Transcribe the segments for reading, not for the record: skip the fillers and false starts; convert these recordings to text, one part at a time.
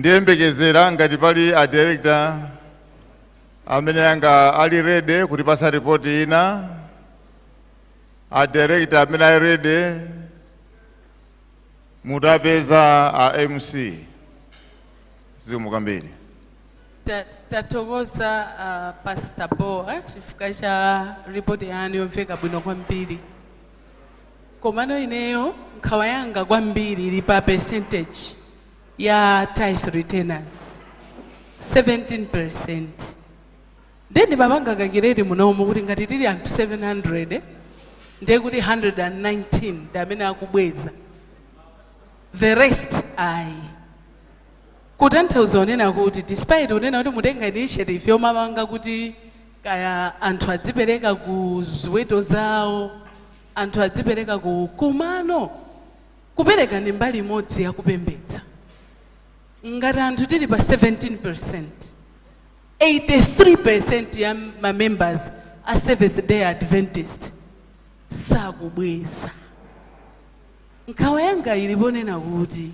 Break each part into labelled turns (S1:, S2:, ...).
S1: Ndiyembekezera ngati pali a director amene anga ali ready kutipasa ripoti ina, a director amene ali ready mutapeza a MC. Zikomo kwambiri.
S2: Tathokoza Pastor Boa chifukwa cha ripoti yanu yomveka bwino kwambiri. Komano ineyo nkhawa yanga kwambiri ili pa percentage ya tithe returners, 17. Ndiye ndimapanga calculate munomu kuti ngati tili anthu 700, ndiye kuti 119 ndi amene akubweza, the rest ayi. Kutanthauza unena kuti despite unena kuti mutenga initiative yomapanga kuti kaya anthu adzipereka ku ziweto zawo, anthu adzipereka ku kumano, kupereka ndi mbali imodzi yakupembedza. Ngati anthu tili pa 17, 83% ya ma members a Seventh Day Adventist sakubweza. Nkhawa yanga ili ponena kuti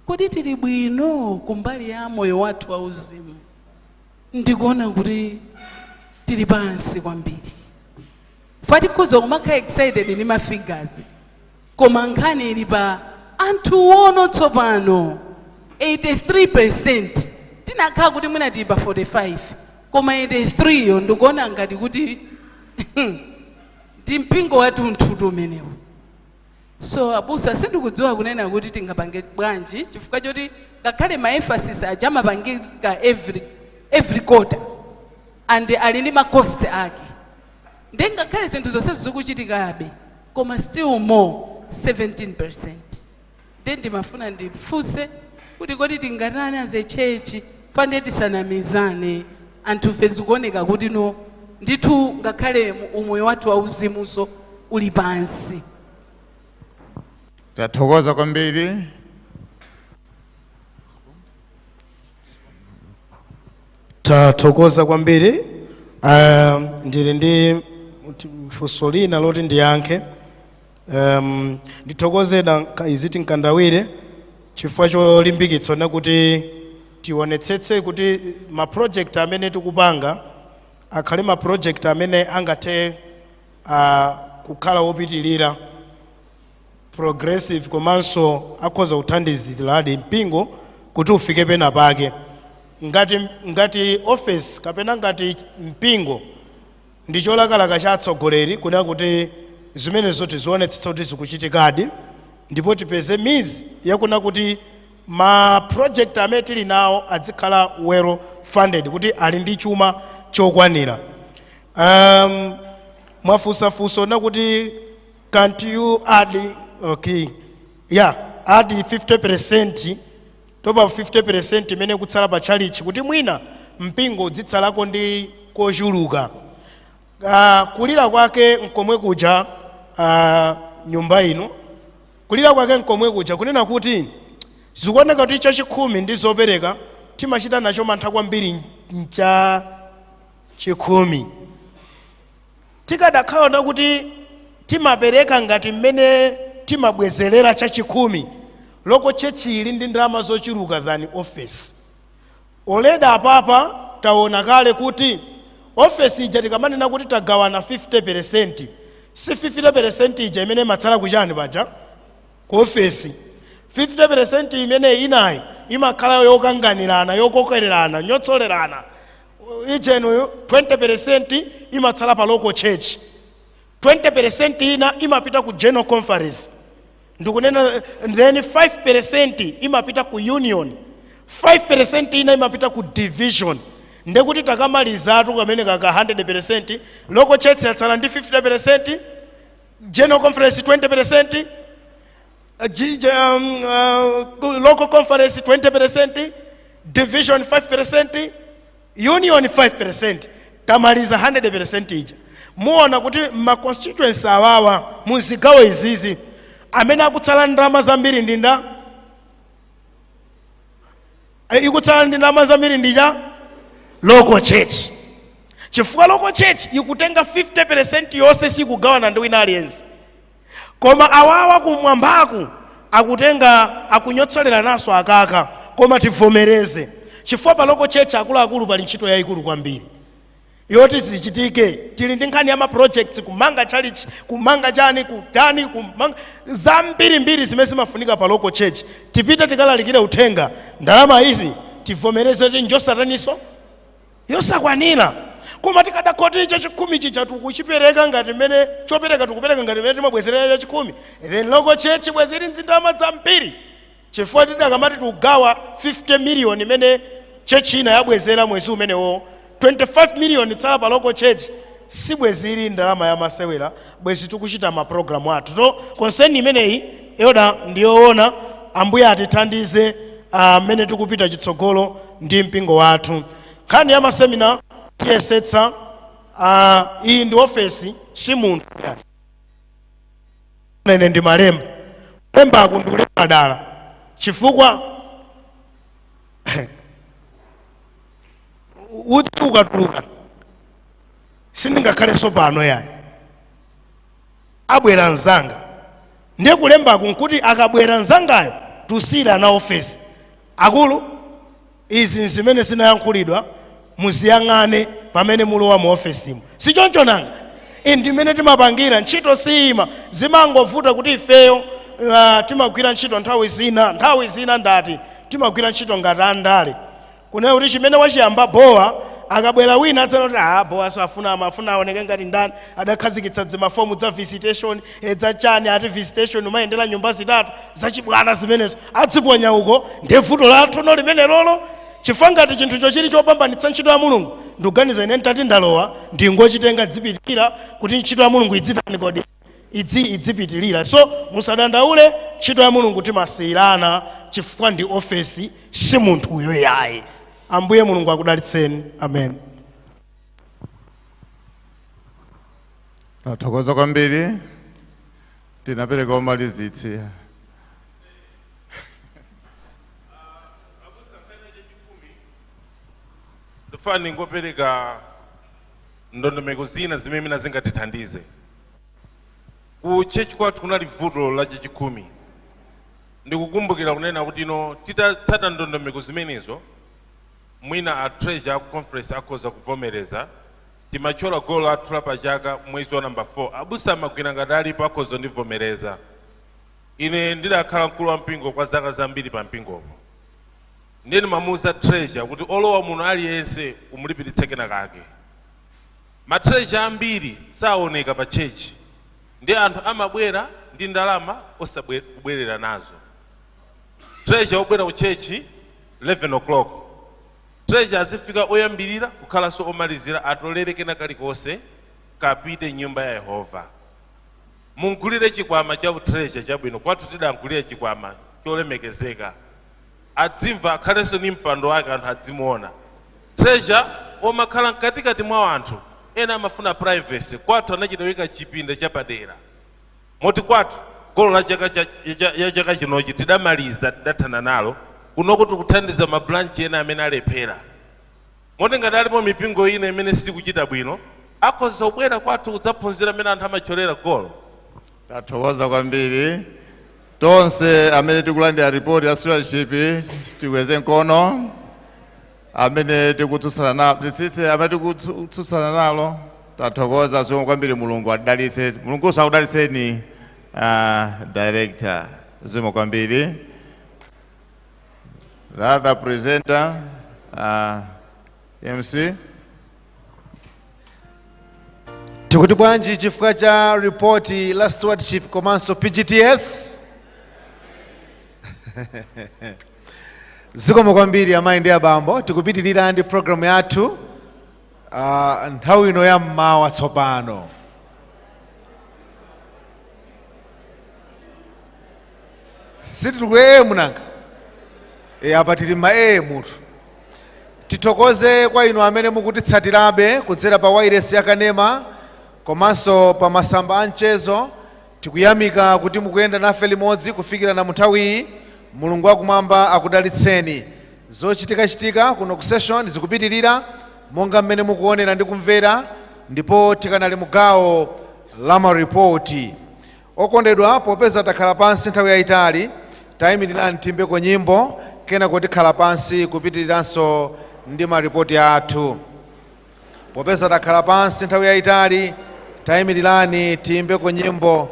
S2: kodi tili bwino kumbali ya moyo wathu wauzimu? Ndikuona kuti tili pansi kwambiri. Fatikhuza kumakhala excited ndi ma figures, koma nkhani ili pa anthu wono. Tsopano 83, tinakhala kuti mwina tili pa 45, koma 83 yo ndikuona ngati kuti ndi mpingo wathunthu umenewu. So abusa, sindikudziwa kunena kuti tingapange bwanji, chifukwa choti ngakhale ma emphasis aja amapangika every quarter and ali ndi ma cost ake, ndi ngakhale zinthu zonse zikuchitikabe, koma still more 17. Ndi ndimafuna ndifunse kuti kodi tingatani as a church? Fande tisanamizane, anthufe zikuoneka kuti no ndithu ngakhale umoyo wathu wauzimuso uli pansi.
S1: Tathokoza kwambiri.
S3: Tathokoza kwambiri. Ndili ndi funso lina loti ndiyankhe. Ndithokoze iziti Mkandawire chifukwa cholimbikitsa na kuti tionetsetse kuti ma project amene tikupanga akhale ma project amene angathe kukhala wopitilira, progressive, komanso akhoza kuthandiziradi mpingo kuti ufike pena pake. Ngati office kapena ngati mpingo, ndi cholakalaka cha atsogoleri kunena kuti zimenezo tizionetsetsa kuti zikuchitikadi, ndipo tipeze means yakuna kuti ma project amene tili nawo adzikhala well funded, kuti ali ndi chuma chokwanira. Mwafunsafunso na kuti can't you add, okay, yeah, add 50%, top up 50% imene kutsala pa chalichi, kuti mwina mpingo udzitsalako ndi kochuluka. Kulira kwake nkomwe kuja, nyumba ino kulira kwake nkomwe kuja, kunena kuti zikuoneka kuti chachikhumi ndi zopereka timachita nacho mantha kwambiri. Ncha chikhumi tikadakhala kuti timapereka ngati mmene timabwezerera chachikhumi, local church ili ndi ndalama zochuluka than office already. Apapa taona kale kuti office ija tikamanena kuti tagawana 50, si 50 ija imene imatsala kuchani paja ku ofesi. 50 imene inayi imakhala yokanganirana, yokokererana, nyotsolerana ijenuyo. 20 imatsala pa local church, 20 ina imapita ku general conference, ndikunena, then 5 imapita ku union, 5 ina imapita ku division. Ndekuti takamalizatu kamene kaka 100, local church yatsala ndi 50, general conference 20, local conference 20, division 5, union 5. Tamaliza 100 ija. Muona kuti ma constituency awawa muzigawo izizi, amene akutsala ndalama zambiri ndi nda ikutsala ndi ndalama zambiri ndi cha local church, chifukwa local church ikutenga 50% yonse, sikugawana ndi wina aliyense. Koma awawa kumwambaku akutenga, akunyotsolera naso akaka. Koma Koma tivomereze, chifukwa pa local church, akuluakulu, pali ntchito yayikulu kwambiri yoti zichitike. Tili ndi nkhani ya ma projects, kumanga church, kumanga chani, kutani, kumanga zambirimbiri zimene zimafunika pa local church. Tipite tikalalikire uthenga. Ndalama izi, tivomereze kuti njosataniso, yosakwanira. Koma tikadakhoti chachikhumi chija tikuchipereka ngati mmene chopereka tikupereka ngati mmene timabwezerera chachikhumi, then local church bwezeri ndalama zambiri, chifukwa tidakamati tikugawa 50 million imene church ina yabwezera mwezi umenewo, 25 million tsala pa local church, sibweziri ndalama yamasewera, bwezi tikuchita mapulogalamu athu. So concern imeneyi, elder, ndiyoona. Ambuye atithandize mmene tikupita chitsogolo ndi mpingo wathu. Nkhani ya ma seminar tiyesetsa. Iyi ndi ofesi, si munthu. Ine ndi malemba, kulemba aku ndikulemba dala, chifukwa uti ukatuluka sindingakhalenso pano yayi, abwera mzanga. Ndiye kulembaku nkuti akabwera mzangayo tusiyira na ofesi. Akulu, izi zimene zinayankhulidwa muziyang'ane pamene mulowa mu ofesimo, sichoncho nanga? Ndi mmene timapangira ntchito, siyima. Zimangovuta kuti ifeyo timagwira ntchito nthawi zina, nthawi zina ndati timagwira ntchito ngati andale, kunena kuti chimene wachiyamba bowa, akabwera wina adzana kuti, "Ah, bowa so afuna, amafuna aoneke ngati ndani adakhazikitsa dzimafomu za visitation, zachani, ati visitation umayendera nyumba zitatu zachibwana." Zimenezo adziponya uko. Ndiye vuto lathu no limene lolo, chifukwa ngati chinthucho chili chopambanitsa ntchito ya Mulungu, ndikuganiza ine ntati ndalowa ndingochitenga, dzipitirira kuti ntchito ya Mulungu idzitani kodi, idzipitirira. So musadandaule, ntchito ya Mulungu timasiyirana, chifukwa ndi ofesi, si munthuyo yayi. Ambuye Mulungu akudalitseni. Amen.
S1: Tathokoza kwambiri, tinapereka umalizitsi.
S4: Ndifuna ningopereka ndondomeko zina zimene mina zingatithandize. Ku church kwathu kunali vuto la chachikhumi. Ndikukumbukira kunena kuti ino titatsata ndondomeko zimenezo, mwina a treasurer aku conference akhoza kuvomereza, timachola golo athu la pachaka mwezi wa namba 4. Abusa amagwira ngati alipo akhoza kundivomereza. Ine ndidakhala mkulu wa mpingo kwa zaka zambiri pa mpingopo. Ndiye ndimamuuza treasurer kuti olowa muno aliyense umulipiritse kena kake. Ma treasurer ambiri saoneka pa church, ndi anthu amabwera ndi ndalama osabwerera nazo. Treasurer obwera ku church 11 o'clock, treasurer azifika oyambirira kukhalanso omalizira, atolere kena kalikonse kapite nyumba ya Yehova. Mungulire chikwama cha treasurer chabwino. Kwathu tidangulira chikwama cholemekezeka, adzimva, akhalenso ndi mpando wake, anthu adzimuona. Treasurer omakhala mkatikati mwa anthu, ena amafuna privacy. Kwathu anachita kuyika chipinda chapadera, moti kwathu golo la chaka ya chaka chinochi tidamaliza, tidathana nalo. Kunoko tikuthandiza ma branch ena amene alephera, moti ngati alipo mipingo ina imene sikuchita bwino, akhoza kubwera kwathu kudzaphunzira amene anthu amacholera golo.
S1: Tathokoza kwambiri. Tonse amene tikulandira ripoti ya stewardship tikweze mkono. Amene tikutsutsana nalo titsitse, amene tikutsutsana nalo. Tathokoza zomwe kwambiri. Mulungu adalitse, Mulunguso akudalitseni, director. Zikomo kwambiri. The other presenter, MC.
S5: Tikuti bwanji chifukwa cha ripoti la stewardship komanso PGTS? Zikomo kwambiri, amayi ndi abambo. Tikupitirira ndi programu yathu nthawi ino ya mmawa. Tsopano sitili ku AM nanga? E, apa tili ma AM mutu. Tithokoze kwa inu amene mukutitsatirabe kudzera pa wairesi ya kanema komanso pa masamba a mchezo. Tikuyamika kuti mukuyenda nafe limodzi kufikira na munthawi iyi. Mulungu wakumwamba akudalitseni. Zochitikachitika kuno ku session zikupitirira monga mmene mukuonera ndi kumvera, ndipo tikanali mugawo la maripoti. Okondedwa, popeza takhala pansi nthawi yayitali, tayimirirani timbeko nyimbo. Kenako tikhala pansi kupitiriranso ndi maripoti athu. Popeza takhala pansi nthawi yayitali, tayimirirani tiyimbeko nyimbo.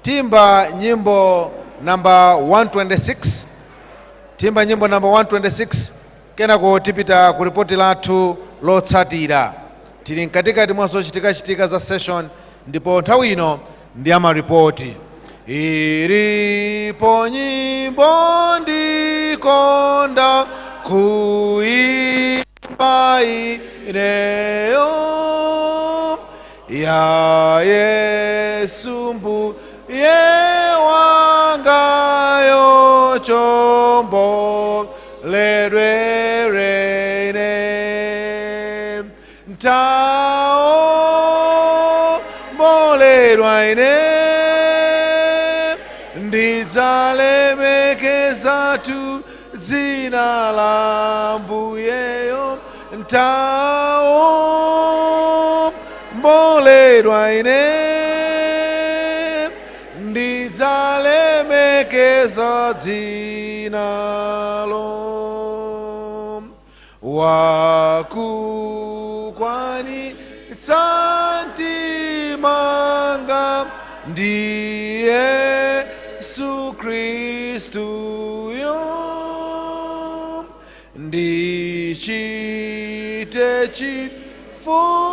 S5: Timba nyimbo namba 126, timba nyimbo namba 126, kenako tipita ku ripoti lathu lotsatira. Tili mkatikati mwa zochitikachitika za session, ndipo nthawi ino ndi amaripoti. Ilipo nyimbo ndikonda kuimba ineyo, ya Yesu Mbuye wangayo, chombo ledwerene, ntaomboledwa ine, ndidzalemekeza tu dzina la Mbuyeyo, ntaomboledwa ine, ndidzalemekeza dzinalo. Wakukwanitsa mtimanga ndi Yesu Kristuyo, ndichite chifuniro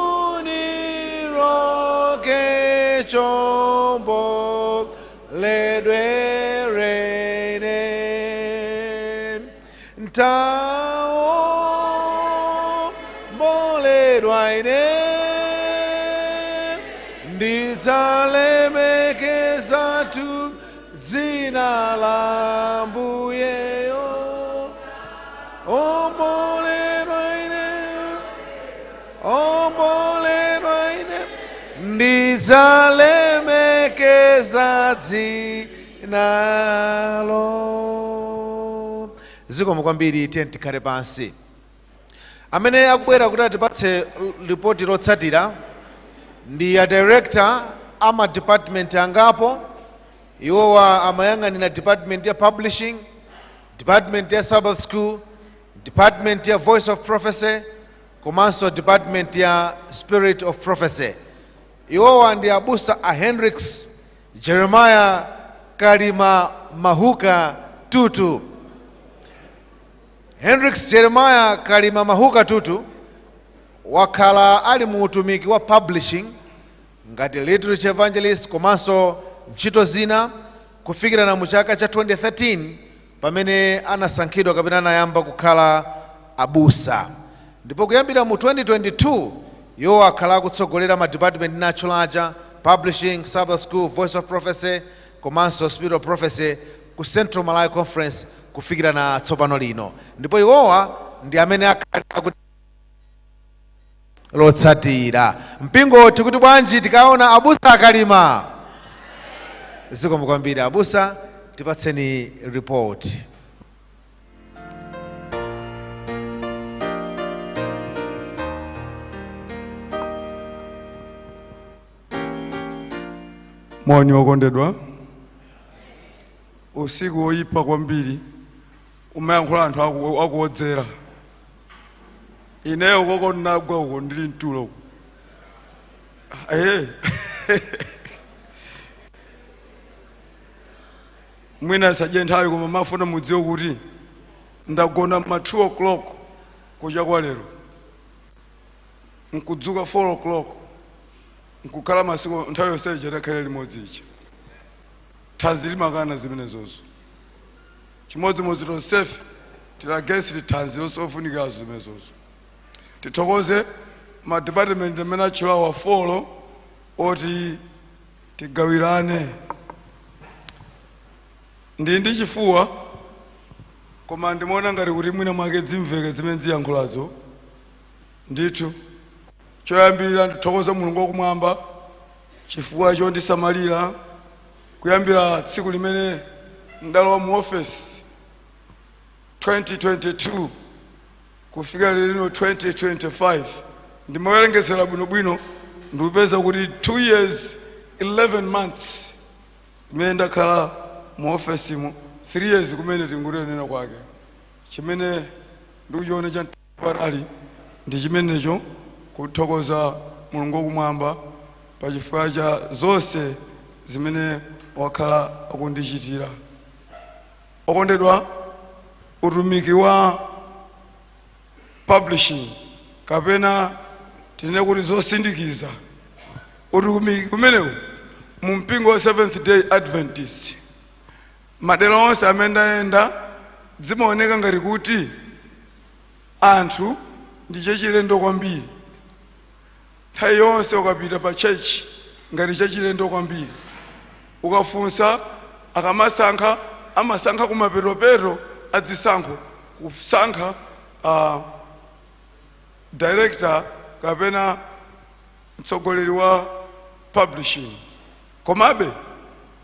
S5: chombo ledwerene, ntaomboledwa ine, ndidzalemekeza tu dzina la Mbuyeyo, omboledwa ine, omboledwa ine, ndidzalemekeza dzinalo. Zikomo kwambiri. Tiye tikhale pansi. Amene akubwera kuti atipatse ripoti lotsatira ndi a director ama department angapo. Iwowa amayang'anira department ya publishing, department ya Sabbath school, department ya Voice of Prophecy, komanso department ya Spirit of Prophecy. Iwowa ndi abusa a Hendrix Jeremiah Kalima Mahuka Tutu. Hendrix Jeremiah Kalima Mahuka Tutu wakhala ali mu utumiki wa publishing ngati literature evangelist komanso ntchito zina kufikira na mu chaka cha 2013, pamene anasankhidwa kapena anayamba kukhala abusa. Ndipo kuyambira mu 2022 iwo akhala akutsogolera ma department natchulaja: publishing, Sabbath school, Voice of Prophecy komanso Spirit of Prophecy ku Central Malawi Conference kufikira na tsopano lino. Ndipo iwowa ndi amene akhala akuti lotsatira. Mpingo, tikuti bwanji tikaona abusa aKalima? Zikomo kwambiri. Abusa, tipatseni report.
S6: Moni okondedwa. Usiku woyipa kwambiri, umayankhula anthu akuwodzera. Ineyo koko ndinagwa uko, ndili mtulo uko. Mwina sadye nthawi, koma mafuna mudziwe kuti ndagona ma 2 o'clock kucha kwa lero, nkudzuka 4 o'clock, nkukhala masiku nthawi yonse ija takhale limodzi ija. Thanzi limakana zimenezozo. Chimodzimodzi tonsefe tili against thanzi losofunikazo zimenezozo. Tithokoze ma department amene atchulawa four oti tigawirane. Ndili ndi chifuwa, koma ndimaona ngati kuti mwina mwake dzimveke zimene ziyankhulazo ndithu. Choyambirira, ndithokoze Mulungu wakumwamba chifukwa chondisamalira kuyambira tsiku limene ndalowa mu ofesi 2022 kufika lero 2025. Ndimawerengetsera bwinobwino, ndikupeza kuti 2 years 11 months imene ndakhala mu ofesimo, 3 years kumene tingutenena kwake. Chimene ndikuchiona cha patali ndi chimenecho, kuthokoza Mulungu wakumwamba pachifukwa cha zonse zimene wakhala akundichitira. Okondedwa, utumiki wa publishing, kapena tinene kuti zosindikiza, utumiki kumenewu mu mpingo wa Seventh Day Adventist, madera onse amene ndayenda, zimaoneka ngati kuti anthu ndi chachilendo kwambiri. Nthawi yonse ukapita pa church, ngati chachilendo kwambiri. Ukafunsa, akamasankha, amasankha kumapetopeto adzisankho, kusankha director kapena mtsogoleri wa publishing. Komabe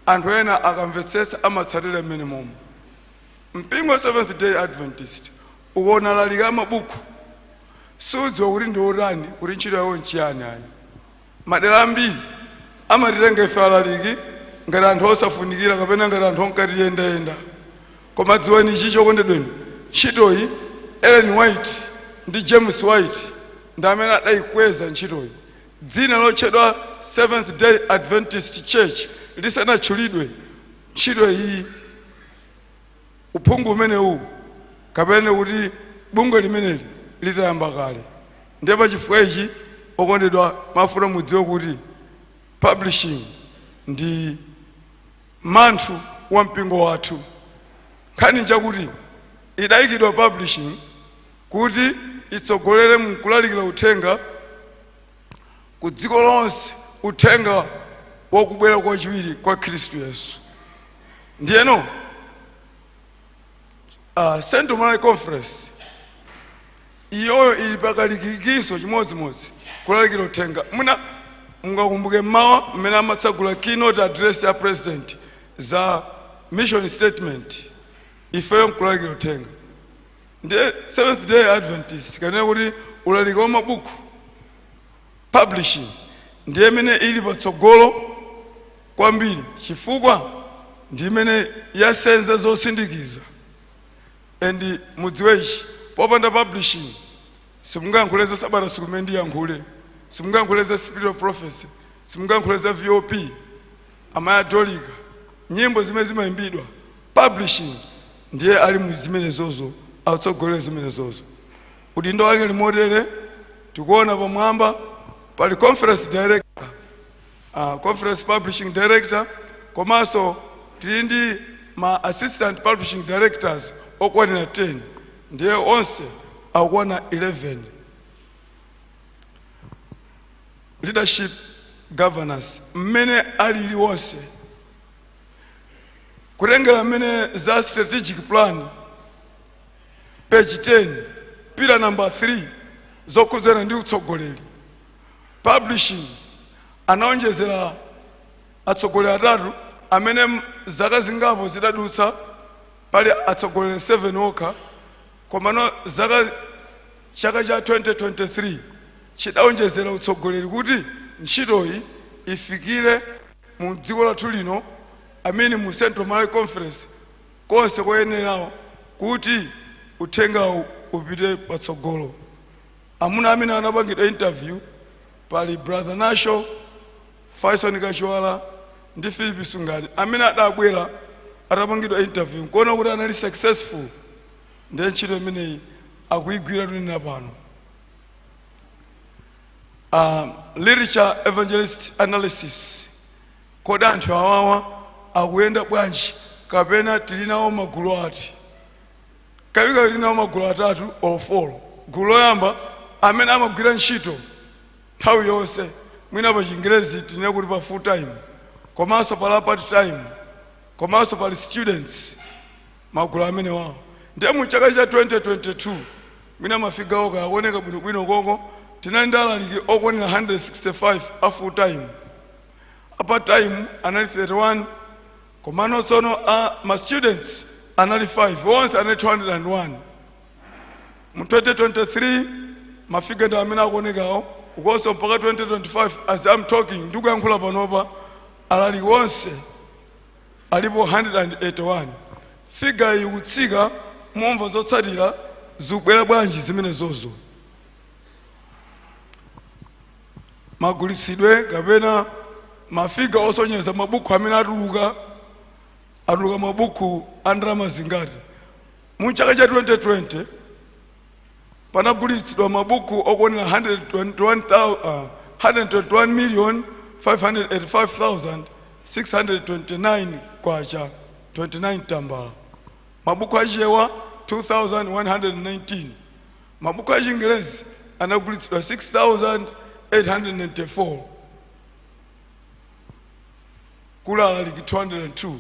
S6: anthu ena akamvetsetsa, amatsatira mmene momwe. Mpingo wa Seventh Day Adventist, ukuona lalika mabuku, sudziwa kuti ndi otani, kuti ntchito yawo nchiyani ayi. Madera ambiri amatitenga ife alaliki ngati anthu osafunikira kapena ngati anthu onkatiyendayenda. Koma dziwani ichi, chokondedweni, ntchitoyi Ellen White ndi James White ndi amene adayikweza ntchitoyi. Dzina lotchedwa Seventh Day Adventist Church lisanatchulidwe, ntchito iyi, uphungu umenewu kapena kuti bungwe limeneli litayamba kale. Ndiye pachifukwa ichi, okondedwa, mafuna mudziwe kuti publishing ndi manthu wa mpingo wathu. Nkhani nchakuti idayikidwa publishing kuti itsogolere mkulalikira uthenga ku dziko lonse, uthenga wakubwera kwachiwiri kwa Khristu Yesu. Ndiyeno Central Malawi Conference iyoyo ili pakalikikiso chimodzimodzi kulalikira uthenga. Mwina mungakumbuke mmawa mmene amatsagula keynote address ya president za mission statement, ifeyo nkulalikira uthenga. Ndiye Seventh Day Adventist, kanena kuti ulaliki wa mabuku, publishing, ndiye imene ili patsogolo kwambiri, chifukwa ndi imene yasenza zosindikiza. And mudziwe ichi, popanda publishing simungayankhule za Sabata sikumene ndiyankhule, simungayankhule za Spirit of Prophecy, simungayankhule za VOP, amayatolika, nyimbo zimene zimayimbidwa. Publishing ndiye ali mu zimenezozo, atsogolere zimenezozo. Udindo wake limotere. Tikuona pamwamba pali conference director, conference publishing director, komanso tili ndi ma assistant publishing directors okwanira 10, ndiye onse akukwana 11. Leadership governance mmene alili wonse, kutengera mmene za strategic plan, page 10, pillar number 3, zokhudzana ndi utsogoleri, publishing anaonjezera atsogoleri atatu amene zaka zingapo zidadutsa pali atsogoleri 7 okha. Komano zaka chaka cha 2023 chidaonjezera utsogoleri kuti ntchitoyi ifikire mu dziko lathu lino, amene mu Central Malawi Conference konse koyenerawo, kuti uthengawu upite patsogolo. Amuna amene anapangidwa interview pali Brother Nasho, Faison Kachiwala ndi Philip Sungani, amene adabwera atapangidwa interview nkuona kuti anali successful. Ndiye ntchito imeneyi akuyigwira tunena pano. Literature evangelist analysis: kodi anthu awawa akuyenda bwanji, kapena tili nawo magulu ati? Kawirikawiri tili nawo magulu atatu or four. Gulu loyamba, amene amagwira ntchito nthawi yonse, mwina pa Chingerezi tinene kuti pa full time, komanso pala part time, komanso pali students. Magulu amene wawo, ndiye mu chaka cha 2022, mwina ma figure oka akuoneka bwinobwino koko, tinali ndi alaliki okwanira 165 a full time, a part time anali 31, komano tsono a ma students anali 5, onse anali 201. Mu 2023 ma figure ndi amene akuonekawo. Ukonso mpaka 2025, as I'm talking, ndikuyankhula panopa, alaliki onse alipo 181. Figure iyi kutsika Mumva zotsatira zikubwera bwanji zimenezozo, magulitsidwe kapena mafiga osonyeza mabuku amene atuluka, atuluka mabuku a ndalama zingati. Mu chaka cha 2020 panagulitsidwa mabuku okwanira 121 million 585,629 kwacha 29 tambala, mabuku achichewa 2119, mabuku achingelezi anagulitsidwa 6894, kula alaliki 202.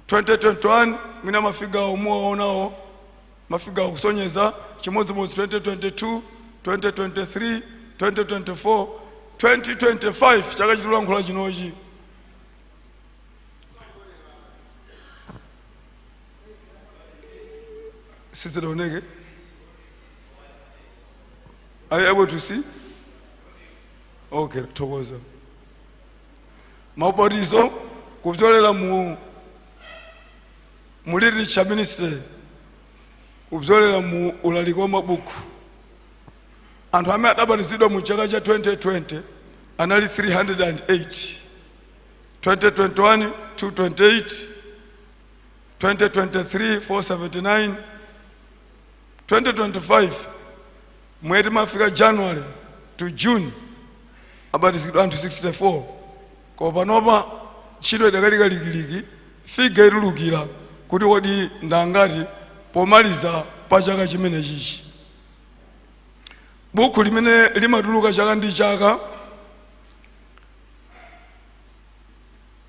S6: 2021 mwina mafiga omuwaonawo, mafiga akusonyeza chimodzimodzi 2022, 2023, 2024, 2025, chaka chitulankhula chinochi. Sizidaoneke. Are you able to see? Okay, thokoza. Maubatizo kupyolera mu literature ministry, kupyolera mu ulaliki wa mabuku, anthu amene adabatizidwa mu chaka cha 2020 anali 308, 2021 228, 2023 479, 2025 mweti mafika January to June abatizidwa anthu 64. Koma panopa ntchito idakali figure itulukira kuti kodi ndangati pomaliza pa chaka chimene chichi. Buku limene limatuluka chaka ndi chaka,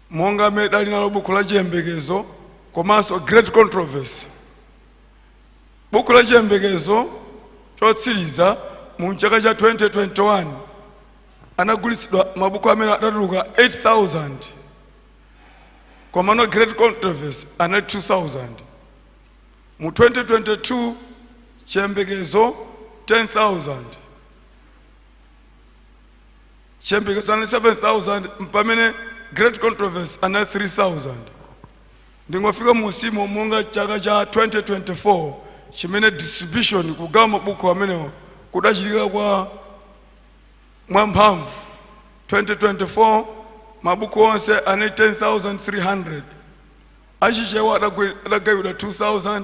S6: monga amene dali nalo buku la Chiyembekezo komanso Great Controversy. Buku la Chiyembekezo chotsiriza mu chaka cha 2021 anagulitsidwa mabuku amene adatuluka 8000, komano Great Controversy anali 2000. Mu 2022 Chiyembekezo 10,000, Chiyembekezo anali 7000, pamene Great Controversy anali 3000. Ndingofika musimo monga chaka cha 2024 chimene distribution, kugawa mabuku amenewo, kudachitika kwa mwamphamvu. 2024 mabuku onse anali 10,300, achichewa adagawidwa 2000,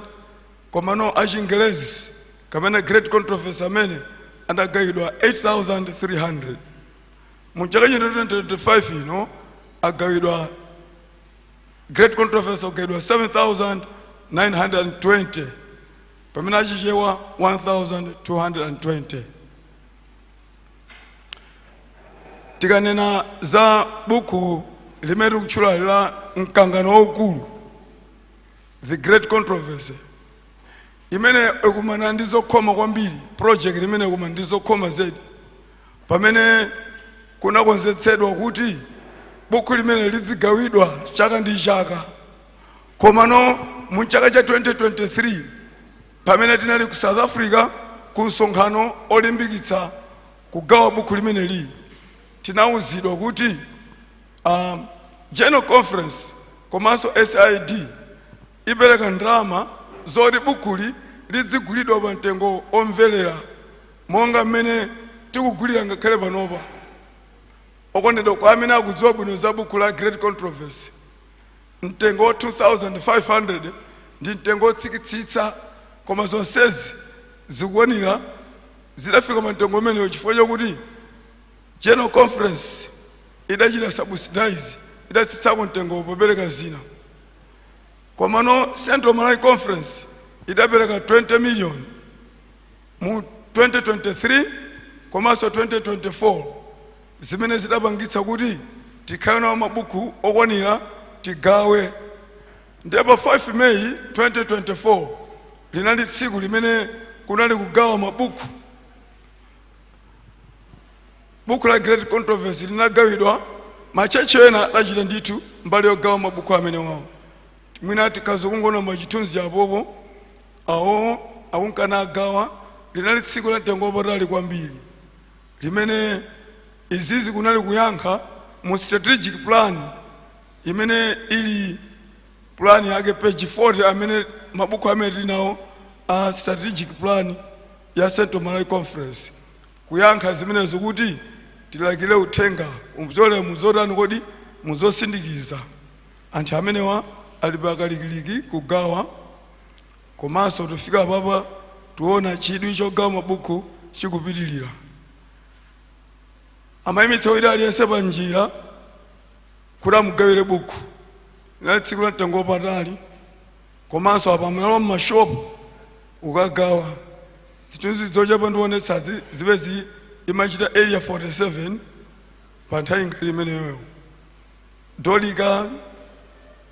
S6: komano achingelezi kapena Great Controversy amene adagawidwa 8300. Mu chaka cha 2025 ino agawidwa Great Controversy agawidwa 7920, pamene achichewa 1220. Tikanena za buku limene tikutchula la Mkangano Waukulu, The Great Controversy, imene ikumana ndi zokhoma kwambiri, project imene ikumana ndi zokhoma zedi, pamene kunakonzetsedwa kuti buku limene lizigawidwa chaka ndi chaka. Komano mu chaka cha 2023, pamene tinali ku South Africa ku msonkhano olimbikitsa kugawa buku limene lili, tinawuzidwa kuti General Conference komanso SID ipereka ndalama zoti bukuli lizigulidwa pa mtengo omvelera monga mmene tikugulira ngakhale panopa. Okondedwa, kwa amene akudziwa bwino za buku la Great Controversy, mtengo wa 2500 ndi mtengo wotsikitsitsa, koma zonsezi zikuonera zidafika pa mtengo umenewo chifukwa chakuti General Conference idachita subsidize, idatsitsako mtengo popereka zina. Komano Central Malawi Conference idapereka 20 million mu 2023 komanso 2024, zimene zidapangitsa kuti tikhale nawo mabuku okwanira tigawe. Ndipo 5 Meyi 2024 linali tsiku limene kunali kugawa mabuku. Buku la Great Controversy linagawidwa. Ma church ena adachita ndithu mbali yogawa mabuku amene wawo. Mwina tikazokungona machithunzi apopo awo akunkana agawa. Linali tsiku la mtengo wapatali kwambiri limene izizi kunali kuyankha mu strategic plan imene ili plan yake page 40 amene Mabuku amene tili nawo a strategic plan ya Central Malawi Conference kuyankha zimenezo kuti tilalikire uthenga umzole muzotani kodi muzosindikiza. Anthu amenewa ali pakalikiliki kugawa, komanso tufika papa tuona chidwi chogawa mabuku chikupitilira. Amayimitsa wina aliyense pa njira kuti amugawire buku. Linali tsiku la mtengo wapatali, komanso apa amalowa mmashopu ukagawa. Zithunzi zochepa ndionetsazi zipezi imachita Area 47 pa nthawi ngati imeneyoyo. Dolika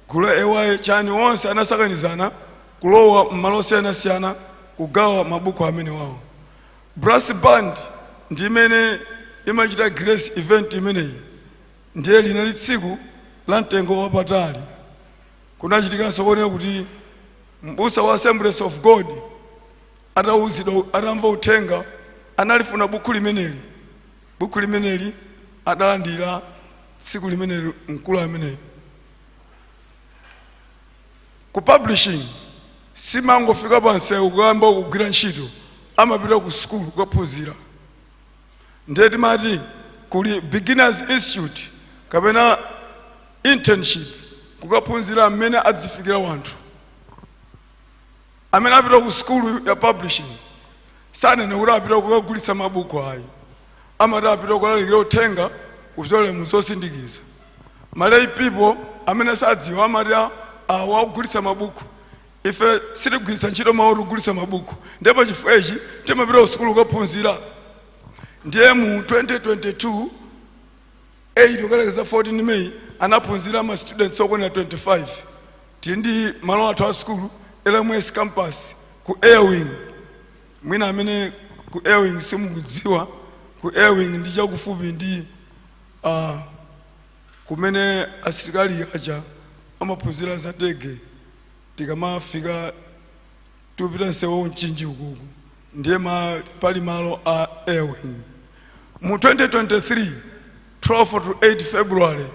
S6: gulu la AY chani onse anasakanizana kulowa mmalo osiyanasiyana kugawa mabuku amene wawo. Brass band ndi imene imachita grace event imeneyi, ndiye linali tsiku la mtengo wapatali. Kunachitikanso kuoneka kuti mbusa wa Assemblies of God atawuzidwa, atamva uthenga, analifuna buku limeneli. Buku limeneli adalandira tsiku limeneli mkulu ameneyo. Ku publishing simangofika pa msewu kuyamba kugwira ntchito, amapita ku sukulu kukaphunzira. Ndiye timati kuli Beginners Institute kapena internship, kukaphunzira mmene adzifikira wanthu. Amene apita ku sukulu ya publishing sanene kuti apita kukagulitsa mabuku ayi, amati apita kukalalikira uthenga kupyolera muzosindikiza. Ma lay people amene sadziwa amati awa akugulitsa mabuku. Ife sitigwiritsa ntchito mawu tikugulitsa mabuku, ndipo chifukwa ichi timapita ku sukulu kukaphunzira. Ndiye mu 2022 8 kukalekeza 14 May anaphunzira ma students okwana 25. Tili ndi malo athu a sukulu, LMS campus ku Airwing. Mwina amene ku Airwing simukudziwa, ku Airwing ndi chakufupi ndi kumene asilikali aja amaphunzira za ndege. Tikamafika tupita msewu Mchinji ukuku, ndiye pali malo a Airwing. Mu 2023 12 to 8 February,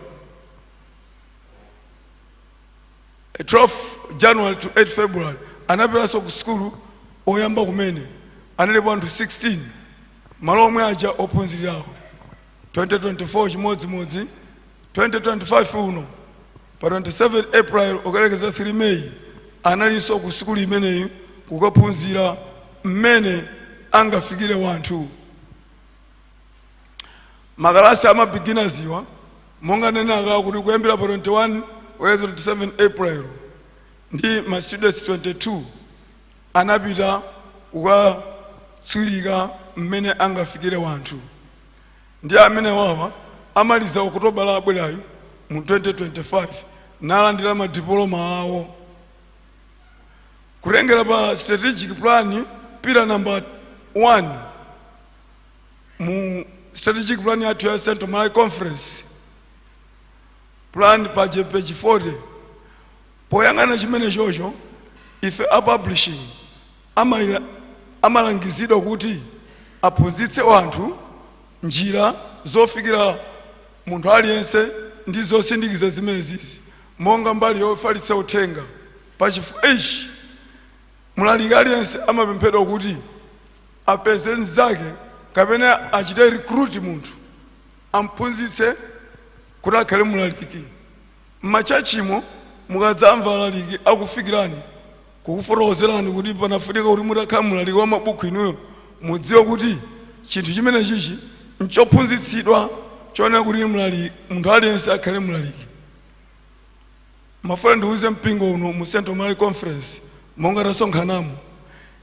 S6: 12 January to 8 February, anapitanso ku sukulu oyamba kumene analipo anthu 16, malo omwe aja ophunzirirawo. 2024 chimodzimodzi. 2025 uno pa 27 April ukalekeza 3 May analinso ku sukulu imeneyi kukaphunzira mmene angafikire wanthu. Makalasi ama beginners iwa, monga nenaka kuti kuyambira pa 21 kulekeza 27 April ndi ma students 22 anapita kukatswirika mmene angafikire wanthu. Ndi amene wawa amaliza Oktoba la abwerayo mu 2025 nalandira madipoloma awo. Kutengera pa strategic plan, pillar number 1 mu strategic plan yathu ya Central Malawi Conference plan paje page 40, poyang'ana chimene chocho, ife a publishing amalangizidwa kuti aphunzitse wanthu njira zofikira munthu aliyense ndi zosindikiza zimene zizi monga mbali yofalitsa uthenga. Pachifukwa ichi mlaliki aliyense amapemphedwa kuti apeze mnzake kapena achite recruit munthu amphunzitse kuti akhale mlaliki. M'machachimo mukadzamva alaliki akufikirani kukufotokozerani kuti panafunika kuti mutakhala mlaliki wa mabuku inuyo, mudziwe kuti chinthu chimene chichi nchophunzitsidwa choonera kuti mlaliki, munthu aliyense akhale mlaliki. Mafuna ndiuze mpingo uno mu Central Malawi Conference, monga tasonkhanamo,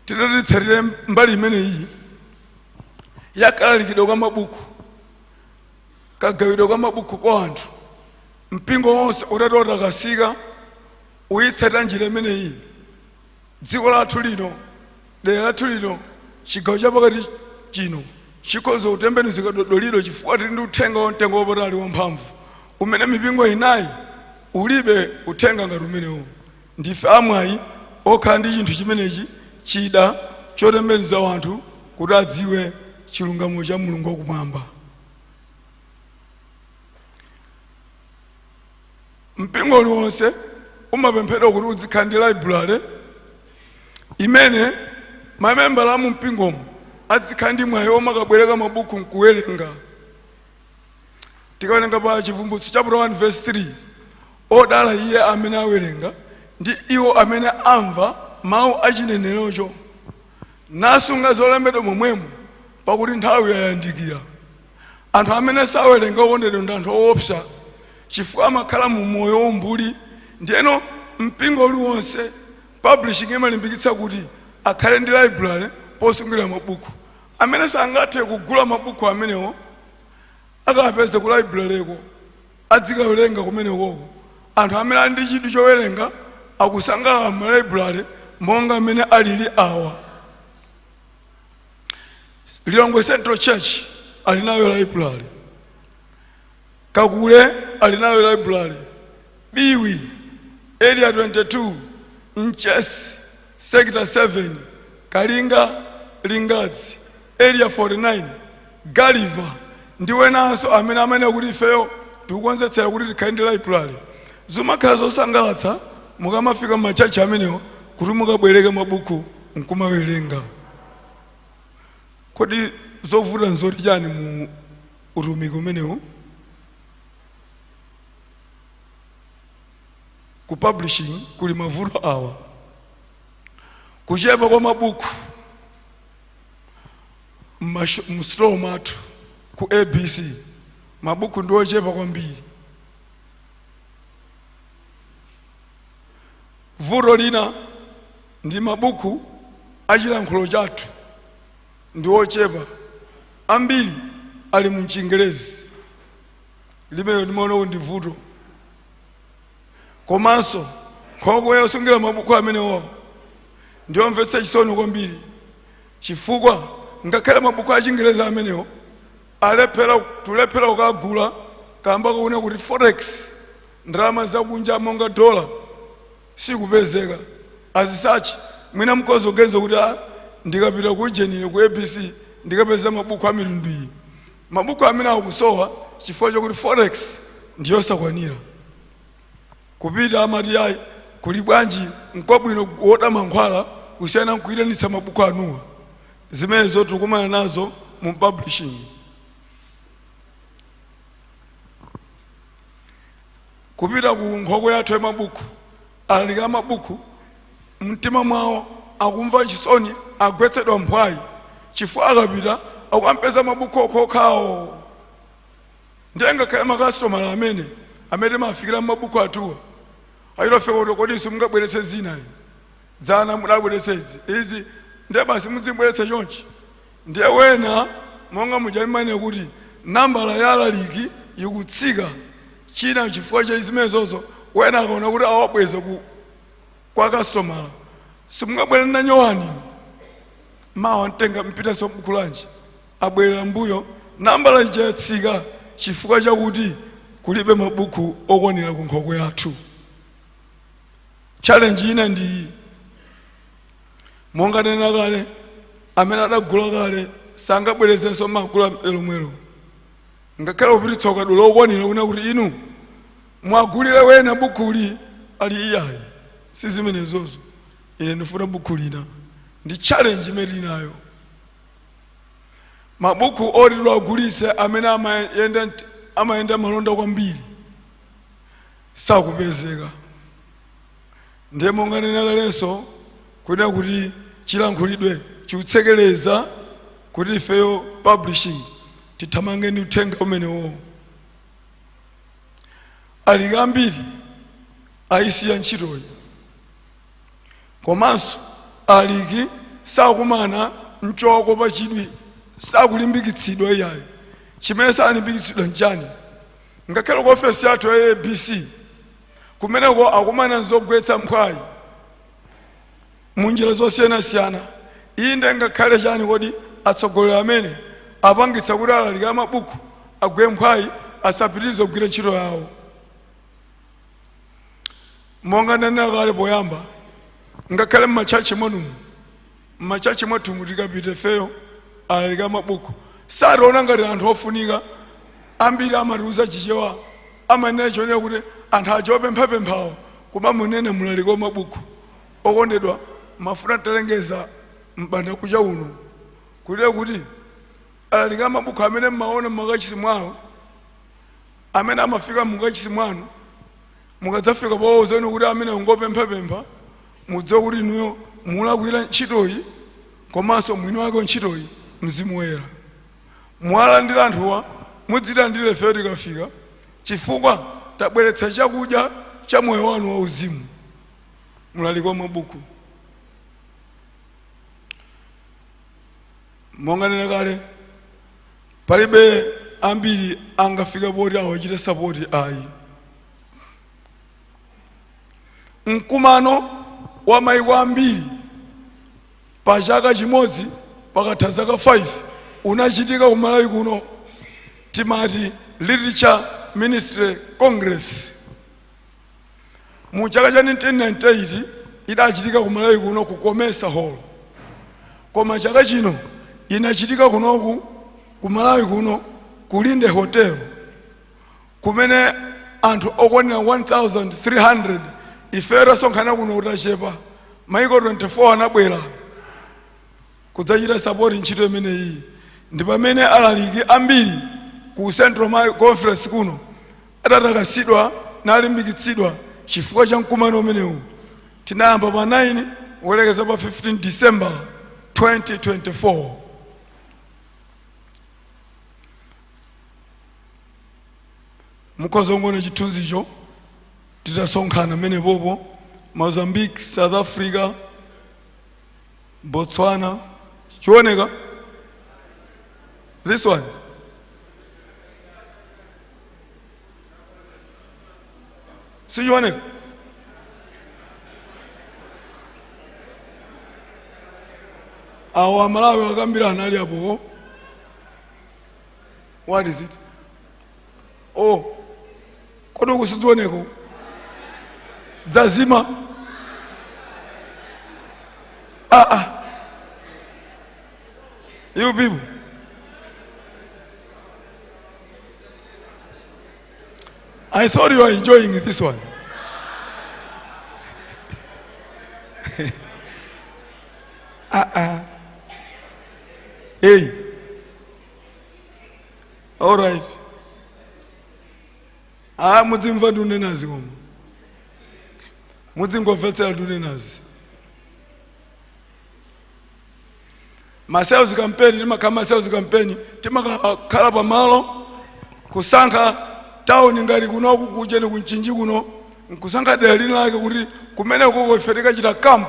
S6: titatitsatire mbali imeneyi yakalalikidwe kwa mabuku, kagawidwe kwa mabuku kwa anthu, mpingo wonse utati utakasika uyitsatira njira imeneyi, dziko lathu lino, dera lathu lino, chigawo chapakati chino chikhoza kutembenuzika dodolido, chifukwa tili ndi uthenga wa mtengo wapatali wamphamvu umene mipingo inayi ulibe uthenga ngati umenewo. Ndife amwayi okhala ndi chinthu chimenechi, chida chotembenuza wanthu kuti adziwe chilungamo cha Mulungu wakumwamba. Mpingo uliwonse umapemphedwa kuti uzikhala ndi library. Imene mamembala amu mpingomo adzikhala ndi mwayi omwe akabwereka mabuku nkuwerenga. Tikawerenga pa Chivumbulutso chapter 1 verse 3, odala iye amene awerenga ndi iwo amene amva mawu achinenerocho nasunga zolembedwa momwemo, pakuti nthawi yayandikira. Anthu amene sawerenga, okondedwa, ndi anthu owopsa, chifukwa amakhala mu moyo wombuli. Ndiyeno mpingo uliwonse publishing imalimbikitsa kuti akhale ndi library posungira mabuku. Amene sangathe kugula mabuku amenewo akapeze ku library-ko, adzikawerenga kumenekoko. Anthu amene ali ndi chidwi chowerenga akusangalala mu library monga amene alili awa. Lilongwe Central Church ali nayo library, Kakule ali nayo library, Biwi, Area 22, Mchesi, Sector 7, Kalinga, Lingadzi, Area 49, Galiva ndi wenanso amene amene kuti ifeyo tikukonzetsera kuti tikhale ndi library. Zimakhala zosangalatsa mukamafika m'ma church amenewo kuti mukabwereke mabuku nkumawerenga. Kodi zovuta nzoti chani mu utumiki umenewu? Ku publishing kuli mavuto awa: kuchepa kwa mabuku mu store mwathu ku ABC, mabuku ndi ochepa kwambiri. Vuto lina ndi mabuku achilankhulo chathu ndi ochepa, ambiri ali mu Chingerezi. Limeyo ndimaona ndi vuto. Komanso nkhokwe yosungira mabuku amenewo ndiyomvetsa chisoni kwambiri, chifukwa ngakhale mabuku achingerezi amenewo alephera, tulephera kukagula kamba kakuona kuti forex, ndalama zakunja monga dola, sikupezeka. Azisachi mwina mkozi kuganiza kuti, "Ah, ndikapita ku jenine ku ABC ndikapeza mabuku a mitundu iyi." Mabuku amene akusowa chifukwa chokuti forex ndiyosakwanira. Kupita amati, "Ayi, kuli bwanji nkwabwino kuoda mankhwala kusiyana nkuyitanitsa mabuku anuwa." Zimenezo tikukumana nazo mu publishing. Kupita ku nkhokwe yathu ya mabuku, alaliki amabuku mtima mwawo akumva chisoni, agwetsedwa mphwayi, chifukwa akapita akukampeza mabuku okhokhawo. Ndiye ngakhale makasitomala amene timafikira mabuku athuwa ayitofika kuti, "Kodi simungabweretse zina inu? Dzana mudabweretse izi izi, ndiye basi mudzibweretse chonchi." Ndiye wena monga muchaimane kuti nambala ya alaliki ikutsika, china chifukwa cha zimenezozo. Wena akaona kuti awabweza kwa kastomala, "Simungabwere nanyowani inu, mawa mtenga mpitaso buku lanji?" Abwerera mbuyo, nambala ija yatsika chifukwa chakuti kulibe mabuku okwanira ku nkhokwe yathu. Challenge ina ndi iyi: monga nena kale, amene adagula kale sangabwerezenso magula lomwelo, ngakhale kupititsa ukadula okwanira kuna kuti inu mwagulire wena bukuli, ali, "Iyayi, si zimenezozo, ine ndifuna buku lina." Ndi challenge imene tinayo. Mabuku oti tiwagulise amene amayenda malonda kwambiri sakupezeka. Ndiye monga nena kalenso kunena kuti chilankhulidwe chikutsekereza kuti ifeyo publishing tithamange ndi uthenga umenewo. Aliki ambiri ayisiya ntchitoyi, komanso aliki sakumana mchokopa chidwi, sakulimbikitsidwa iyayo. Chimene salimbikitsidwa nchani? Ngakhale ku ofesi yathu ya ABC kumeneko akumana nzogwetsa mphwayi munjira zosiyanasiyana. Inde, ngakhale chani, kodi atsogoleri amene apangitsa kuti alaliki amabuku agwe mphwayi, asapitirize kugwira ntchito yawo? Monga ndanena kale poyamba, ngakhale mma church mwanumu, mma church mwathumu, tikapita ifeyo alaliki amabuku sationa ngati anthu ofunika. Ambiri amatiuza Chichewa, amanena chionera kuti anthu aja opemphapemphawo, koma munene mulaliki wamabuku. Okondedwa, Mafuna talengeza mbanda kucha uno kulira kuti alaliki amabuku amene mmaona mmakachisi mwawo, amene amafika mukachisi mwanu, mukadzafika powawuzeni kuti amene ngopemphapempha, mudziwe kuti inuyo mulakwira ntchitoyi, komanso mwini wake ntchitoyi Mzimu Woyera. Mwalandira anthuwa, mudzilandire ifeyo tikafika, chifukwa tabweretsa chakudya cha moyo wanu wauzimu. Mlaliki wa mabuku, monga nena kale, palibe ambiri angafika poti awachite support ayi. Mkumano wa maiko ambiri pa chaka chimodzi pakatha zaka 5 unachitika ku Malawi kuno, timati Literature Ministry Congress. Mu chaka cha 1998 idachitika ku Malawi kuno ku Comesa Hall, koma chaka chino inachitika kunoku ku Malawi kuno ku Linde Hotel, kumene anthu okwanira 1300. Ife tasonkhana kuno kutachepa, maiko 24 anabwera kudzachita support ntchito imeneyi. Ndi pamene alaliki ambiri ku Central Malawi Conference kuno adatakasidwa nalimbikitsidwa chifukwa cha mkumano umenewu. Tinayamba pa 9 kulekeza pa 15 December 2024. Mukhoza kuona chithunzicho titasonkhana menepopo: Mozambique, South Africa, Botswana. Chioneka this one? Sichioneka? Awo Amalawi akambirana ali apopo. What is it? Oh, kodi ukusidzioneko dzazima? Ah, ah. You people, I thought you were enjoying this one. Ah, ah. Hey, all right. Ah, mudzimva ndiunenazi, koma mudzingomvetsera ndiunenazi. Ma sales campaign, timakhala ma sales campaign, timakakhala pamalo kusankha tawuni ngati kunoku kucheni kuMchinji kuno, nkusankha dera lina lake kuti kumeneko ife tikachita camp.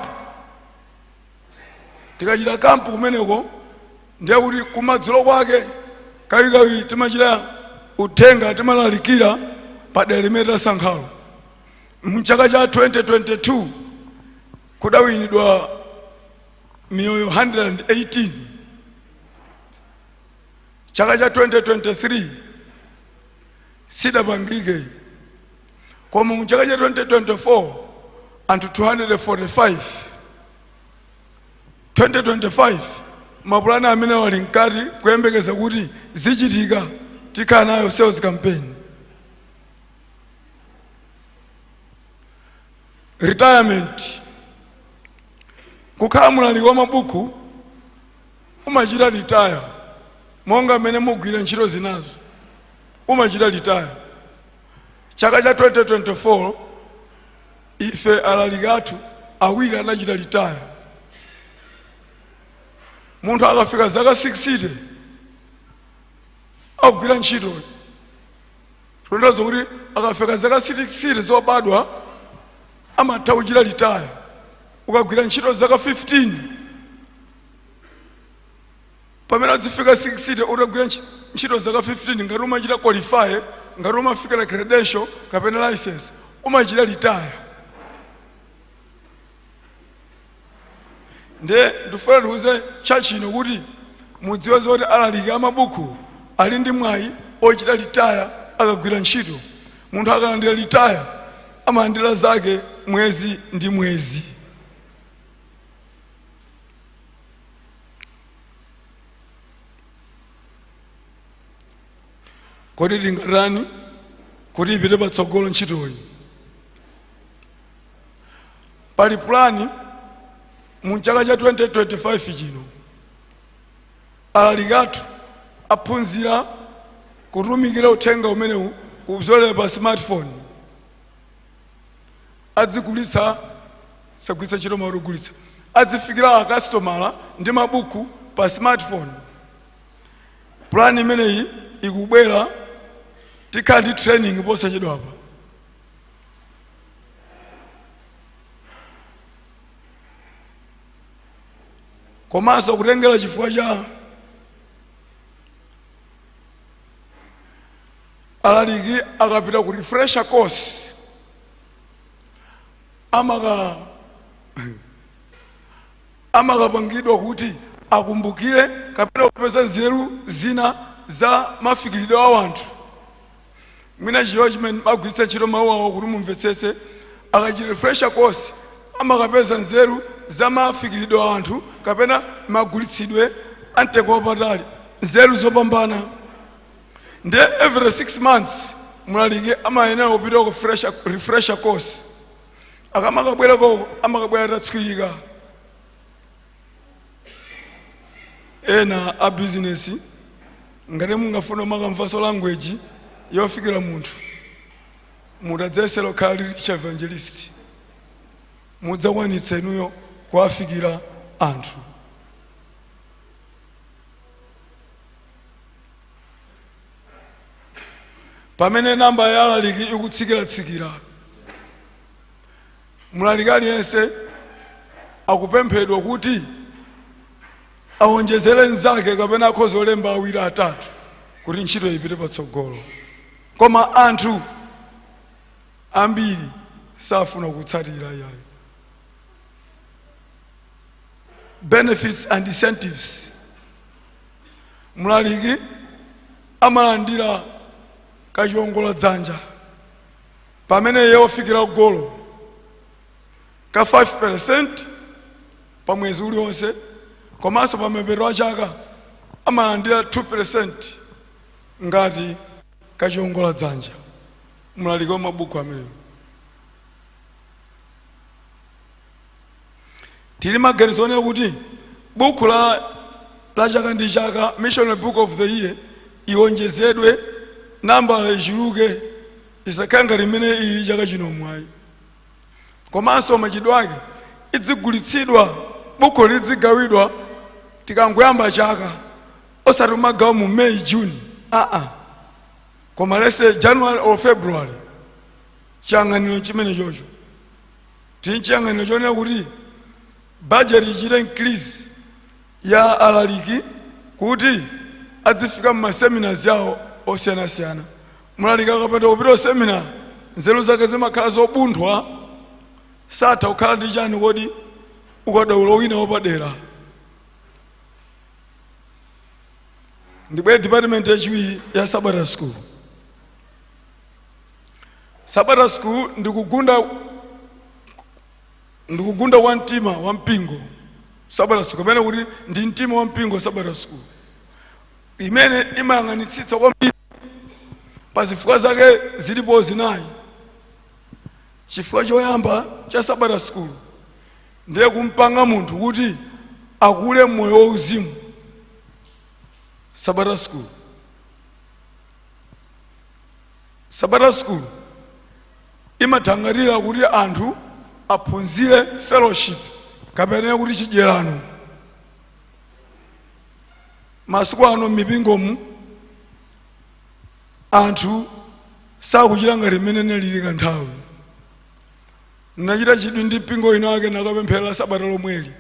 S6: Tikachita camp kumeneko, ndiye kuti kumadzulo kwake kawikawi timachita uthenga, timalalikira pa dera limene tasankhalo. Mchaka cha 2022 kudawinidwa miyoyo 118. Chaka cha 2023 sidapangike, koma mu chaka cha 2024 anthu 245. 2025 mapulani amene wali mkati kuyembekeza kuti zichitika, tikhala nayo sales campaign. Retirement: kukhala mlaliki wa mabuku umachita retire monga mmene mugwira ntchito zinazo, umachita retire. Chaka cha 2024 ife alaliki athu awiri anachita retire. Munthu akafika zaka 60 akugwira ntchito, kutanthauza kuti akafika zaka 60 zobadwa amatha kuchita retire. Ukagwira ntchito zaka 15, pamene adzifika 60 utagwira ntchito zaka 15, ngati umachita qualify, ngati umafikira credential kapena license, umachita retire. Ndiye ndifuna ndiuze chachino kuti mudziwe zoti alaliki amabuku ali ndi mwayi ochita retire akagwira ntchito. Munthu akalandira retire amalandira zake mwezi ndi mwezi. Kodi tingatani kuti ipite patsogolo ntchitoyi? Pali pulani. Mu chaka cha 2025 chino, alaliki athu aphunzira kutumikira uthenga umenewu kupyolera pa smartphone. Adzigulitsa, sagwiritsa ntchito mawu ogulitsa, adzifikira akasitomala ndi mabuku pa smartphone. Plan imeneyi ikubwera, tikhala ndi training posachedwapa. Komanso kutengera chifukwa cha alaliki akapita ku refresher course, amakapangidwa kuti akumbukire kapena kupeza nzeru zina za mafikiridwe a anthu. Mwina chiwo chimene agwiritsa ntchito mawu awo kuti mumvetsetse, akachita refresher course amakapeza nzeru za mafikiridwe a anthu kapena magulitsidwe a mtengo wapatali, nzeru zopambana. Ndiye every 6 months mlaliki amayenera kupita ku refresher course. Akamakabwerako amakabwera atatswirika. Ena a business, ngati mungafuna makamvaso language yofikira munthu, mutadzayesera kukhala rich evangelist, mudzakwanitsa inuyo kuwafikira anthu. Pamene namba ya alaliki ikutsikiratsikiira, mlaliki aliyense akupemphedwa kuti awonjezere mnzake kapena akhoza olemba awiri, atatu, kuti ntchito ipite patsogolo. Koma anthu ambiri safuna kutsatira yayo. Benefits and incentives: mlaliki amalandira kachiongola dzanja pamene iye wafikira goal ka 5% pa mwezi uliwonse, komanso pa mapeto a chaka amalandira 2% ngati kachiongola dzanja, mlaliki wa mabuku amenewo. Tili maganizo onena kuti buku la chaka ndi chaka, Missionary Book of the Year, iwonjezedwe, nambala ichuluke, isakhale ngati imene ili chaka chino mwayi. Komanso machidwe ake idzigulitsidwa, buku lidzigawidwa tikangoyamba chaka, osati kumagawa mu May, June, aa, koma lese January or February. Chiyang'aniro chimene chocho, tili chiyang'aniro chonena kuti budget ichite increase ya alaliki kuti adzifika mmaseminars yawo osiyanasiyana. Mlaliki akapita kupita seminar, nzeru zake zimakhala zobunthwa, satha kukhala ndi chani kodi ukadaulo wina wapadera. Ndibwere department yachiwiri ya Sabata School. Sabata School ndikugunda kwa mtima wa mpingo. Sabata School, kapena kuti ndi mtima wa mpingo. Sabata School imene imayang'anitsitsa kwambiri pa zifukwa zake zilipo zinayi. Chifukwa choyamba cha Sabata School ndiye kumpanga munthu kuti akule moyo wauzimu. Sabata School imathangatira kuti anthu aphunzire fellowship kapena kuti chidyerano. Masiku ano m'mipingomu anthu sakuchita ngati mmene lili kanthawi. Ndinachita chidwi ndi mpingo ino ake nakapemphera sabata lomweli,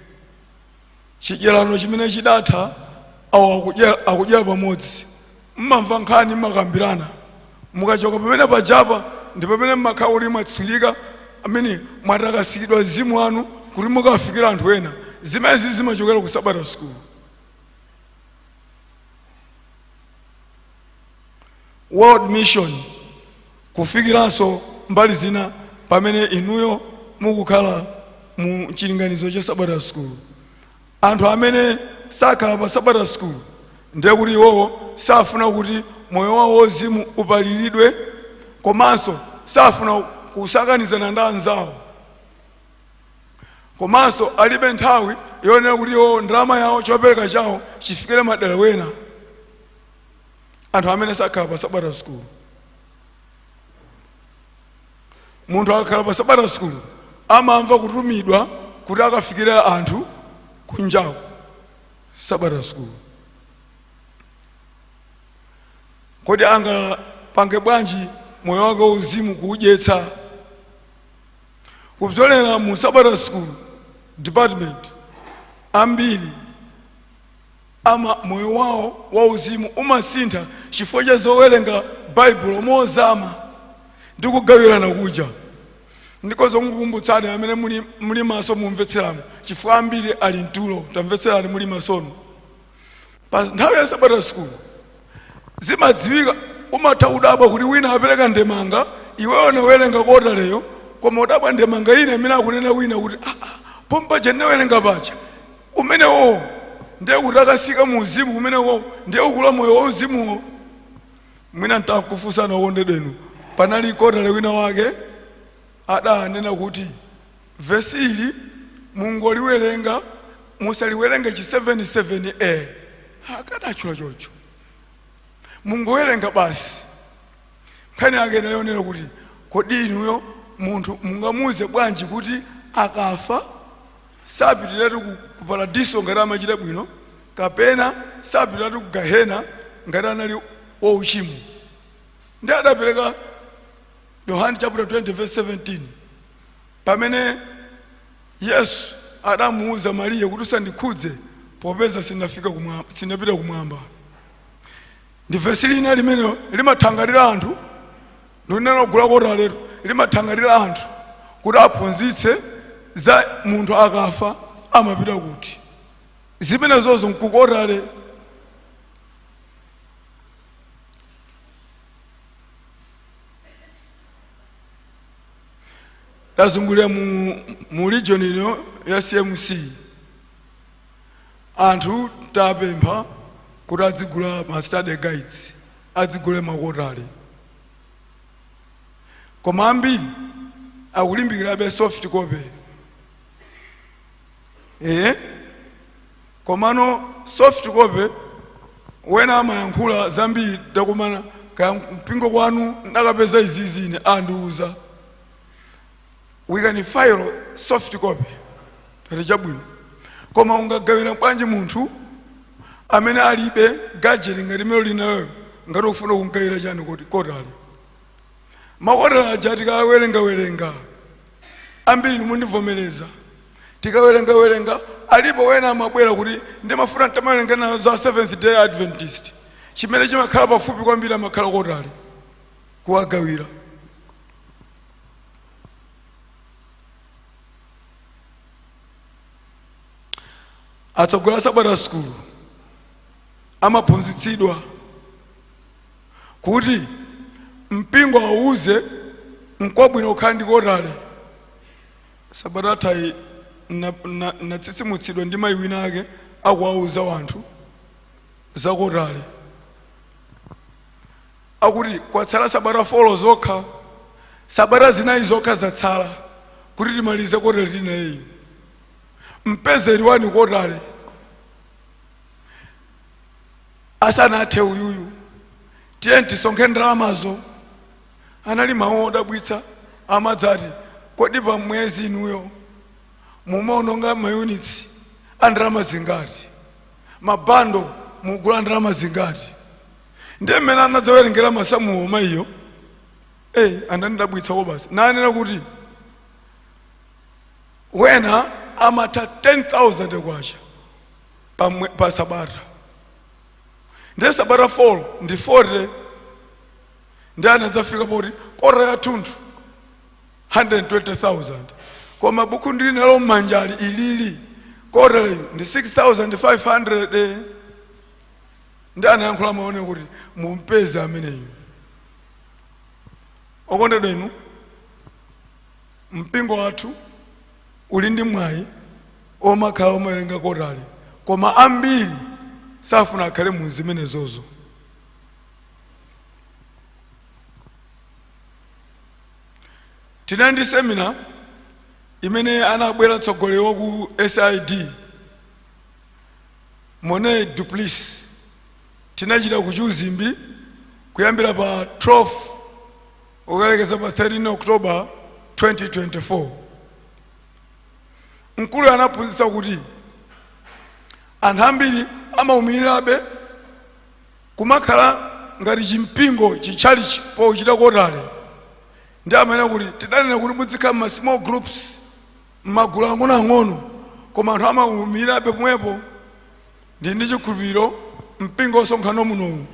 S6: chidyerano chimene chidatha, awo akudyera pamodzi, mmamva nkhani, mmakambirana. Mukachoka pamene pajapa ndi pamene mmakhala kuti mwatswirika, amene mwatakasikidwa mzimu wanu kuti mukafikira anthu ena. Zimenezi zimachokera ku Sabata School. World mission, kufikiranso mbali zina pamene inuyo mukukhala mu chilinganizo cha Sabata School. Anthu amene sakhala pa Sabata School ndiye kuti iwowo safuna kuti moyo wawo wauzimu upaliridwe, komanso safuna kusakanizana ndi anzawo. Komanso alibe nthawi yonena kuti iwo ndalama yawo, chopereka chawo chifikire madera wena. Anthu amene sakhala pa Sabata school, munthu akakhala pa Sabata school amamva kutumidwa kuti akafikire anthu kunjaku. Sabata school, kodi angapange bwanji moyo wake uzimu kuudyetsa? Kupyolera mu Sabata school department, ambiri ama moyo wawo wauzimu umasintha chifukwa cha zowerenga Baibulo mozama ndi kugawirana kuja. Ndikozo kukumbutsani amene muli maso, mumvetseramo, chifukwa ambiri ali mtulo. Tamvetserani muli masono. Pa nthawi ya Sabata school zimadziwika, umatha kudabwa kuti wina apereka ndemanga, iweyo nawerenga quarterlyyo, koma udabwa ndemanga ina imene akunena wina kuti, "Ah, ah, pompaja ndinawerenga paja." Umenewo ndiye kuti akasika mu uzimu kumenewo, ndiye ukula moyo wa uzimuwo. Mwina ntakufunsana, okondedwenu, panali quarterly wina wake adanena kuti vesi ili mungoliwerenga, musaliwerenge chi 77a. Akadatchula chocho, mungowerenga basi. Nkhani yake inayonera kuti kodi inuyo munthu mungamuuze bwanji kuti akafa sapitiratu ku paradiso ngati amachita bwino, kapena sapitiratu ku gahena ngati anali wauchimo? Ndi adapereka Yohane chapter 20 verse 17, pamene Yesu adamuwuza Mariya kuti, "Usandikhudze, popeza sindinafika kumwamba, sindinapita kumwamba." Ndi vesi lina limene limathangatira anthu, ndikunena kugula quarterlytu, limathangatira anthu kuti aphunzitse za munthu akafa amapita kuti. Zimenezozo nku quarterly. Tazungulira mu region ino ya CMC, anthu tapempha kuti adzigula ma study guides, adzigule ma quarterly, koma ambiri akulimbikirabe soft copy. Komano soft copy wena amayankhula zambiri. Takumana kaya mpingo kwanu, ndakapeza izizine andiuza, "We can file soft copy." Tati chabwino, koma ungagawira bwanji munthu amene alibe gadget ngati imene linayo? Ngati ukufuna kumgawira chani? Kuti quarterly, ma quarterly aja tikawerengawerenga, ambiri mundivomereza, tikawerengawerenga alipo wena amabwera kuti, "Ndimafuna ntamawerenga nazo za Seventh Day Adventist." Chimene chimakhala pafupi kwambiri amakhala quarterly, kuwagawira. Atsogoleri a Sabata school amaphunzitsidwa kuti mpingo awuze nkwabwino kukhala ndi quarterly. Sabata athayi natsitsimutsidwa ndi mayi wina ake akuwauza wanthu za quarterly, akuti kwatsala sabata 4 zokha, sabata 4 zokha zatsala kuti timalize quarterly tinayeyi. Mpezeri wani quarterly asanathe uyuyu, tiye tisonkhe ndalamazo. Anali mawu odabwitsa. Amadzati, "Kodi pa mwezi inuyo mumaononga ma units a ndalama zingati? Ma bundle mugula ndalama zingati?" Ndiye mmene anadzawerengera masamuwo mayiyo, eyi, anandidabwitsako basi. Nanena kuti wena amatha 10,000 kwacha pa sabata, ndiye sabata 4 ndi 40, ndi anadzafika poti quarter yathunthu 120,000. Koma buku ndili nalo m'manjali ilili, quarterly ndi 6500. Ndi anayankhula maone kuti mumpeze ameneyu. Okondedwa inu, mpingo wathu uli ndi mwayi omakhala omawerenga quarterly, koma ambiri safuna akhale mu zimenezozo. Tinali ndi seminar Imene anabwera mtsogoleri wa ku SID, Monet Duplice, tinachita ku Chiuzimbi kuyambira pa 12 ukalekeza pa 13 October 2024. Mkulu anaphunzitsa kuti anthu ambiri amawumirirabe kumakhala ngati chimpingo chitchalichi pochita quarterly, ndi amene kuti tidanena kuti muzikhala ma small groups, m'magulu ang'onoang'ono, koma anthu amawumirirabe pomwepo. Ndi chikhulupiriro mpingo osonkhano munowu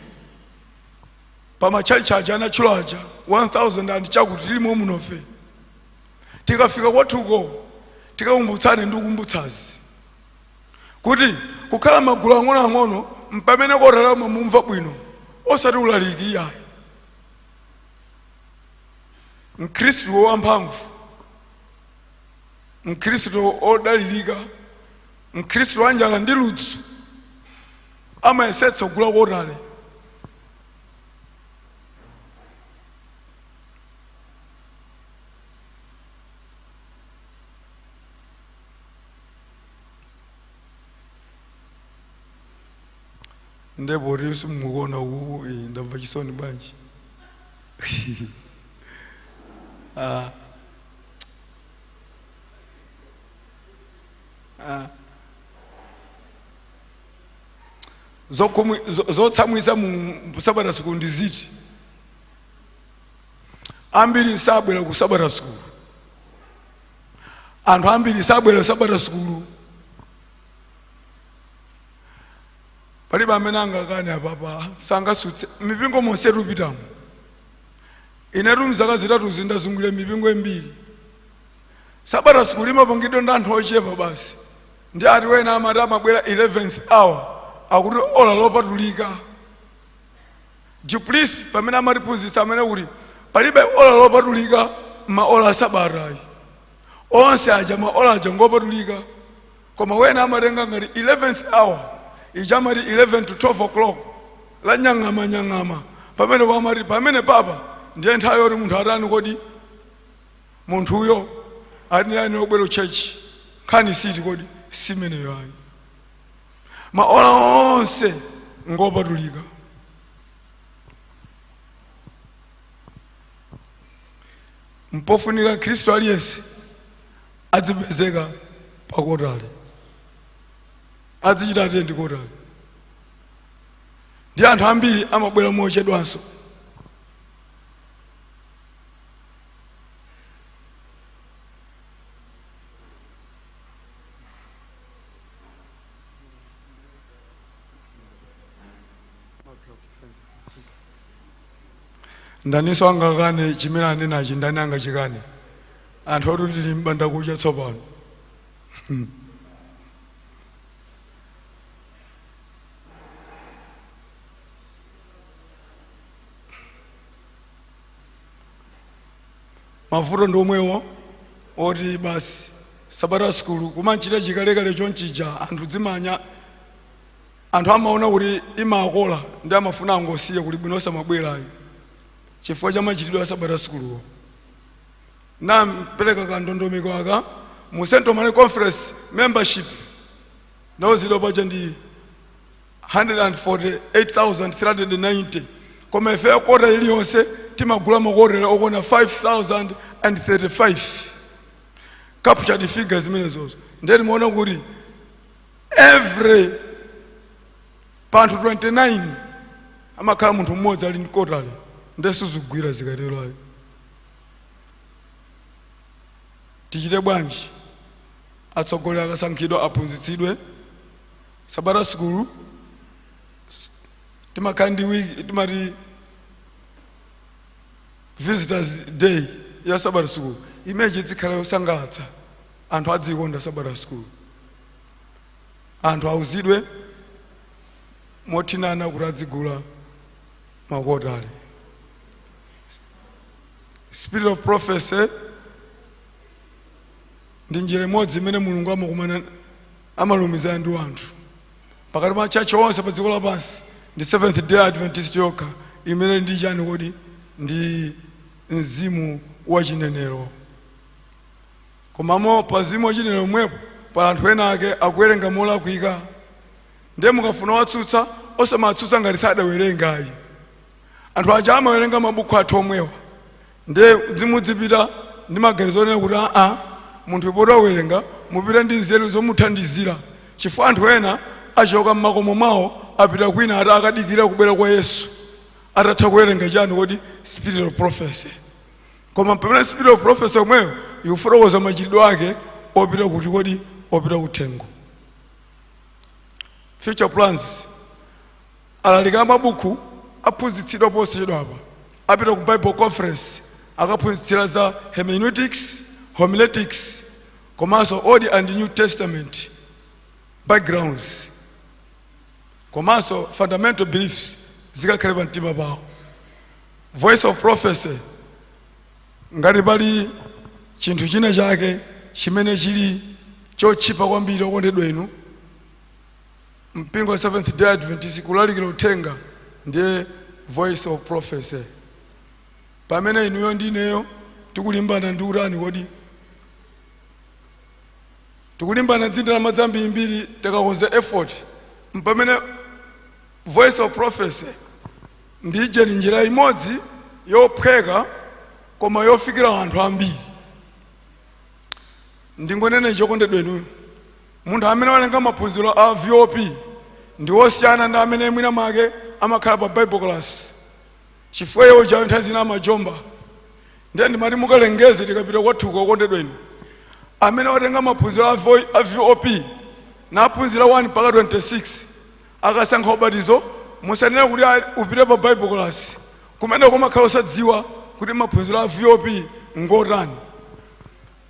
S6: pa matchalichi aja anatchula aja 1000 and chakuti tilimo munofe, tikafika kwathuko tikakumbutsane ndi kukumbutsazi kuti kukhala magulu ang'onoang'ono mpamene quarterly mumva bwino, osati ulaliki iyayi. Mkhristu wamphamvu, mkhristu odalirika, mkhristu wanjala ndi ludzu amayesetsa kugula quarterly. Ndipo simukuona uku, ndamva chisoni bwanji. Ah. Ah. Zotsamwisa mu sabata school ndi ziti? Ambiri sabwera ku sabata school, anthu ambiri sabwera sabata school. Palibe amene angakane apapa, sangasutse. Mipingo monse tupitamo, inetu mzaka 3 zindazungulira mipingo imbiri. Sabata school imapangidwa ndi anthu ochepa basi, ndi ati wena amati amabwera 11th hour, akuti ola lopatulika. Duplice pamene amatiphunzitsa amene kuti palibe ola lopatulika, maola asabatayi onse aja, maola aja ngopatulika, koma wena amatenga ngati 11th hour ija amati 11 to 12 o'clock la nyang'ama nyang'ama, pamene pamati pamene papa ndiye nthawi yoti munthu atani kodi, munthuyo ati ani obwera church. Nkhani siti kodi simeneyo ayi, maola onse ngopatulika. Mpofunika Khristu aliyense adzipezeka pa quarterly, adzichita attend quarterly, ndi anthu ambiri amabwera mochedwanso. Ndaninso angakane chimene anenachi? Ndani angachikane? Anthu oti tili mbanda kucha tsopano. Mavuto ndi omwewo oti basi sabata sukulu kumanchita chikalekale chonchija, anthu dzimanya, anthu amaona kuti imakola ndi amafuna angosiya kuli bwino osamabwerayo chifukwa cha machitidwe a sabata sukuluwo. Nampereka kandondomeko aka mu Central Malawi Conference membership nawuzidwa paja ndi 148,390, koma ife quarter iliyonse timagula ma quarterly okwana 5035, captured figures zimenezozo. Ndiye timaona kuti every panthu 29 amakhala munthu mmodzi ali ndi quarterly, ndiye sizigwira zikatero ayi. Tichite bwanji? Atsogoleri akasankhidwa aphunzitsidwe sabata sukulu. Timakhala ndi wiki timati visitors day ya sabata sukulu, imene chizikhala yosangalatsa, anthu adzikonda sabata sukulu. Anthu auzidwe mothinana kuti adzigula ma quarterly. Spirit of prophecy ndi njira imodzi imene Mulungu amakumana, amalumizana ndi anthu. Pakati pa church onse pa dziko lapansi ndi Seventh Day Adventist yokha imene ndi chani kodi? Ndi mzimu wa chinenero. Komamo pazimo chinelo omwepo pala anthu ena ake akuwerenga molakwika. Ndiye mukafuna watsutsa, osamatsutsa ngati sadawerengayi. Anthu aja amawerenga mabuku athu omwewa. Ndiye zimudzipita ndi maganizo onena kuti aa, munthu poti wawerenga, mupite ndi nzeru zomuthandizira, chifukwa anthu ena achoka m'makomo mwawo apita kwina ati akadikira kubwera kwa Yesu atatha kuwerenga chani kodi? Spirit of Prophecy. Koma pamene Spirit of Prophecy omweyo ikufotokoza machitidwe ake opita kuti kodi? Opita kuthengo. Future plans: alalika amabuku aphunzitsidwa posachedwapa apita ku Bible Conference, akaphunzitsira za hermeneutics, homiletics komanso Old and New Testament backgrounds komanso fundamental beliefs zikakhale pa mtima pawo. Voice of Prophecy, ngati pali chinthu china chake chimene chili chotchipa kwambiri, okondedwa inu, mpingo wa Seventh Day Adventist kulalikira uthenga ndiye Voice of Prophecy. Pamene inuyo ndineyo tikulimbana ndi utani kodi? Tikulimbana ndi ndalama zambirimbiri, tikakonza effort, mpamene Voice of Prophecy ndije ni njira imodzi yophweka koma yofikira anthu ambiri. Ndingonene, chokondedwa inuyo, munthu amene walenga maphunziro a VOP ndi wosiyana ndi amene mwina mwake amakhala pa Bible class, chifukwa iwo chayo nthawi zina amajomba. Ndiye ndimati mukalengeze tikapita kwathuko, okondedwa inu, amene watenga maphunziro a VOP naphunzira 1 mpaka 26, akasankha ubatizo, musanene kuti upite pa Bible class, kumene kumakhala osadziwa kuti maphunziro a VOP ngotani.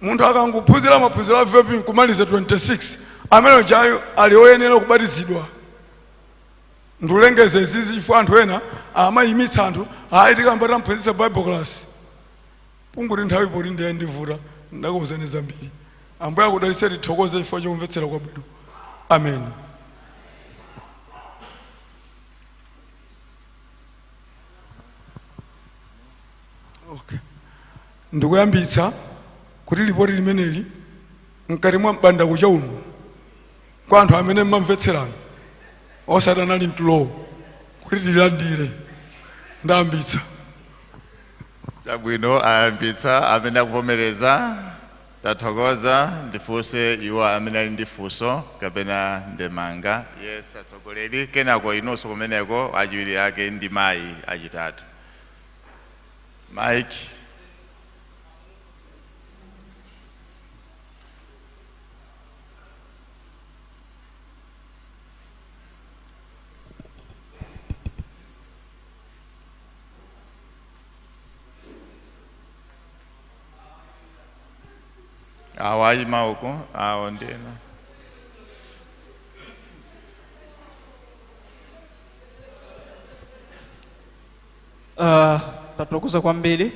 S6: Munthu akangophunzira maphunziro a VOP nkumaliza 26, amene ujayo ali oyenera kubatizidwa. Ndiulengeze izizi chifukwa anthu ena amayimitsa anthu, ayi, tikamba tamphunzitsa Bible class. Punguti nthawi poti ndiye ndivuta, ndakuwuzani zambiri. Ambuye akudalitse. Tithokoze chifukwa chokumvetsera kwabwino. Amen. Okay. Ndikuyambitsa kuti lipoti limeneli mkati mwa mpanda kucha uno kwa anthu amene mmamvetserano osati anali mtulowo kuti tilandire. Ndayambitsa.
S1: Chabwino, ayambitsa. Amene akuvomereza, tathokoza. Ndifunse iwo amene ali ndi funso kapena ndemanga. Yes, atsogoleri, kenako inunso kumeneko, achiwiri ake ndi mayi achitatu. Mike. Awo ayima uko, awo ndena.
S7: Tathokoza kwambiri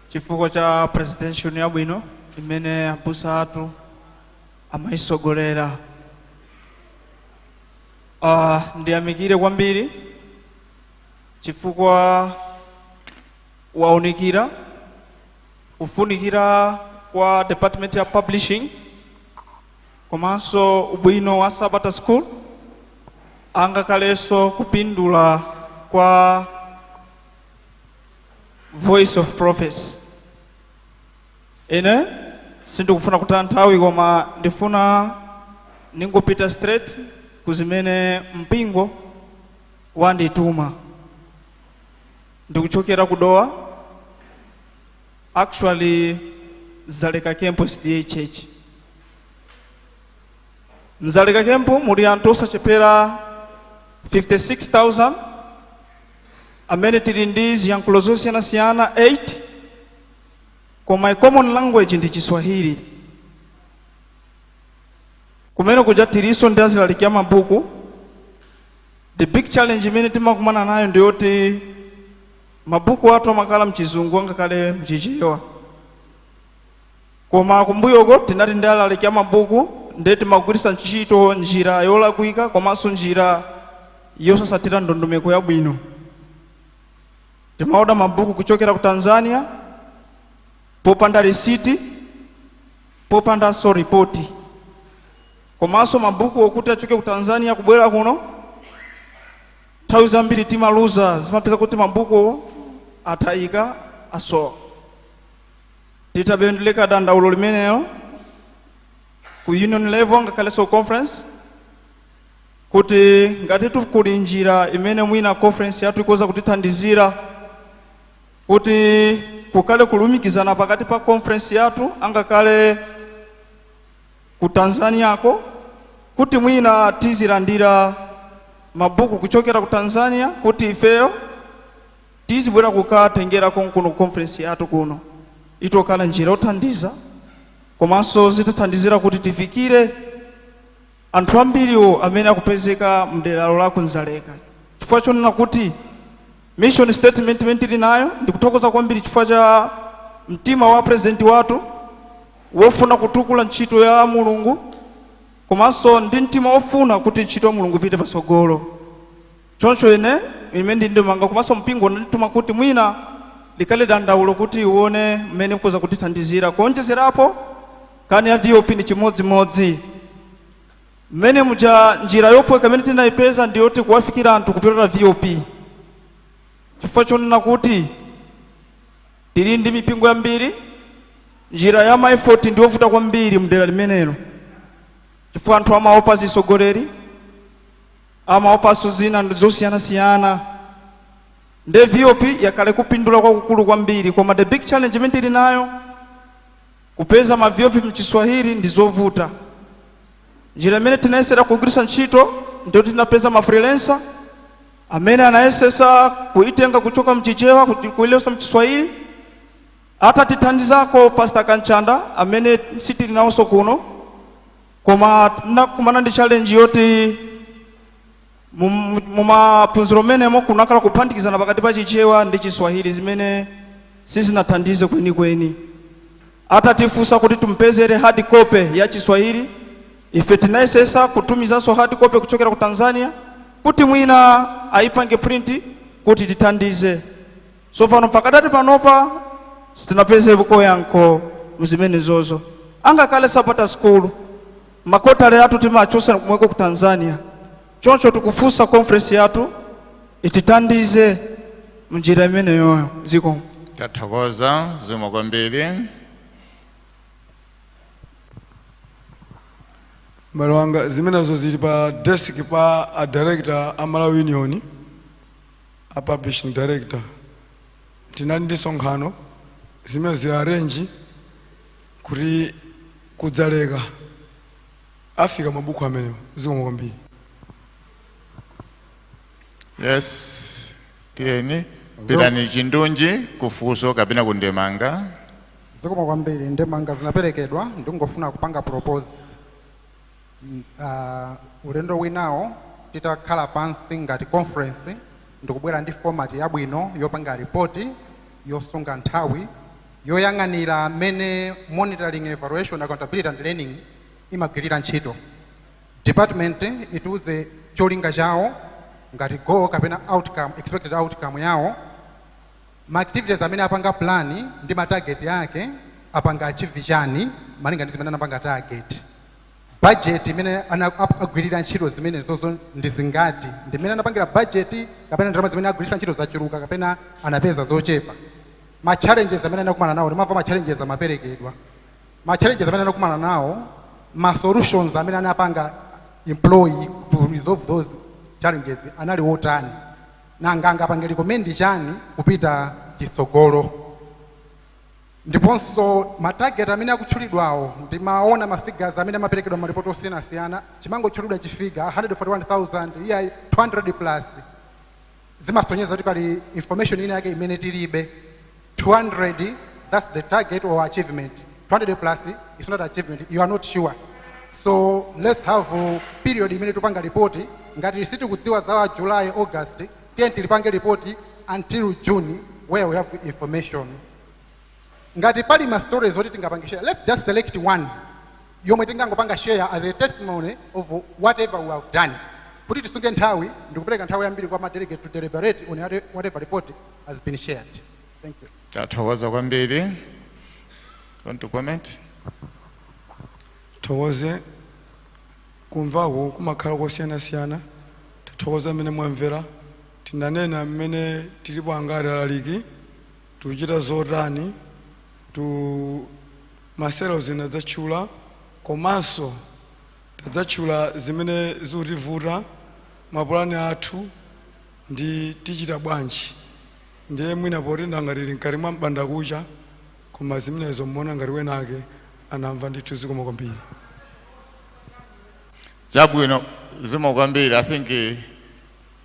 S7: chifukwa cha presentation yabwino imene abusa athu amayisogolera. Ndiyamikire kwambiri chifukwa waunikira kufunikira kwa department ya publishing komanso ubwino wa Sabata School, angakhalenso kupindula kwa Voice of Prophecy. Ine sindikufuna kutaya nthawi, koma ndifuna ningopita straight kuzimene mpingo wandituma. Ndikuchokera kudowa, actually Zaleka Camp SDA Church. Mzaleka Camp muli anthu osachepera 56,000 amene tili ndi ziyankhulo zosiyanasiyana 8, koma common language ndi Chiswahili. Kumene kuja tilinso ndi azilaliki mabuku. The big challenge imene timakumana nayo ndiyoti mabuku athu amakhala mchizungu angakhale mchichewa, koma kumbuyoko tinali ndi alaliki amabuku, ndiye timagwiritsa ntchito njira yolakwika komanso njira yosasatira ndondomeko yabwino. Timaoda mabuku kuchokera ku Tanzania popanda risiti. Popandanso ripoti, komanso mabuku okuti achoke ku Tanzania kubwera kuno, nthawi zambiri timaluza, zimapeza kuti mabuku atayika, asowa. Titabendeleka dandaulo limenelo ku union level ngakhalenso conference, kuti ngati kuli njira imene mwina conference yathu ikoza kutithandizira kuti kukhale kulumikizana pakati pa conference yathu angakhale ku Tanzaniako, kuti mwina tizilandira mabuku kuchokera ku Tanzania, kuti ifeyo tizibwera kukatengera konkuno ku conference yathu kuno, itokhala njira yothandiza, komanso zitithandizira kuti tifikire anthu ambiriwo amene akupezeka mderalo la kuDzaleka, chifukwa chonena kuti mission statement imene tili nayo. Ndikuthokoza kwambiri chifukwa cha mtima wa president wathu wofuna kutukula ntchito ya Mulungu, komanso ndi mtima wofuna kuti ntchito ya Mulungu ipite patsogolo. Choncho ine imene ndi ndimanga, komanso mpingo ndituma kuti mwina likhale dandaulo kuti ione mmene mkuza kutithandizira. Kuonjezerapo, nkhani ya VOP ndi chimodzimodzi mmene muja. Njira yophweka imene tinayipeza ndiyoti kuwafikira anthu kupitira VOP, chifukwa chonena kuti tili ndi mipingo yambiri. Njira ya ma effort ndiyovuta kwambiri mdera limenelo, chifukwa anthu amaopa zisogoleri, amaopanso zina zosiyanasiyana. Nde VOP yakhale kupindula kwakukulu kwambiri, koma the big challenge imene tili nayo, kupeza ma VOP mChiswahili ndi zovuta. Njira imene tinayesera kugwiritsa ntchito ndiyo tinapeza ma freelancer amene anayesesa kuitenga kuchoka mChichewa kuti kuilesa mChiswahili. Atatithandizako Pastor Kanchanda amene sitili nawonso kuno, koma tinakumana ndi challenge yoti mumaphunziro menemo kunakhala kuphatikizana pakati pa Chichewa ndi Chiswahili, zimene sizinathandize kwenikweni. Atatifunsa kuti tumpezere hard copy ya Chiswahili, ife tinayesesa kutumizanso hard copy kuchokera ku Tanzania kuti mwina ayipange print kuti tithandize. So pano pakadati panopa sitinapezeko yankho mzimenezozo. Angakhale Sabata School, ma quarterly athu timachosa kumweko ku Tanzania. Choncho tikufunsa conference yathu itithandize mnjira imeneyoyo. Zikomo.
S1: Tathokoza, zikomo kwambiri.
S6: M'bale wanga, zimenezo zili pa desk pa a director a Malawi Union, a publishing director. Tinali ndi sonkhano, zimene zili arrange kuti kuDzaleka afika mabuku amenewo. Zikomo kwambiri.
S1: Yes, tiyeni pitani chindunji kufunso kapena kundemanga.
S8: Zikomo kwambiri. Ndemanga zinaperekedwa, ndingofuna kupanga propose ulendo winawo titakhala pansi ngati conference, ndikubwera ndi format yabwino yopanga ripoti, yosunga nthawi, yoyang'anira mmene monitoring, evaluation, accountability and learning imagwirira ntchito. Department itiuze cholinga chawo ngati goal kapena outcome, expected outcome yawo, ma activities amene apanga plan ndi ma target yake, apanga achieve chani malinga ndi zimene anapanga target, budget imene agwirira ntchito zimenezozo ndi zingati, ndi mmene anapangira budget kapena ndalama zimene agwiritsa ntchito zachuluka kapena anapeza zochepa, ma challenges amene anakumana nawo. Ndimamva ma challenges amaperekedwa, ma challenges amene anakumana nawo, ma solutions amene anapanga employ to resolve those challenges anali otani, nanga angapange recommend chani kupita chitsogolo. Ndiponso ma target amene akutchulidwawo, ndimaona ma figures amene amaperekedwa malipoti osiyanasiyana, chimangotchulidwa chi figure 141,000, iyayi, 200 plus, zimasonyeza kuti pali information ina yake imene tilibe. 200, that's the target or achievement. 200 plus is not achievement, you are not sure. So let's have a period imene tupanga ripoti. Ngati sitikudziwa za July, August, tiye tilipange ripoti until June where we have information. Ngati pali ma stories oti tingapange share, let's just select one yomwe tingangopanga share as a testimony of whatever we have done, kuti tisunge nthawi ndikupereka nthawi yambiri kwa ma delegate to deliberate on whatever report has been shared. Thank you.
S1: Tathokoza kwambiri. Want to comment?
S6: Thokoze. Kumvako kumakhala kosiyanasiyana. Tathokoza mmene mwamvera. Tinanena mmene tilipo angati alaliki, tikuchita zotani, tu maselo zina zatchula, komanso tadzatchula zimene zikutivuta, mapulani athu ndi tichita bwanji. Ndiye mwina poti ngati mkati mwa mbanda kucha, koma zimenezo mmuona ngati wenake anamva ndithu. Zikomo kwambiri.
S1: Chabwino, zikomo kwambiri. I think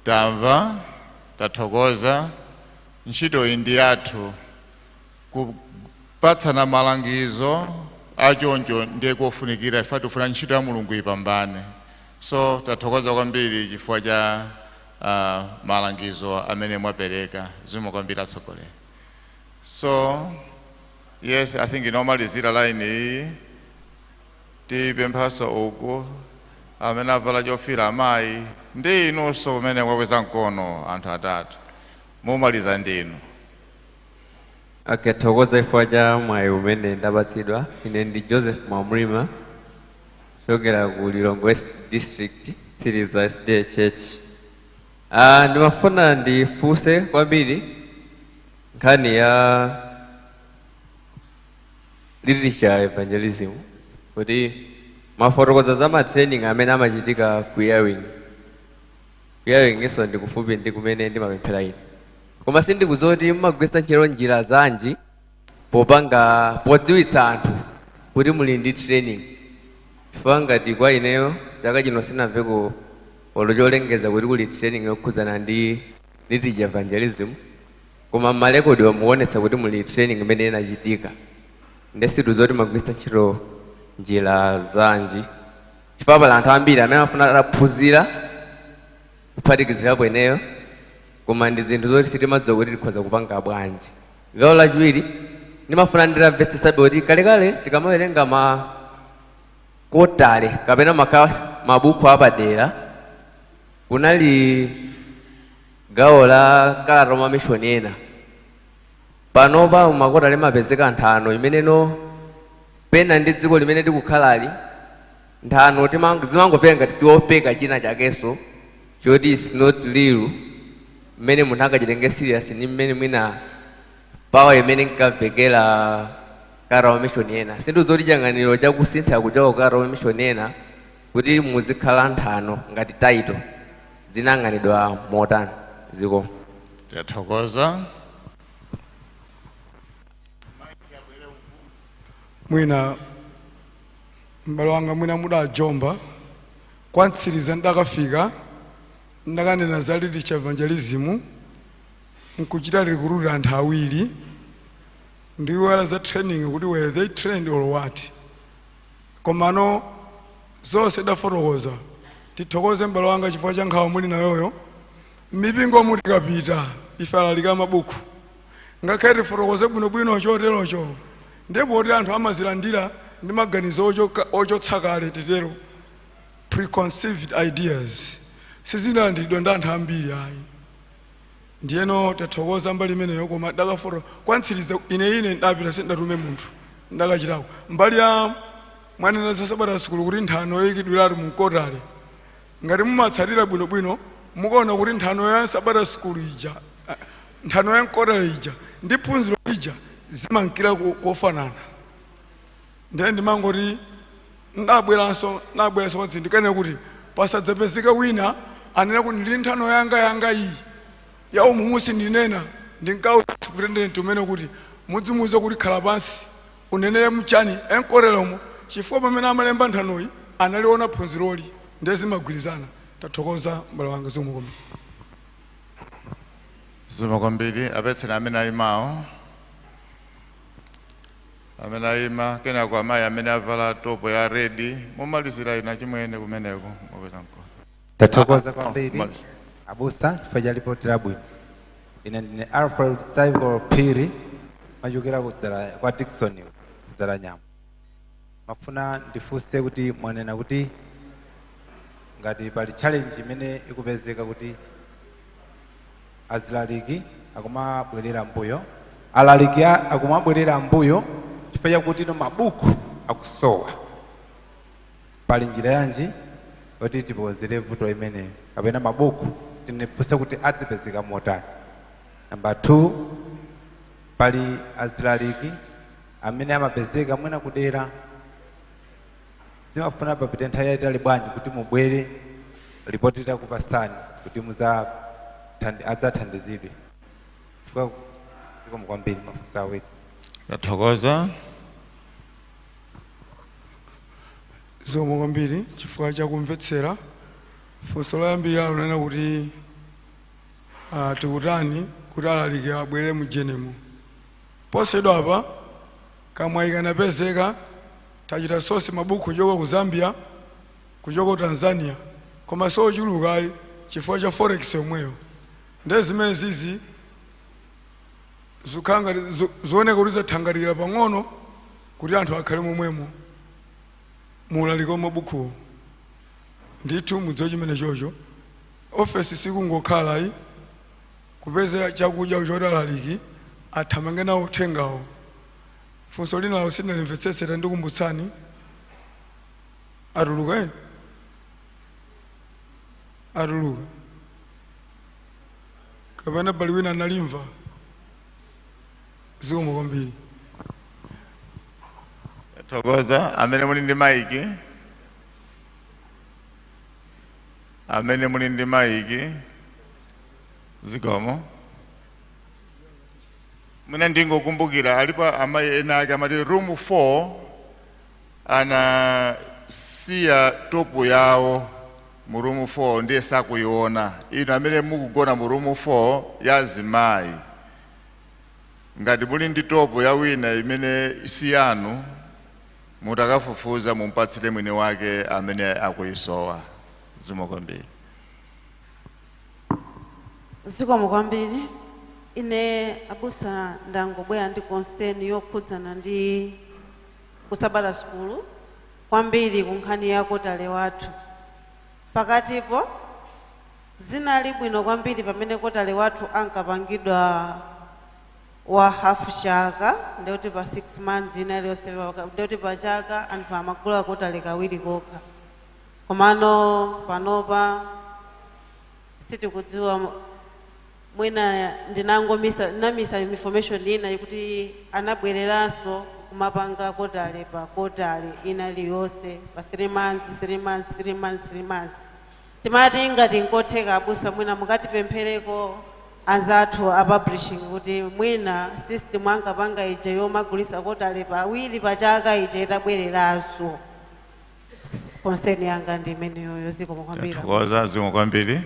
S1: tamva, tathokoza. Ntchito iyi ndi yathu, kupatsana malangizo achoncho ndiye kofunikira. Ife tifuna ntchito ya Mulungu ipambane, so tathokoza kwambiri chifukwa cha malangizo amene mwapereka. Zikomo kwambiri, atsogoleri. So yes, I think inomalizira line iyi, tipemphaso uku amene avala chofira, amayi, ndi inunso kumene mwakweza mkono, anthu atatu mumaliza ndinu.
S9: Okay, thokoza chifukwa cha mwayi umene ndapatsidwa. Ine ndi Joseph Mwamrima, kuchokera ku Lilongwe West District, Tsiriza SDA Church. Ndimafuna ndifunse kwambiri nkhani ya literature evangelism, kuti mafotokoza za ma training amene amachitika ku Earwing. Ku Earwing iso ndi kufupi ndi kumene ndimapemphera ine, koma sindikudziwa kuti mumagwiritsa ntchito njira zanji popanga podziwitsa anthu kuti muli ndi training, chifukwa ngati kwa ineyo chaka chino sinamveko olo cholengeza kuti kuli training yokhudzana ndi literature evangelism, koma mmalekodi wamuonetsa kuti muli training imene inachitika. Nde sindikudziwa kuti mumagwiritsa ntchito njira zanji, chifukwa pali anthu ambiri amene amafuna ataphunzira, kuphatikizirapo ineyo, koma ndi zinthu zoti sitimadziwa kuti tikhoza kupanga bwanji. Gawo lachiwiri, ndimafuna nditamvetsetsabe kuti kalekale tikamawerenga ma quarterly kapena mabuku apadera, kunali gawo la kalata ma mission ena. Panopa ma quarterly mapezeka nthano imeneno pena ndi dziko limene tikukhalali, nthano zimangopeka ngati tiopeka china chakenso choti is not real, mmene munthu angachitenge serious ni mmene mwina power imene nkamvekera kalata wa mission ena. Sindizoti chiyang'aniro chakusintha kuchoka ku kalata wa mission ena kuti muzikhala nthano ngati title zinayang'anidwa motani? Ziko.
S1: Tathokoza.
S6: Mwina m'bale wanga, mwina mudajomba kwantsiriza, ndakafika ndakanena za literature evangelism, nkuchita recruit anthu awiri, ndiwala za training kuti were they trained or what. Komano zonse dafotokoza. Tithokoze, m'bale wanga, chifukwa cha nkhawa muli nayoyo. Mipingo mutikapita ife alalika mabuku, ngakhale tifotokoze bwinobwino choterocho, ndipo kuti anthu amazilandira ndi maganizo ochotsa kale, titero preconceived ideas, sizinalandiridwa ndi anthu ambiri ayi. Ndiyeno tathokoza mbali imeneyo, koma dakafoto kwantsiriza ine ndapita, sindatume munthu, ndakachitako mbali ya mwanena za sabata sukulu kuti nthano yoyikidwiratu mu quarterly. Ngati mumatsatira bwinobwino, mukaona kuti nthano ya sabata sukulu ija, nthano ya quarterly ija ndi phunziro ija zimankira kofanana. Ndiye ndimangoti ndabweranso kwanzi ndikanena kuti pasadzapezeka wina anena kuti ndili nthano yanga iyi ya umumu, ndinena ndinkauza superintendent umene kuti mudzimuuze kuti khala pansi uneneye mchani enkoreromo, chifukwa pamene amalemba nthanoyi analiona phunziroli, ndiye zimagwirizana. Tathokoza, m'bale wanga, zikomo kwambiri.
S1: Zikomo kwambiri. Apetseni amene ayimawo, amene ayima, kenako amayi amene avala top ya red. Mumalizira ina chimwene kumeneko mupeza mkono.
S10: Tathokoza
S1: Ah, ah,
S10: kwambiri,
S1: maliza.
S10: abusa, chifukwa cha ripoti labwino. Ine ndine Alfred Saibol Phiri, machokera kudzala kwa Dickson, kudzala nyama. Mafuna ndifunse kuti mwanena kuti ngati pali challenge imene ikupezeka kuti azilaliki akumabwerera mbuyo, alaliki akumabwerera mbuyo chifukwa chakuti no mabuku akusowa. Pali njira yanji yoti tikonzere vuto imeneyi, kapena mabuku tinefunse kuti adzipezeka motani? Namba 2, pali azilaliki amene amapezeka mwina kudera, zimafuna papite nthawi yayitali bwanji kuti mubwere ripoti takupasani kuti adzathandizidwe? Chifukwa zikomo kwambiri, mafunso awiri.
S1: Tathokoza.
S6: Zikomo kwambiri chifukwa chakumvetsera. Funso loyambirira lunena kuti tikutani kuti alaliki abwere mu jenemo. Posachedwa apa kamwayi kanapezeka, tachita source mabuku kuchoka ku Zambia, kuchoka ku Tanzania, koma sochulukayi chifukwa cha forex yomweyo. Ndiye zimene zizi zioneka kuti zathangatirira pang'ono kuti anthu akhale momwemo muulaliki wa mabukuwo. Ndithu mudziwe chimene chocho, ofesi sikungokhalayi kupeza chakudya choti alaliki athamange nawo uthengawo. Funso linalo sindinalimvetsetse, tandikumbutsani. Atuluka eni? Atuluka kapena pali wina analimva? Zikomo kwambiri.
S1: Tathokoza. Amene muli ndi maiki, amene muli ndi maiki, zikomo. Mwina ndingokumbukira alipo amayi ena ake amati room 4 anasiya topu yawo mu room 4, ndiye sakuiona. Inu amene mukugona mu room 4 ya azimayi, ngati muli ndi topu ya wina imene si yanu, mutakafufuza mumpatsire mwini wake amene akuisowa. Zikomo kwambiri.
S11: Zikomo kwambiri. Ine abusa ndangobwera ndi concern yokhudzana ndi kusabata sukulu, kwambiri ku nkhani ya quarterly wathu. Pakatipo zinali bwino kwambiri pamene quarterly wathu ankapangidwa wa hafu chaka, ndikuti pa 6 months ina iliyonse, ndikuti pa chaka anthu amagula quarterly kawiri kokha. Komano panopa sitikudziwa, mwina ndinangomisa namisa information ina kuti anabwereranso kumapanga quarterly pa quarterly ina iliyonse pa 3 months, 3 months, 3 months, 3 months. Timati ngati nkotheka abusa, mwina mukatipemphereko anzathu a publishing kuti mwina system ankapanga ija yomagulisa quarterly pawiri pa chaka ija itabwereranso. Concern yanga ndi imeneyoyo. Zikomo kwambiri.
S1: Tathokoza, zikomo kwambiri.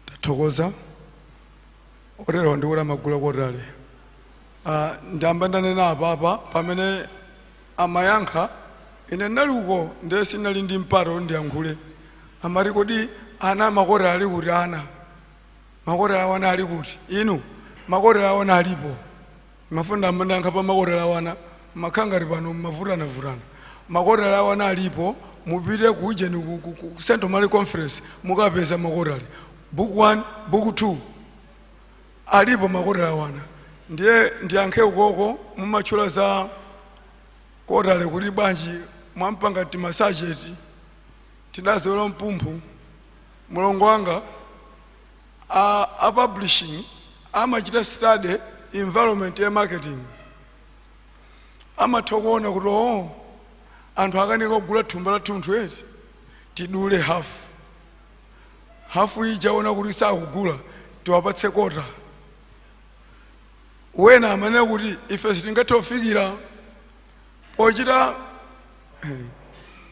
S6: Tathokoza. Otero ndikuti amagula quarterly. Ndamba ndanena apapa pamene amayankha, ine ndinali uko, ndiye sinali ndi mpata kuti ndiyankhule. Amati kodi ana ma quarterly ali kuti? Ana ma quarterly awana ali kuti? Inu, ma quarterly awana alipo. Mafunda ndayankha pa ma quarterly awana, makhangati pano mavutanavutana. Ma quarterly awana alipo, mupite ku ujeni ku Central Malawi Conference mukapeza ma quarterly, book 1, book 2, alipo ma quarterly awana. Ndiye ndiyankhe ukoko mumatchula za quarterly kuti bwanji mwampanga timasacheti tidazewera mpumphu. Mulongo wanga, a publishing amachita study environment ya marketing, amatha kuona kuti oo, anthu akanika kugula thumba la thunthu eti, tidule hafu, hafu ija ona kuti sakugula, tiwapatse quarter. Wena amanena kuti ife sitingathe kufikira pochita,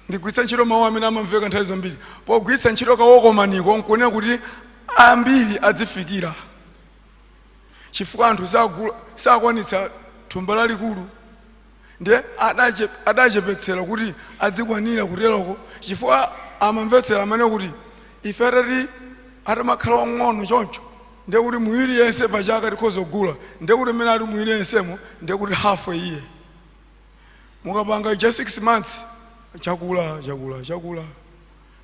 S6: ndigwiritsa ntchito mawu amene amamveka nthawi zambiri, pogwiritsa ntchito kawokomaniko nkunena kuti ambiri adzifikira, chifukwa anthu sakwanitsa thumba lalikulu. Ndiye adachepetsera kuti adzikwanira kuteroko, chifukwa amamvetsera amene kuti ife atati atamakhala wang'ono choncho, ndiye kuti muwiri yense pachaka tikhoza kugula, ndiye kuti mmene ali muwiri yensemo, ndiye kuti hafu iye mukapanga cha 6 months chakula chakula chakula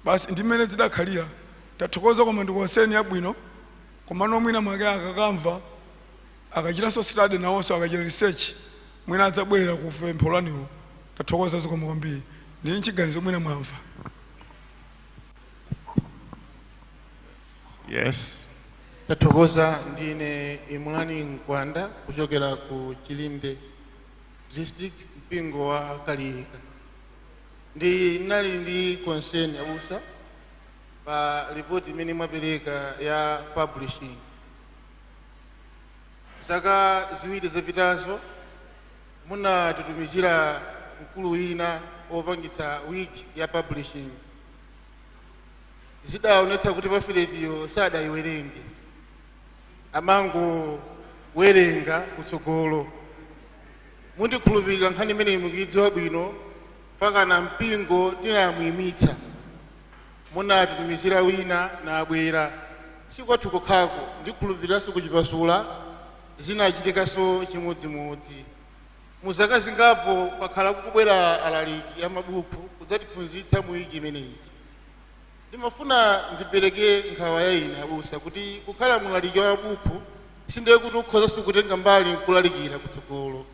S6: basi. Ndi mmene zidakhalira. Tathokoza, koma ndi concern yabwino. Komano mwina mwake akakamva, akachitanso study nawonso, akachita research, mwina adzabwerera ku pempho laniwo. Tathokoza, zikomo kwambiri. Ndili nchiganizo, mwina mwamva.
S1: Yes.
S12: Tathokoza. Ndine Imulani Nkwanda kuchokera ku Chilinde District, mpingo wa Kaliyika. Ndinali ndi concern, abusa, pa ripoti imene mwapereka ya publishing. Zaka 2 zapitazo munatitumizira mkulu wina wopangitsa week ya publishing. Zidaonetsa kuti pamphlet sadayiwerenge, amangowerenga kutsogolo. Mundikhulupirira, nkhani imene mukuidziwa bwino, mpaka mpingo tinamuyimitsa. Munatitumizira wina nabwera. Sikwathu kokhako, ndikhulupiriranso kuchipasula zinachitikanso chimodzimodzi. Muzaka zingapo kwakhala kukubwera alaliki amabuku kudzatiphunzitsa mu wiki imeneyi. Ndimafuna ndipereke nkhawa ya ine, abusa, kuti kukhala mulaliki wa mabuku sindiye kuti ukhozanso kutenga mbali nkulalikira kutsogolo,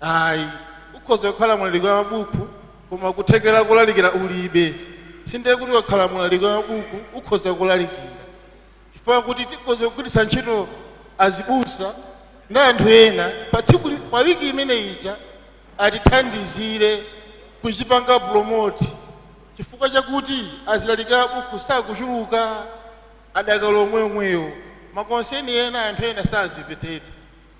S12: ayi. Ukhoza kukhala mulaliki wa mabuku koma kuthekera kulalikira ulibe. Sindiye kuti ukakhala mulaliki wa mabuku ukhoza kulalikira, chifukwa kuti tikhoza kugwiritsa ntchito azibusa ndi anthu ena pa tsiku pa wiki imene ija atithandizire kuchipanga promote, chifukwa chakuti azilalika buku sakuchuluka, adakalo omweomwewo. Ma concern ena anthu ena sazimvetsetsa.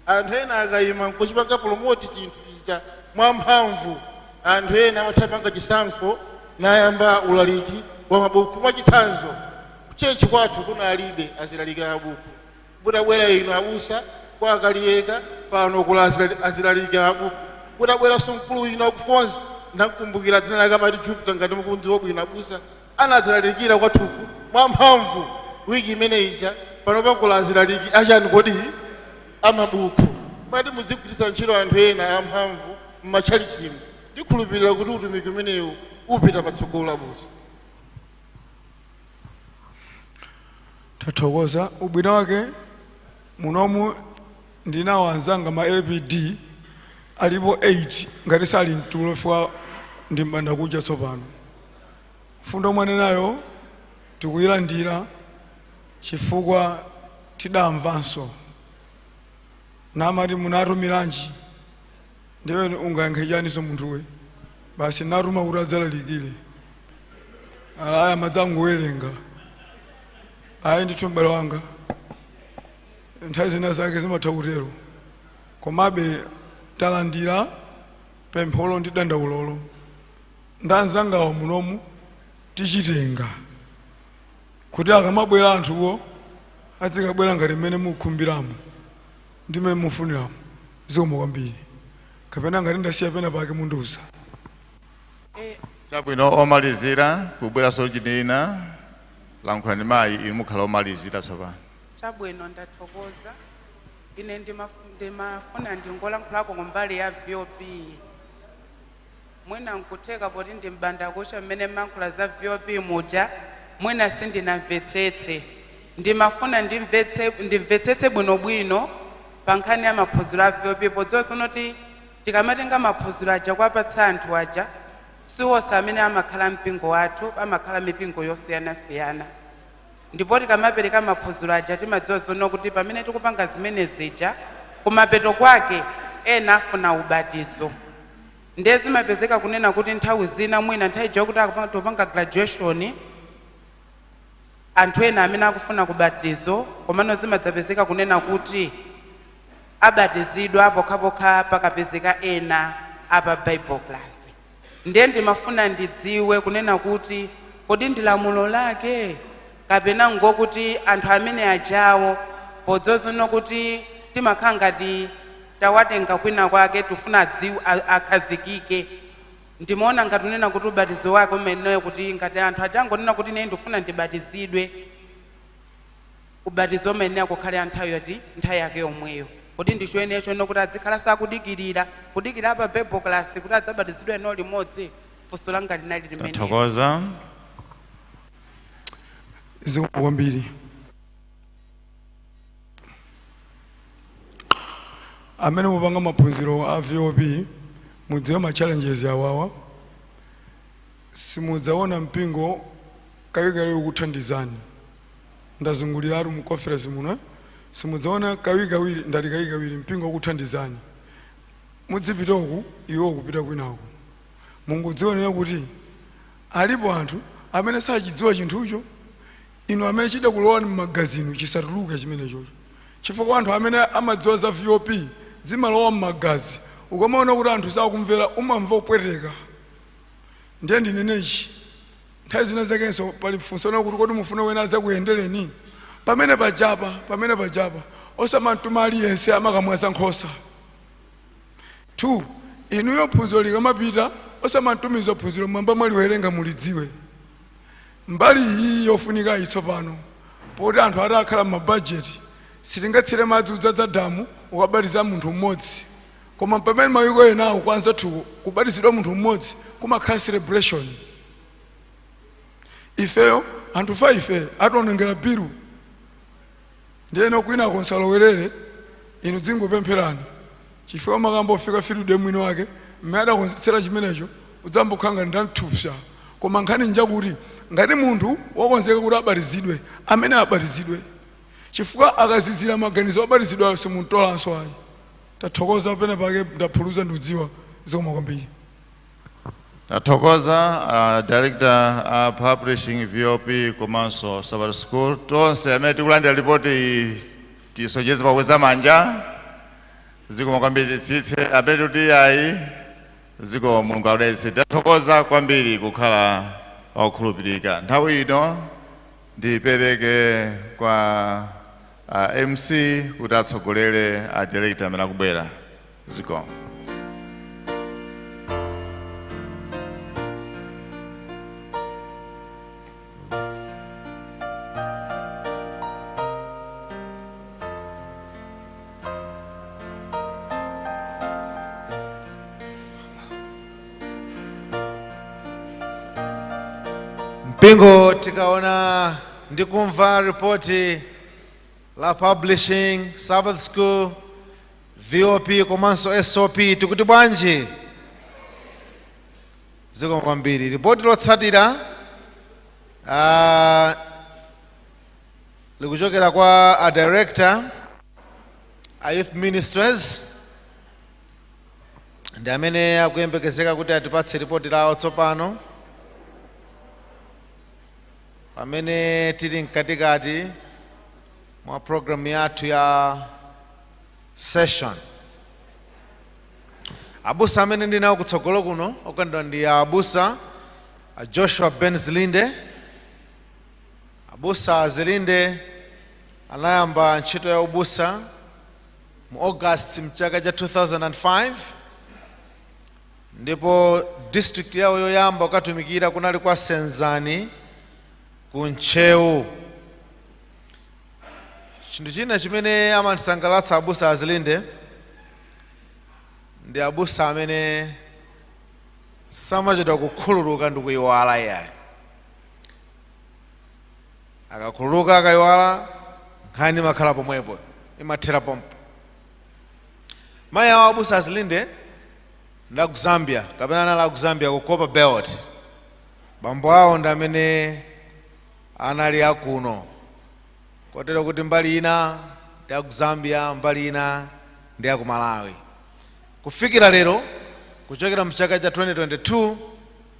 S12: Anthu ena akayima nkuchipanga promote chinthu chija mwamphamvu, anthu ena amathapanga chisankho nayamba ulaliki wa mabuku. Mwachitsanzo, ku church kwathu kunalibe azilalika mabuku. Mutabwera inu abusa kwa Akaliyeka, pano kula azilalika mabuku. Mutabweranso mkulu wina wakufonzi, ndakumbukira dzina lake, amati Jupiter, ngati mukundziwa bwino abusa, anazilalikira kwathuku mwamphamvu wiki imene ija. Pano pakula azilaliki achani kodi? Amabuku. Mati muzigwiritsa ntchito anthu ena amphamvu m'matchalichimo, ndikhulupirira kuti utumiki umenewu upita patsogolo, abusa.
S6: Tathokoza. Ubwino wake munomu ndinawo anzanga ma APD alipo 8, ngati sali mtulo fwa ndi mbanda kucha tsopano. Fundo mwanenayo tikuyilandira, chifukwa tidamvanso namati munatumiranji, ndiwe ungayankhe chaniso munthuwe? Basi, natuma kuti adzalalikire, alaya madzangowerenga. Ayi ndithu, m'bale wanga, nthawi zina zake zimatha kutero, komabe talandira pempholo ndi dandaulolo ndanzangawo munomu. Tichitenga kuti akamabwera anthuwo azikabwera ngati mmene mukhumbiramo ndi mmene mufuniramo. Zikomo kwambiri. Kapena ngati ndasiya pena pake, mundiuza.
S1: Chabwino, omalizira kubweranso chinina, lankhulani mayi, inu mukhala omalizira tsopano.
S13: Chabwino, ndathokoza. Ine ndimafuna ndingolankhulako kumbali ya VOP. Mwina nkutheka poti ndi mbandakucha, mmene mankhula za VOP muja mwina sindinamvetsetse. Ndimafuna ndimvetsetse bwinobwino pa nkhani ya maphunziro a VOP, podziwa zonoti tikamatenga maphunziro aja kuwapatsa anthu aja, siwonse amene amakhala mpingo wathu, amakhala mipingo yosiyanasiyana. Ndipo tikamapereka maphunziro aja, timadziwa zono kuti pamene tikupanga zimene zija, kumapeto kwake ena afuna ubatizo. Ndiye zimapezeka kunena kuti nthawi zina, mwina nthawi ija yokuti tikupanga graduation, anthu ena amene akufuna kubatizo, komano zimadzapezeka kunena kuti abatizidwa pokhapokha pakapezeka ena apa Bible class. Ndiye ndimafuna ndidziwe kunena kuti kodi ndi lamulo lake kapena ngokuti anthu amene ajawo, podziwa kuti timakhala ngati tawatenga kwina kwake, tifuna adziwe akhazikike. Ndimaona ngati unena kuti ubatizo wake umeneyo, kuti ngati anthu ajangonena kuti ine ndifuna ndibatizidwe, ubatizo umene akukhale nthawi yoti nthawi yake yomweyo, kuti ndichoyenecho chonena kuti adzikhalanso akudikirira kudikira pa Bible class kuti adzabatizidwe eno limodzi. Funso langa linali limenelo.
S1: Tathokoza.
S6: Zikomo kwambiri. Amene mupanga maphunziro a VOP, mudziwe ma challenges awawa. Simudzaona mpingo kawirikawiri ukuthandizani. Ndazunguliratu mu conference muno, eh? Simudzaona kawirikawiri, ndati kawirikawiri mpingo ukuthandizani. Mudzipita uku, iwo kupita kwinaku. Mungudzionera kuti alipo anthu amene sachidziwa chinthucho. Inu amene chida kulowani m'magazinu, chisatuluke chimenechocho, chifukwa anthu amene amadziwa za VOP zimalowa m'magazi. Ukamaona kuti anthu sakumvera, umamva kupweteka. Ndiye ndinenechi, nthawi zina zakenso pali mfunso kuti kodi mufuna wena adzakuyendereni pamene pajapa, pamene pajapa, osamamtuma aliyense amakamwaza nkhosa. 2, inuyo phunziro likamapita, osamatumiza phunziro mwamba mwaliwerenga mulidziwe. Mbali iyi yofunika itsopano, poti anthu atakhala m'mabajeti, sitingatsire madzi udzadza damu ukabatiza munthu mmodzi. Koma pamene mayiko enawo kwanzathuko kubatizidwa munthu mmodzi kumakhala celebration, ifeyo anthu 5 ationongera bilu. Ndiyeno kwina konsalowerere, inu dzingopempherani, chifukwa makambo ofika filude mwini wake mmene adakonzetsera chimenecho udzambokhala ndamthupsa. Koma nkhani njakuti ngati munthu wakonzeka kuti abatizidwe, amene abatizidwe, chifukwa akazizira maganizo abatizidwayo simuntolanso ayi. Tathokoza, pene pake ndaphuluza, ndikudziwa. Zikomo kwambiri.
S1: Tathokoza director a publishing, VOP komanso Sabbath School. Tonse amene tikulandira ripoti iyi tisonyeze pakweza manja. Zikomo kwambiri. Titsitse amene kuti ayi. Zikomo, Mulungu audalitse. Tathokoza kwambiri kukhala okhulupirika. Nthawi ino ndipereke kwa MC kuti atsogolere a director amene akubwera. Zikomo.
S5: Mpingo, tikaona ndi kumva ripoti la publishing, Sabbath School, VOP komanso SOP, tikuti bwanji? Zikomo kwambiri. Ripoti lotsatira likuchokera kwa a director a youth ministries, ndi amene akuyembekezeka kuti atipatse ripoti lawo tsopano, pamene tili mkatikati mwa program yathu ya session. Abusa amene ndinawo kutsogolo kuno okondedwa ndi abusa a Joshua Ben Zilinde. Abusa Zilinde anayamba ntchito ya ubusa mu August mchaka cha 2005, ndipo district yawo yoyamba kukatumikira kunali kwa Senzani ku Ntcheu. Chinthu china chimene amandisangalatsa abusa Azilinde, ndi abusa amene samachedwa kukhululuka ndi kuyiwala iyayi. Akakhululuka, akayiwala, nkhani imakhala pomwepo, imathera pompo. Mayi awo abusa Azilinde ndi aku Zambia, kapena anali aku Zambia ku Copper Belt. Bambo awo ndi amene anali akuno, kotero kuti mbali ina ndi aku Zambia, mbali ina ndi aku Malawi. Kufikira lero, kuchokera mchaka cha 2022,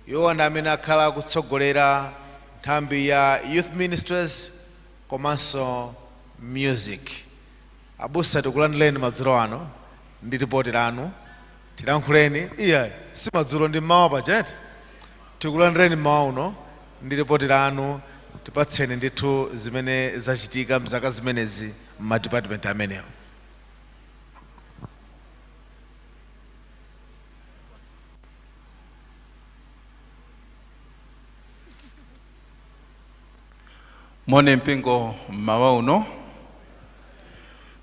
S5: iwowa ndi amene akhala akutsogolera nthambi ya youth ministries komanso music. Abusa, tikulandireni madzulo ano ndi ripoti lanu. Tilankhuleni. Iya, si madzulo, ndi mmawa pachete. Tikulandireni mmawa uno ndi ripoti lanu. Tipatseni ndithu zimene zachitika mzaka zimenezi m'madepartment amenewo.
S14: Moni mpingo mmawa uno.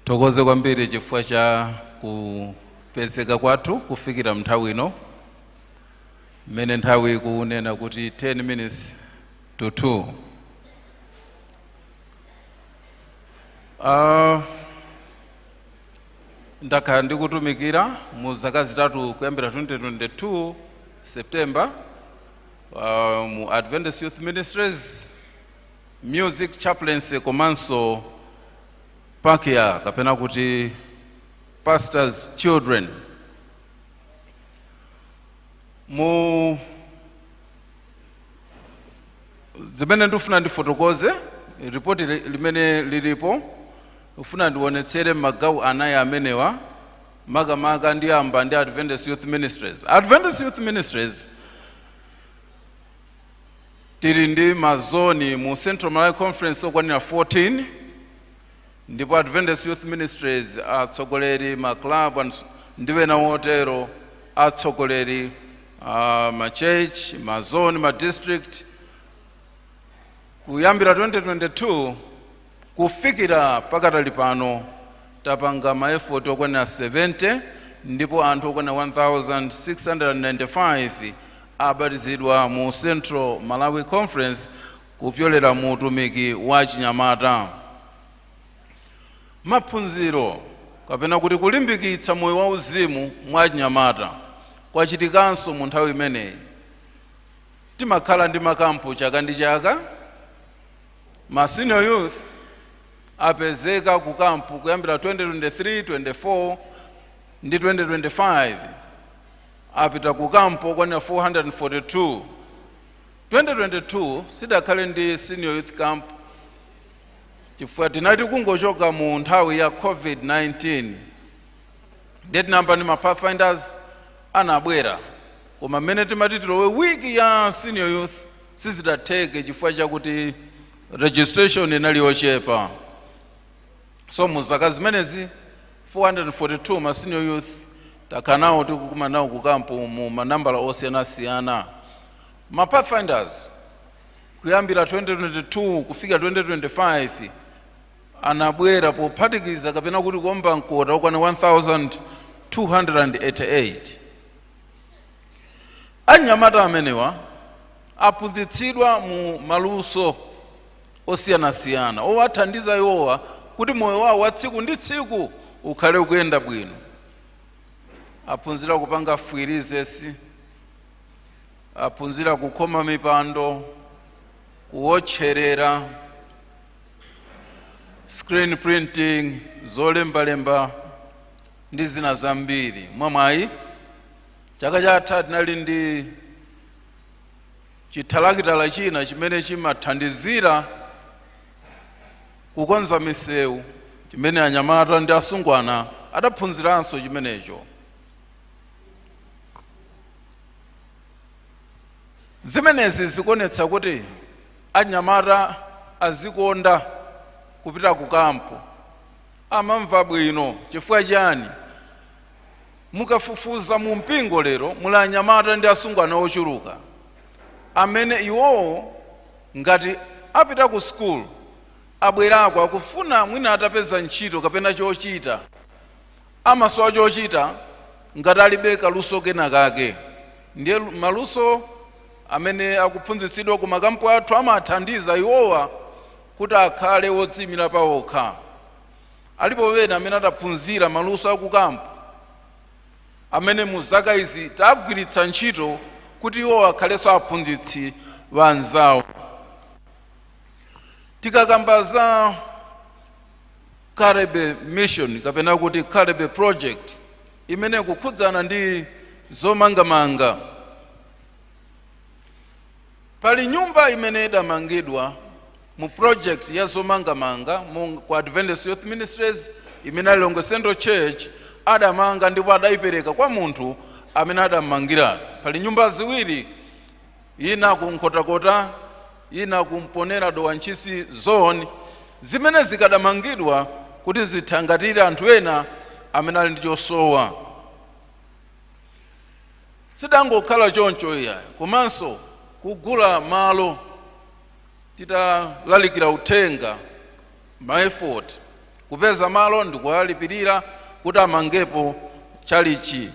S14: Thokoze kwambiri chifukwa cha kupezeka kwathu kufikira nthawi ino, mmene nthawi ikunena kuti 10 minutes to 2. Ndakhala ndikutumikira mu zaka 3 kuyambira 2022 September. mu Adventist Youth Ministries music chaplaincy komanso pakia, kapena kuti pastors children. Mu zimene ndifuna ndifotokoze, ripoti limene lilipo, ndifuna ndionetsere magawo anayi amenewa. Makamaka ndiyamba ndi Adventist Youth Ministries. Adventist Youth Ministries tili ndi mazoni mu Central Malawi Conference okwanira 14, ndipo Adventist Youth Ministries atsogoleri ma club ndi ena otero, atsogoleri ma church, mazoni, ma district, kuyambira 2022 kufikira pakatali pano tapanga ma effort okwanira 70, ndipo anthu okwanira 1695 abatizidwa mu Central Malawi Conference kupyolera mu utumiki wa chinyamata. Maphunziro kapena kuti kulimbikitsa moyo wauzimu mwa chinyamata kwachitikanso mu nthawi imeneyi. Timakhala ndi makampu chaka ndi chaka. Ma senior youth apezeka ku kampu kuyambira 2023, 24 ndi 2025. Apita ku kampu okwanira 442. 2022 sidakhale ndi senior youth camp chifukwa tinati kungochoka mu nthawi ya COVID-19, ndiye tinayamba ndi ma Pathfinders anabwera, koma mmene timati tilowe wiki ya senior youth sizidatheke chifukwa chakuti registration inali yochepa. So mu zaka zimenezi 442 ma senior youth takhala nawo, tikukumana nawo ku kampu mu manambala osiyanasiyana. Ma Pathfinders kuyambira 2022 kufika 2025 anabwera pophatikiza kapena kuti kuomba mkota okwana 1288. Anyamata amenewa aphunzitsidwa mu maluso osiyanasiyana owathandiza iwowa kuti moyo wawo wa tsiku ndi tsiku ukhale ukuyenda bwino. Aphunzira kupanga fwirizesi, aphunzira kukhoma mipando, kuwotcherera, screen printing, zolembalemba ndi zina zambiri. Mwamwayi chaka chatha tinali ndi chithalakitala china chimene chimathandizira kukonza misewu, chimene anyamata ndi asungwana adaphunziranso chimenecho. Zimenezi zikuonetsa kuti anyamata azikonda kupita ku kampu, amamva bwino. Chifukwa chani? Mukafufuza mu mpingo lero muli anyamata ndi asungwana ochuluka amene iwowo ngati apita ku school abwerako akufuna mwina atapeza ntchito kapena chochita, amasowa chochita ngati alibe kaluso kena kake. Ndiye maluso amene akuphunzitsidwa ku makampu athu amathandiza iwowa kuti akhale wodziyimira pawokha. Alipo wena amene adaphunzira maluso akukampu amene mu zaka izi tagwiritsa ntchito kuti iwowa akhalenso aphunzitsi wanzawo. Tikakamba za Caribe Mission kapena kuti Caribe Project imene kukhudzana ndi zomangamanga, pali nyumba imene idamangidwa mu project ya zomangamanga ku Adventist Youth Ministries imene Lilongwe Central Church adamanga ndipo adayipereka kwa munthu amene adamangira. Pali nyumba ziwiri, ina ku Nkhotakota, ina ku Mponera Dowa Ntchisi zone, zimene zikadamangidwa kuti zithangatire anthu ena amene ali ndi chosowa. Sidangokhala choncho iyayi, komanso kugula malo titalalikira uthenga, ma effort kupeza malo ndikuwalipirira kuti amangepo chalichi.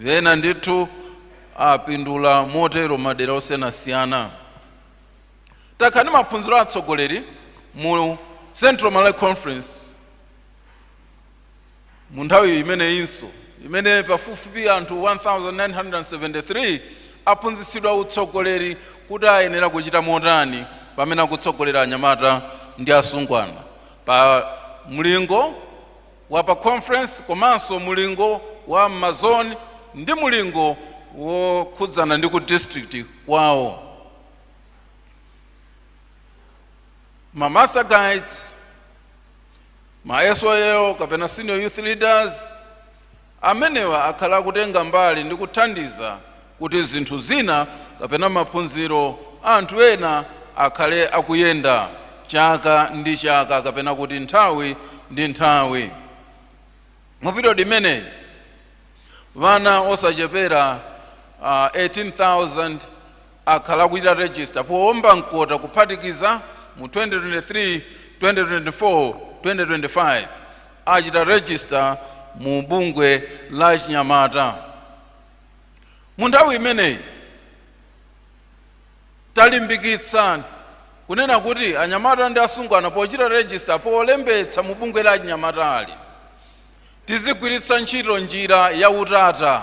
S14: Ena ndithu apindula motero madera osiyanasiyana. Takhala ndi maphunziro atsogoleri mu Central Malawi Conference mu nthawi imeneyinso, imene pafupifupi anthu 1973 Aphunzitsidwa utsogoleri kuti ayenera kuchita motani pamene akutsogolera anyamata ndi asungwana pa mlingo wa pa conference, komanso mulingo wa mazoni ndi mulingo wokhudzana ndi ku district kwawo. Ma master guides, ma SYL kapena senior youth leaders amenewa akhala akutenga mbali ndi kuthandiza kuti zinthu zina kapena maphunziro anthu ena akhale akuyenda chaka ndi chaka kapena kuti nthawi ndi nthawi. Mu period imeneyi vana osachepera 18,000 akhala akuchita register powomba mkota kuphatikiza mu 2023, 2024, 2025 achita register mu bungwe la chinyamata. Mu nthawi imeneyi talimbikitsa kunena kuti anyamata ndi asungwana pochita register, polembetsa mu bungwe la chinyamata ali, tizigwiritsa ntchito njira ya utata.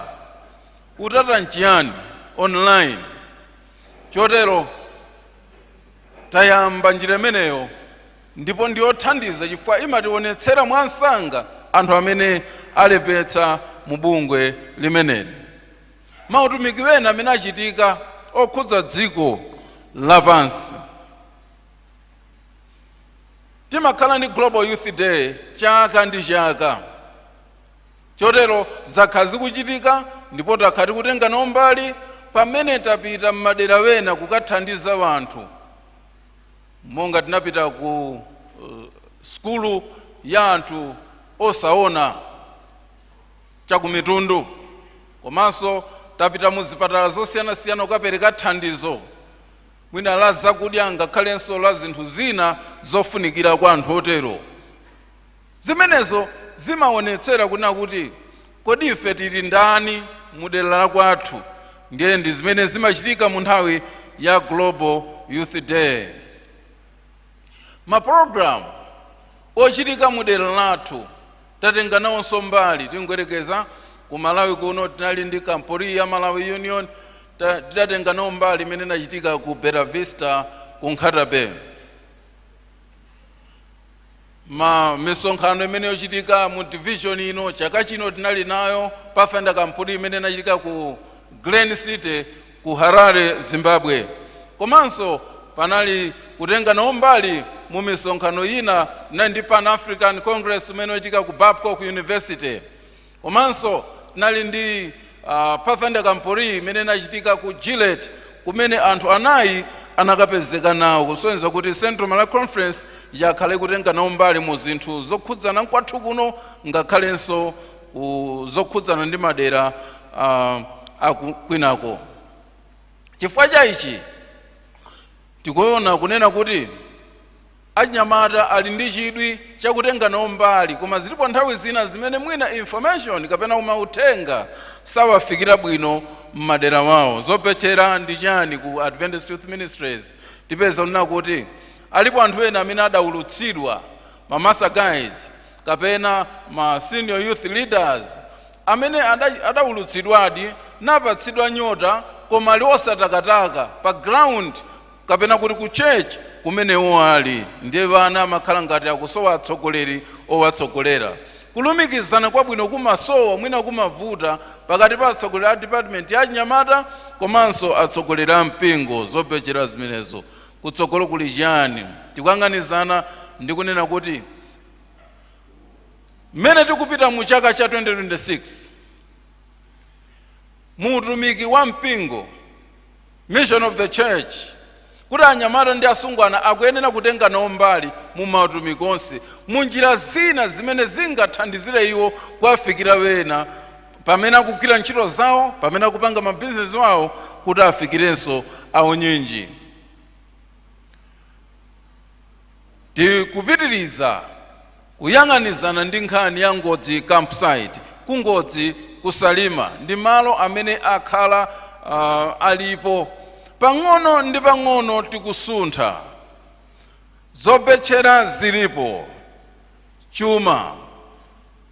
S14: Utata nchiyani? Online. Chotero tayamba njira imeneyo ndipo ndiyothandiza chifukwa imationetsera mwansanga anthu amene alembetsa mu bungwe limeneli. Mautumiki wena amene achitika okhudza dziko lapansi, timakhala ndi Global Youth Day chaka ndi chaka. Chotero zakhala zikuchitika ndipo takhala tikutenga nawo mbali pamene tapita m'madera wena kukathandiza wanthu, monga tinapita ku sukulu ya anthu osaona chakumitundu, komanso tapita mu zipatala zosiyanasiyana kukapereka thandizo mwina la zakudya ngakhalenso la zinthu zina zofunikira kwa anthu otero. Zimenezo zimaonetsera kunena kuti kodi ife tili ndani mu dera la kwathu. Ndiye ndi zimene zimachitika mu nthawi ya Global Youth Day. Mapulogalamu ochitika mu dera lathu tatenga nawonso mbali. Tingoyerekeza ku Malawi kuno tinali ndi camporee ya Malawi Union, tidatenga nawo mbali imene inachitika ku Bella Vista ku Nkhata Bay. Ma misonkhano imene yochitika mu division ino chaka chino tinali nayo Pathfinder Camporee imene inachitika ku Glen City ku Harare, Zimbabwe. Komanso panali kutenga nawo mbali mu misonkhano ina, tinali ndi Pan African Congress imene yochitika ku Babcock University. Komanso tinali ndi Pathfinder Camporee imene inachitika ku Gillette kumene anthu 4 anakapezeka nawo, kusonyeza kuti Central Malawi Conference yakhale kutenga nawo mbali mu zinthu zokhudzana kwathu kuno ngakhalenso ku zokhudzana ndi madera akwinako. Chifukwa cha ichi tikuona kunena kuti anyamata ali ndi chidwi chakutenga nawo mbali, koma zilipo nthawi zina zimene mwina information kapena mauthenga sawafikira bwino m'madera wawo. Zopechera ndi chani ku Adventist Youth Ministries? Tipeza kunena kuti alipo anthu ena amene adawulutsidwa, ma master guides kapena ma senior youth leaders amene adawulutsidwadi napatsidwa nyota, koma ali osatakataka pa ground kapena kuti ku church kumenewo ali. Ndiye vana amakhala ngati akusowa atsogoleri owatsogolera. Kulumikizana kwabwino kumasowa, mwina kumavuta pakati pa atsogoleri a department ya anyamata komanso atsogoleri a mpingo. Zopechera zimenezo. Kutsogolo kuli chiyani? Tikuyang'anizana ndi kunena kuti mmene tikupita mu chaka cha 2026 mu utumiki wa mpingo, mission of the church, kuti anyamata ndi asungwana akuyenera kutenga nawo mbali mu mautumiki onse mu njira zina zimene zingathandizire iwo kuwafikira wena pamene akugwira ntchito zawo, pamene akupanga mabizinesi wawo, kuti afikirenso aunyinji. Tikupitiriza kuyang'anizana ndi nkhani ya Ngodzi campsite. Kungodzi kusalima ndi malo amene akhala alipo. Pang'ono ndi pang'ono tikusuntha, zopetchera zilipo, chuma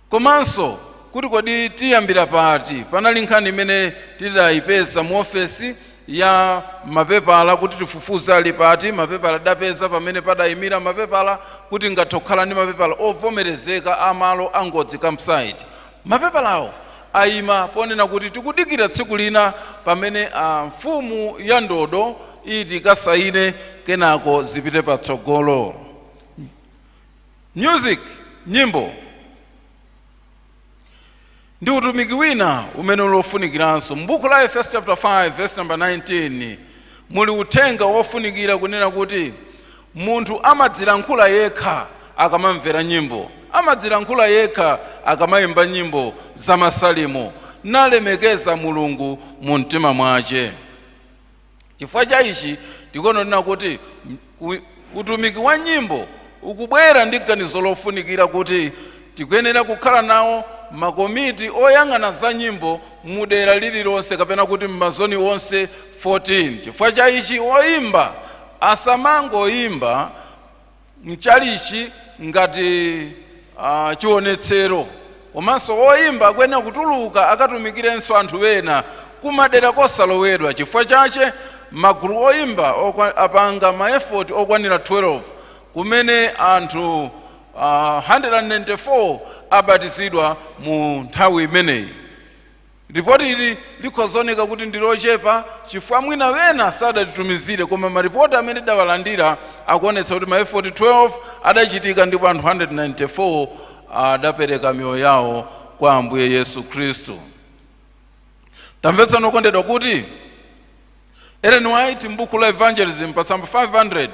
S14: komanso Kuti kodi tiyambira pati? Panali nkhani imene tidayipeza mu ofesi ya mapepala kuti tifufuze ali pati mapepala. Adapeza pamene padayimira mapepala kuti ngathe kukhala ndi mapepala ovomerezeka amalo a Ngodzi campsite. Mapepalawo ayima ponena kuti tikudikira tsiku lina pamene a mfumu ya ndodo iti ikasayine, kenako zipite patsogolo. Music, nyimbo, ndi utumiki wina umene ulofunikiranso. M'buku la Efeso chapter 5 verse number 19 muli uthenga wofunikira kunena kuti munthu amadzilankhula yekha akamamvera nyimbo, amadzilankhula yekha akamayimba nyimbo za masalimo, nalemekeza Mulungu mu mtima mwace. Chifukwa cha ichi tikononena kuti utumiki wa nyimbo ukubwera ndi ganizo lofunikira kuti tikuyenera kukhala nawo makomiti oyang'ana za nyimbo mudera lililonse, kapena kuti m'mazoni onse 14. Chifukwa cha ichi oyimba asamangoyimba mchalichi ngati chionetsero, komanso oyimba akuyenera kutuluka akatumikirenso anthu ena kumadera kosalowedwa. Chifukwa chache magulu oyimba apanga maefort okwanira 12 kumene anthu 194 abatizidwa mu nthawi imeneyi. Ripoti ili likhozaoneka kuti ndi lochepa chifukwa mwina wena sadatitumizire, koma maripoti amene tidawalandira akuonetsa kuti maefort 12 adachitika ndipo anthu 194 adapereka miyoyo yawo kwa Ambuye Yesu Khristu. Tamvetsa nokondedwa kuti Ellen White m'buku la Evangelism pa tsamba 500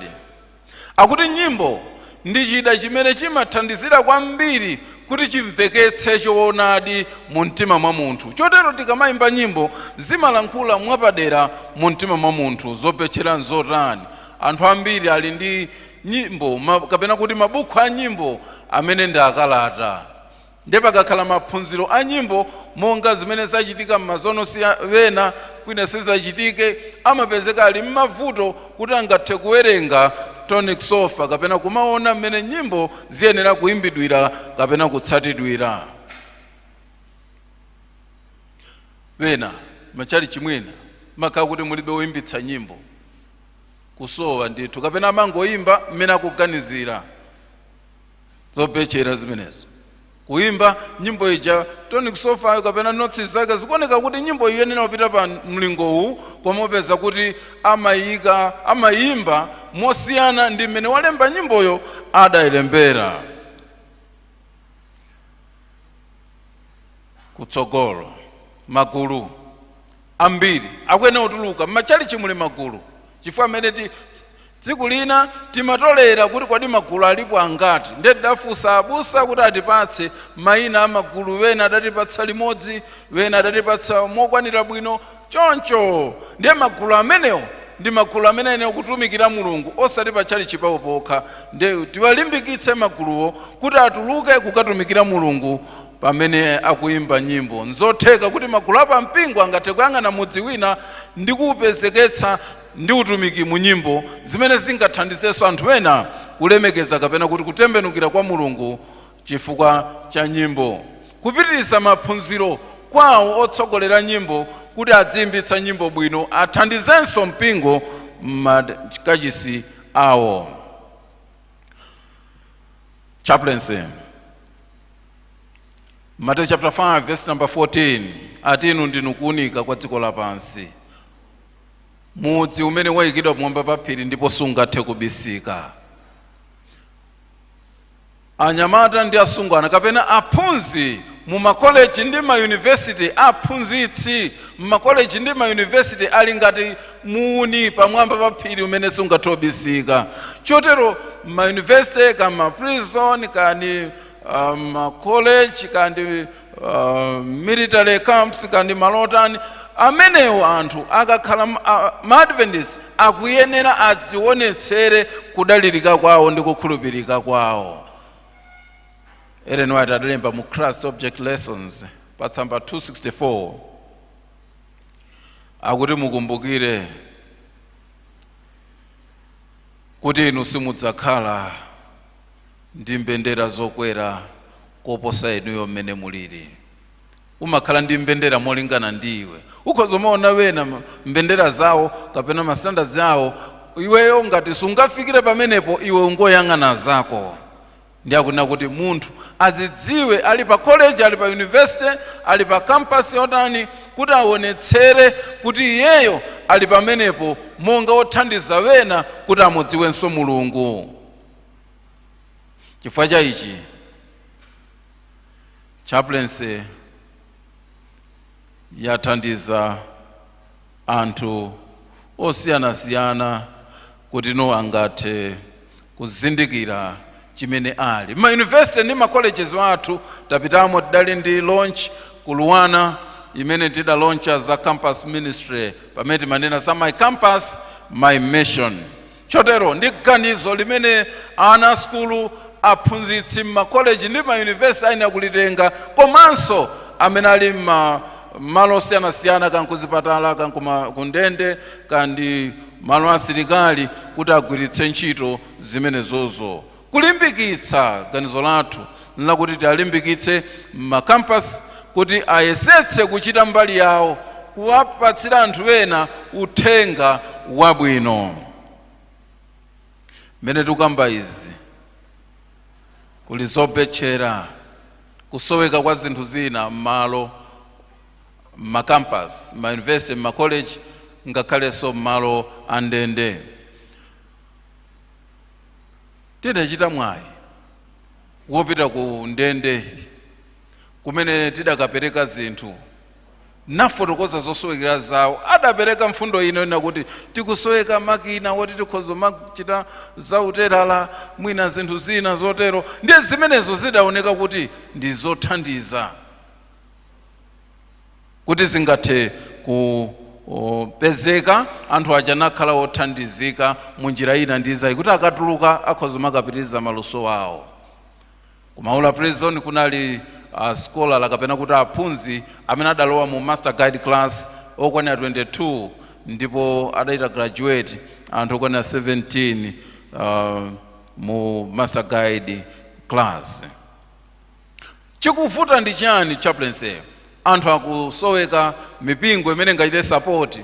S14: akuti nyimbo ndi chida chimene chimathandizira kwambiri kuti chimveketse choonadi mu mtima mwa munthu. Chotero tikamayimba nyimbo zimalankhula mwapadera mu mtima mwa munthu. Zopetchera nzotani? Anthu ambiri ali ndi nyimbo kapena kuti mabuku a nyimbo amene ndi akalata. Ndiye pakakhala maphunziro a nyimbo monga zimene zachitika m'mazono wena kwina sizachitike, amapezeka ali m'mavuto kuti angathe kuwerenga tonic solfa kapena kumaona mmene nyimbo ziyenera kuyimbidwira kapena kutsatidwira. Wena machalichi mwina makhala kuti mulibe woyimbitsa nyimbo, kusowa ndithu, kapena amangoyimba mmene akuganizira. Zopechera zimenezo, kuimba nyimbo ija tonic solfa kapena notes zake zikuoneka kuti nyimbo iyenera kupita pa mlingowu, koma upeza kuti amayimba mosiyana ndi mmene walemba nyimboyo adayilembera. Kutsogolo magulu ambiri akuyenera kutuluka mmachalichi. Muli magulu chifukwa amene tsiku lina timatolera kuti kodi magulu alipo angati, ndiye tidafunsa abusa kuti atipatse mayina a magulu. Wena adatipatsa limodzi, wena adatipatsa mokwanira bwino choncho. Ndiye magulu amenewo ndi magulu amene ayenera kutumikira Mulungu, osati pa tchalitchi pawo pokha. Ndiye tiwalimbikitse maguluwo kuti atuluke kukatumikira Mulungu pamene akuimba nyimbo. Nzotheka kuti magulu apampingo angathe kuyang'ana mudzi wina ndi kuwupezeketsa ndi utumiki mu nyimbo zimene zingathandizenso anthu ena kulemekeza kapena kuti kutembenukira kwa Mulungu chifukwa cha nyimbo. Kupitiriza maphunziro kwawo otsogolera nyimbo kuti adziyimbitsa nyimbo bwino, athandizenso mpingo m'makachisi awo. Chaplaincy, Matthew chapter 5 verse number 14 ati inu ndinu kuwunika kwa dziko lapansi, mudzi umene wayikidwa pamwamba pa phiri ndipo sungathe kubisika. Anyamata ndi asungwana kapena aphunzi mu makoleji ndi mayunivesiti, aphunzitsi m'makoleji ndi mayunivesiti ali ngati muuni pamwamba pa phiri umene sungathe kubisika. Chotero mayunivesiti kama prison kani makoleji kandi military camps kandi malotani amenewo, anthu akakhala maadventist akuyenera adzionetsere kudalirika kwawo ndi kukhulupirika kwawo. Ellen White adalemba mu Christ Object Lessons pa tsamba 264 akuti mukumbukire kuti inu simudzakhala ndi mbendera zokwera koposa inuyo mmene mulili. Umakhala ndi mbendera molingana ndi iwe. Ukhoza umaona wena mbendera zawo kapena ma standards awo, iweyo ngati sungafikire pamenepo, iwe ungoyang'ana zako. Ndi akunena kuti munthu azidziwe ali pa college, ali pa university, ali pa campus yotani, kuti aonetsere kuti iyeyo ali pamenepo monga wothandiza wena kuti amudziwenso Mulungu. Chifukwa cha ichi, chaplaincy yathandiza anthu osiyanasiyana kuti no angathe kuzindikira chimene ali. Ma university ndi ma colleges wathu tapitamo, tidali ndi launch ku Luanar imene tidalauncha za campus ministry, pamene timanena za "My campus, my mission". Chotero ndi ganizo limene ana skulu, aphunzitsi m'makoleji ndi ma university ayenera kulitenga, komanso amene ali ma malo osiyanasiyana, kan kuzipatala, kan kundende, kandi malo asilikali, kuti agwiritse ntchito zimenezozo kulimbikitsa. Ganizo lathu nlakuti tialimbikitse ma campus kuti ayesetse kuchita mbali yawo kuwapatsira anthu ena uthenga wabwino. Mmene tikukamba izi, kuli zobetchera, kusoweka kwa zinthu zina m'malo ma campus, ma university, ma college, ngakhalenso m'malo andende. Tidachita mwayi wopita ku ndende kumene tidakapereka zinthu, nafotokoza zosowekera zawo. Adapereka mfundo ino ina kuti tikusoweka makina woti tikhoza machita zauterala, mwina zinthu zina zotero. Ndiye zimenezo zidaoneka kuti ndi zothandiza kuti zingathe kupezeka, anthu aja nakhala othandizika mu njira ina ndi izayi, kuti akatuluka akhoza makapitiriza maluso awo. Kumaula Prison kunali scholar kapena kuti aphunzi amene adalowa mu master guide class okwanira 22, ndipo adachita graduate anthu okwanira 17 mu master guide class. Chikuvuta ndi chani, chaplaincy? Anthu akusoweka mipingo imene ingachite support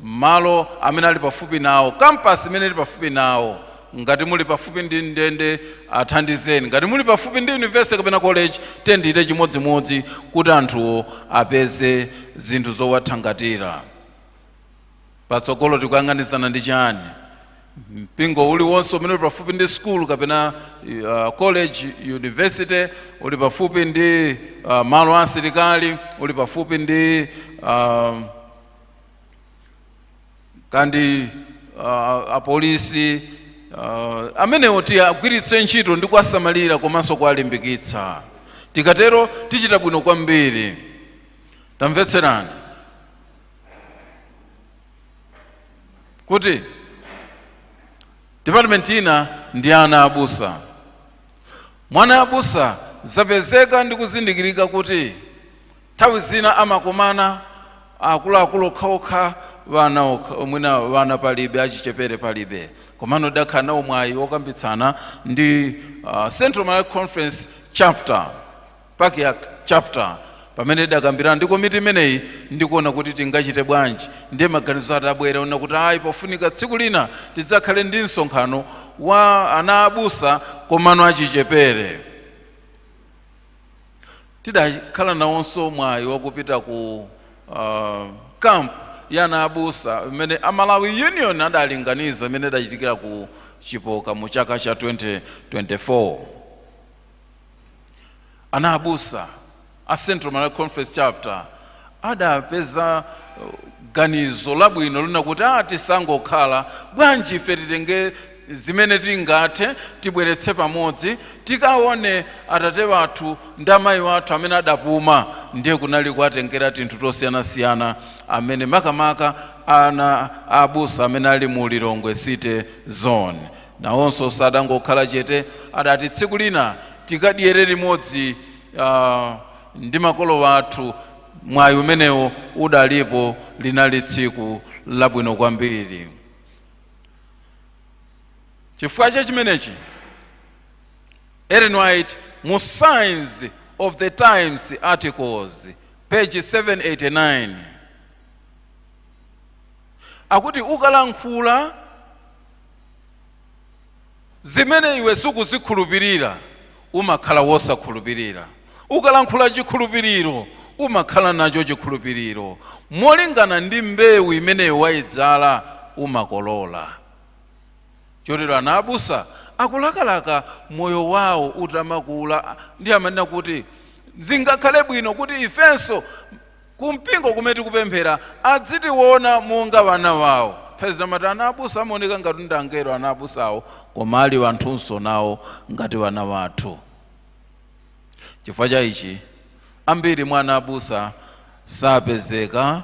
S14: malo amene ali pafupi nawo, campus imene ili pafupi nawo. Ngati muli pafupi ndi ndende, athandizeni. Ngati muli pafupi ndi university kapena college, tendite chimodzimodzi kuti anthuwo apeze zinthu zowathangatira. Patsogolo tikuyang'anizana ndi chani? Mpingo uliwonse umene uli pafupi ndi school kapena college, university, uli pafupi ndi malo asilikali, uli pafupi ndi kandi apolisi, amenewo tiyagwiritse ntchito ndi kuwasamalira komanso kuwalimbikitsa. Tikatero tichita bwino kwambiri. Tamvetserani kuti department ina ndi ana abusa. Mwana abusa zapezeka ndi kuzindikirika kuti nthawi zina amakumana akuluakulu okhaokha, vana okha, mwina vana palibe, achichepere palibe. Komano dakhala nawo mwayi wokambitsana ndi Central Malawi Conference chapter, PACYAC chapter, pamene idakambirana ndi komiti imeneyi ndikuona kuti tingachite bwanji. Ndiye maganizo atabwera ona kuti ayi, pofunika tsiku lina tidzakhale ndi msonkhano wa ana abusa komano achichepere. Tidakhala nawonso mwayi wakupita ku camp ya ana abusa imene Amalawi Union adalinganiza, imene idachitikira ku Chipoka mu chaka cha 2024. Ana abusa a Central Malawi Conference chapter adapeza ganizo labwino lina kuti tisangokhala bwanji, ife titenge zimene tingathe, tibweretse pamodzi, tikaone atate wathu ndi amayi wathu amene adapuma. Ndiye kunali kuwatengera tinthu tosiyanasiyana, amene makamaka ana abusa amene ali mu Lilongwe City Zone. Nawonso sadangokhala chete, adati tsiku lina tikadyere limodzi ndi makolo wathu. Mwayi umenewo udalipo, linali tsiku labwino kwambiri. Chifukwa cha chimenechi, Ellen White mu Signs of the Times articles, page 137, Page 789 akuti ukalankhula zimene iwe sukuzikhulupirira, umakhala wosakhulupirira. Ukalankhula chikhulupiriro, umakhala nacho chikhulupiriro. Molingana ndi mbewu imeneyo wayidzala, umakolola. Chotero ana abusa akulakalaka moyo wawo utamakula, ndi amanena kuti zingakhale bwino kuti ifenso kumpingo kumene tikupemphera adzitiona monga vana wawo. Phezita mati ana abusa amaoneka ngati ndi angelo, ana abusawo, koma ali wanthunso nawo ngati vana wathu. Chifukwa cha ichi, ambiri mwa ana abusa sapezeka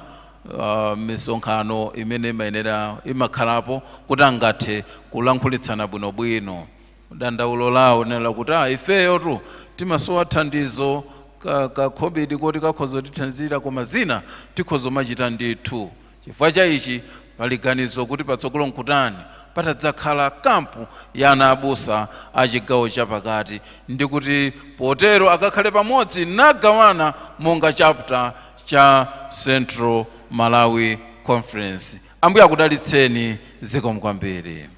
S14: misonkhano imene imayenera imakhalapo kuti angathe kulankhulitsana bwinobwino. Dandaulo lawo linena kuti ifeyo tu timasowa thandizo ka khobidi koti kakhoza kutithandizira, koma zina tikhoza machita ndithu. Chifukwa cha ichi, pali ganizo kuti patsogolo nkutani patadzakhala kampu ya ana abusa a chigawo chapakati, ndi kuti potero akakhale pamodzi nagawana monga chapter cha Central Malawi Conference. Ambuye akudalitseni. Zikomo kwambiri.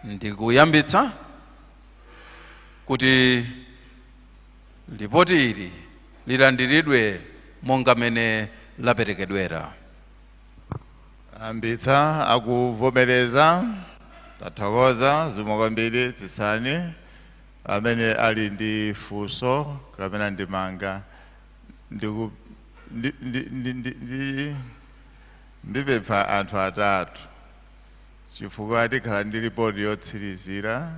S14: Ndikuyambitsa kuti lipoti ili lilandiridwe monga mene laperekedwera.
S1: Ambitsa akuvomereza, tathokoza. Zikomo kwambiri. Tsisani amene ali ndi funso kapena ndemanga. Ndiku ndi ndi ndi ndi ndi ndipempha anthu atatu, chifukwa tikhala ndi ripoti yotsirizira,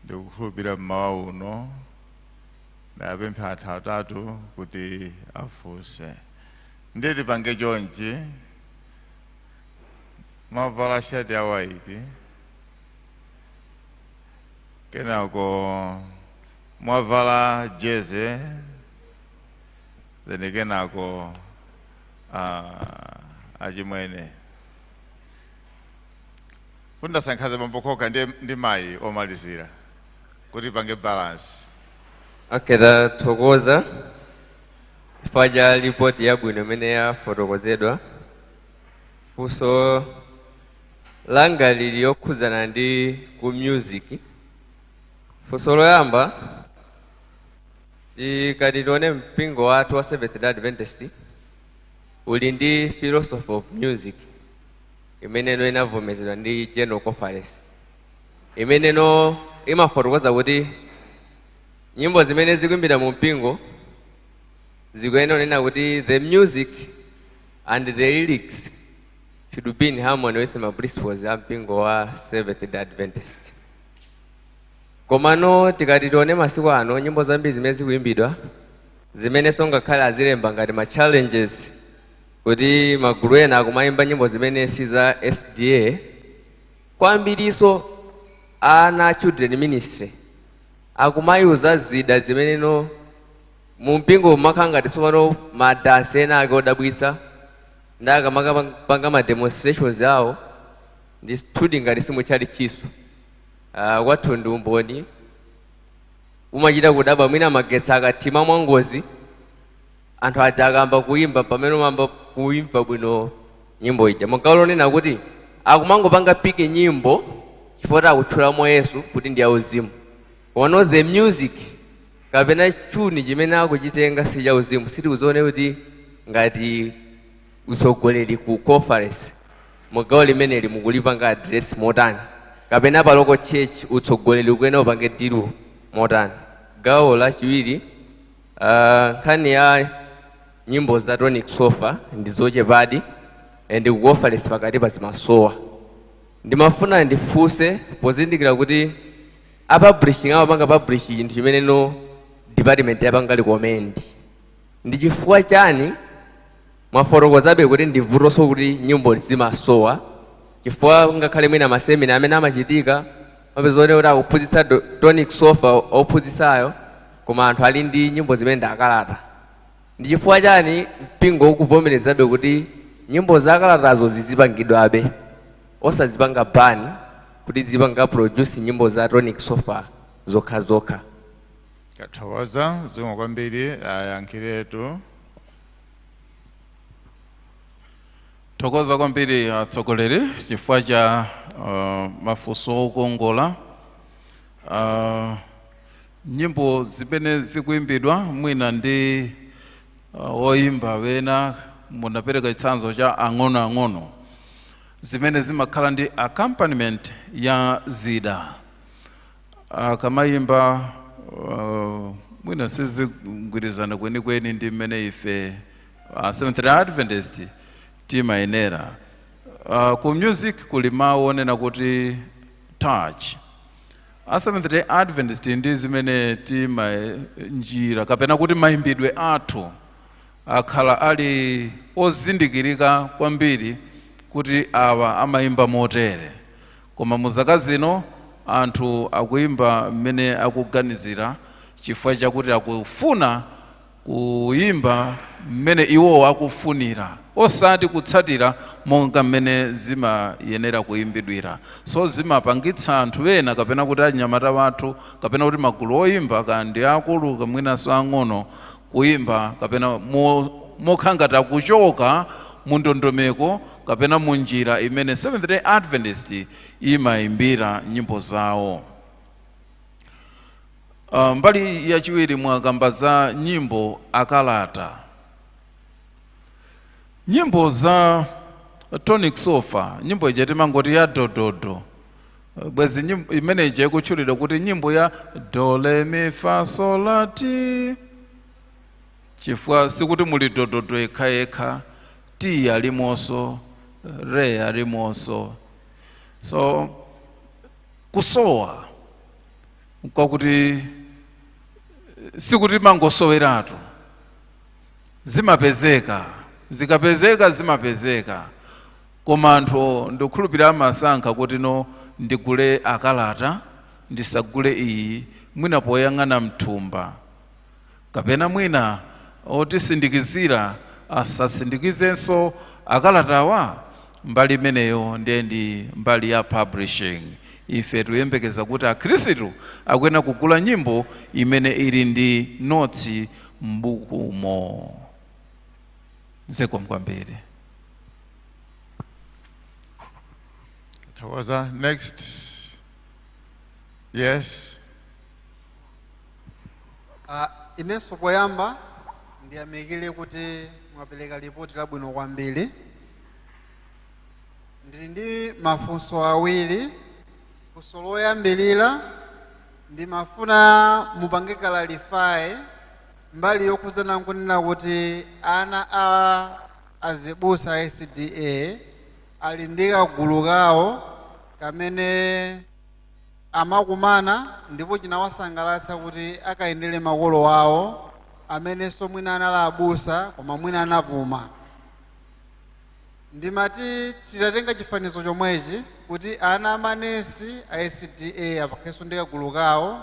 S1: ndikukhulupirira mmawa uno. Ndapempha anthu atatu kuti afunse. Ndiye tipange chonchi: mavala shati ya white, kenako mwavala jersey, then kenako achimwene kuti ndasankhaza bambo Khoka ndi mayi omalizira kuti pange balance.
S9: Okay, tathokoza chifukwa cha ripoti yabwino imene yafotokozedwa. Funso langa lili yokhudzana ndi ku music. Funso loyamba, tikati tione mpingo wathu wa Seventh Day Adventist uli ndi philosophy of music imeneno inavomerezedwa ndi General Conference, imeneno imafotokoza kuti nyimbo zimene zikuimbidwa mu mpingo zikuyenera kunena kuti the music and the lyrics should be in harmony with ma principles a mpingo wa Seventh Day Adventist. Komano tikati tione masiku ano, nyimbo zambiri zimene zikuimbidwa, zimene songakhale azilemba ngati ma challenges kuti magulu ena akumayimba nyimbo zimene si za SDA, kwambiriso ana children ministry akumayuza zida zimeneno mu mpingo mumakhala ngati tsopano madansi ena ake odabwitsa, ndi akamakapanga ma demonstrations awo ndi studi ngati simuchali chisu. Kwathu ndi umboni, umachita kudabwa mwina magetsi akathima mwangozi, anthu aja akamba kuimba, pamene umamba kuimva bwino nyimbo ija. Mugawo lonena kuti akumangopanga pick nyimbo chifukwa akutchulamo Yesu kuti ndi auzimu, komano the music kapena tune chimene akuchitenga si chauzimu. Sitikuzione kuti ngati utsogoleri ku conference mugawo limeneli mukulipanga address motani, kapena pa local church utsogoleri ukuyenera upange deal motani? Gawo lachiwiri, nkhani ya nyimbo za tonic sol-fa ndi zochepadi and ku conference pakati pa zimasowa. Ndimafuna ndifunse pozindikira kuti a publishing amapanga publish chinthu chimene no department yapanga recommend, ndi chifukwa chani mwafotokozabe kuti ndivutonso kuti nyimbo zimasowa? Chifukwa ngakhale mwina ma seminar amene amachitika, mapeza kuti akuphunzitsa tonic sol-fa ophunzitsayo, koma anthu ali ndi nyimbo zimene ndi akalata. Ndi chifukwa chani mpingo ukuvomerezabe kuti nyimbo za akalatazo zizipangidwabe, osazipanga ban kuti zipanga produce nyimbo za tonic sol-fa zokhazokha?
S1: Tathokoza, zikomo kwambiri. Ayankhiretu.
S14: Thokoza kwambiri atsogoleri chifukwa cha mafunso okongola. Nyimbo zimene zikuimbidwa mwina ndi oyimba wena, munapereka chitsanzo cha ang'onoang'ono zimene zimakhala ndi accompaniment ya zida akamayimba, mwina sizigwirizana kwenikweni ndi mmene ife Seventh Day Adventist timayenera. Ku music kuli mawu onena kuti touch. A Seventh Day Adventist ndi zimene tima njira kapena kuti mayimbidwe athu akhala ali ozindikirika kwambiri kuti awa amayimba motere, koma mu zaka zino anthu akuyimba mmene akuganizira chifukwa chakuti akufuna kuyimba mmene iwowo akufunira, osati kutsatira monga mmene zimayenera kuyimbidwira. So zimapangitsa anthu ena kapena kuti anyamata wathu kapena kuti magulu oyimba kandi akulu kamwinanso ang'ono kuyimba kapena mokhala ngati akuchoka mu ndondomeko kapena mu njira imene Seventh Day Adventist imayimbira nyimbo zawo. Mbali yachiwiri, mwakamba za nyimbo akalata, nyimbo za tonic sol-fa, nyimbo ija timangoti ya dododo, bwezi nyimbo imene ija ikutchulidwa kuti nyimbo ya do re mi fa sol la ti, chifukwa sikuti muli dododo yekhayekha, ti alimonso, re alimonso. So kusowa kwakuti sikuti mangosoweratu, zimapezeka, zikapezeka zimapezeka, koma anthu ndikukhulupirira amasankha kuti no, ndigule akalata ndisagule iyi, mwina poyang'ana mthumba kapena mwina otisindikizira asasindikizenso akalatawa. Mbali imeneyo ndiye ndi mbali ya publishing. Ife tikuyembekeza kuti akhristu akuyenera kugula nyimbo imene ili ndi notes m'bukumo. Zikomo kwambiri.
S1: Thokoza. Next. Yes.
S15: Inenso poyamba ndiyamikire kuti mwapereka ripoti labwino kwambiri. Ndili ndi mafunso awiri. Funso loyambirira, ndimafuna mupange clarify mbali yokhuzana nkunena kuti ana a azibusa SDA ali ndi kagulu kawo kamene amakumana ndipo chinawasangalatsa kuti akayendere makolo awo amenenso mwina anali abusa koma mwina anapuma. Ndimati titatenga chifanizo chomwechi kuti ana amanesi a SDA apakhenso ndi kagulu kawo,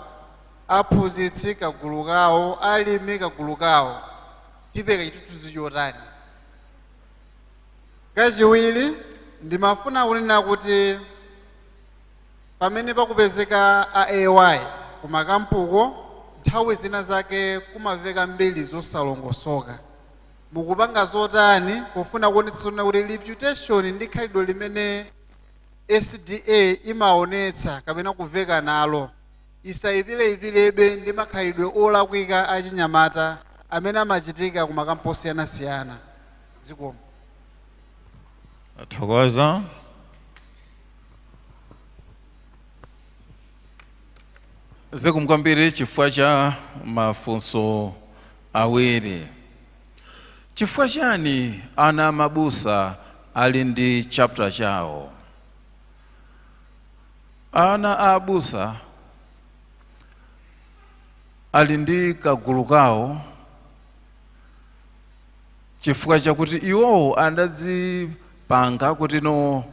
S15: aphunzitsi kagulu kawo, alimi kagulu kawo, tipeka chithunzi chotani? Kachiwiri, ndimafuna kunena kuti pamene pakupezeka a AY kumakampuko, nthawi zina zake kumaveka mbiri zosalongosoka. Mukupanga zotani pofuna kuonetsa kuti reputation ndi khalidwe limene SDA imaonetsa kapena kuveka nalo isayipireyipirebe ndi makhalidwe olakwika achinyamata amene amachitika ku makampu osiyanasiyana? Zikomo.
S1: Thokoza.
S14: Zikomo kwambiri chifukwa cha mafunso awiri. Chifukwa chani ana amabusa ali ndi chapter chawo? Ana a abusa ali ndi kagulu kawo chifukwa chakuti iwowo adadzipanga kuti no,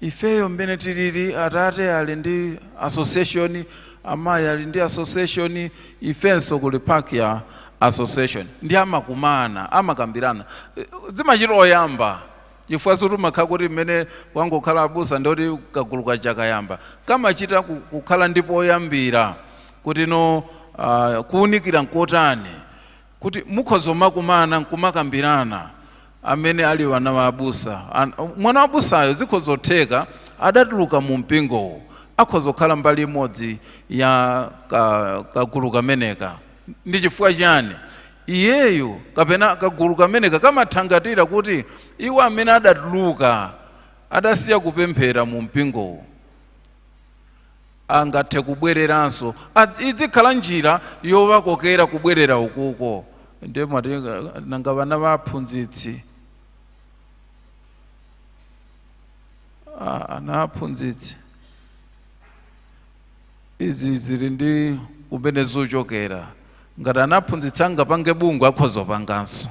S14: ifeyo mmene tilili, atate ali ndi association, amayi ali ndi association, ifenso kuli Pakia association, ndi amakumana, amakambirana. Zimachita oyamba chifukwa sikuti umakhala kuti mmene wangokhala abusa ndoti kagulu kaja kayamba, kamachita kukhala ndipo oyambira kuti no. Kuwunikira nkotani kuti mukhoza makumana nkumakambirana amene ali wana wa abusa. Mwana wa abusayo zikhozotheka adatuluka mu mpingowo, akhoza kukhala mbali imodzi ya kagulu kameneka. Ndi chifukwa chani iyeyo kapena kagulu kameneka kamathangatira kuti iwo amene adatuluka adasiya kupemphera mu mpingowo angathe kubwereranso? Idzikhala njira yowakokera kubwerera ukuko. Ndiye mwati nanga vana vaphunzitsi, ana aphunzitsi, izi zili ndi kumene zochokera. Ngati anaphunzitsa angapange bungwe, akhoza kupanganso.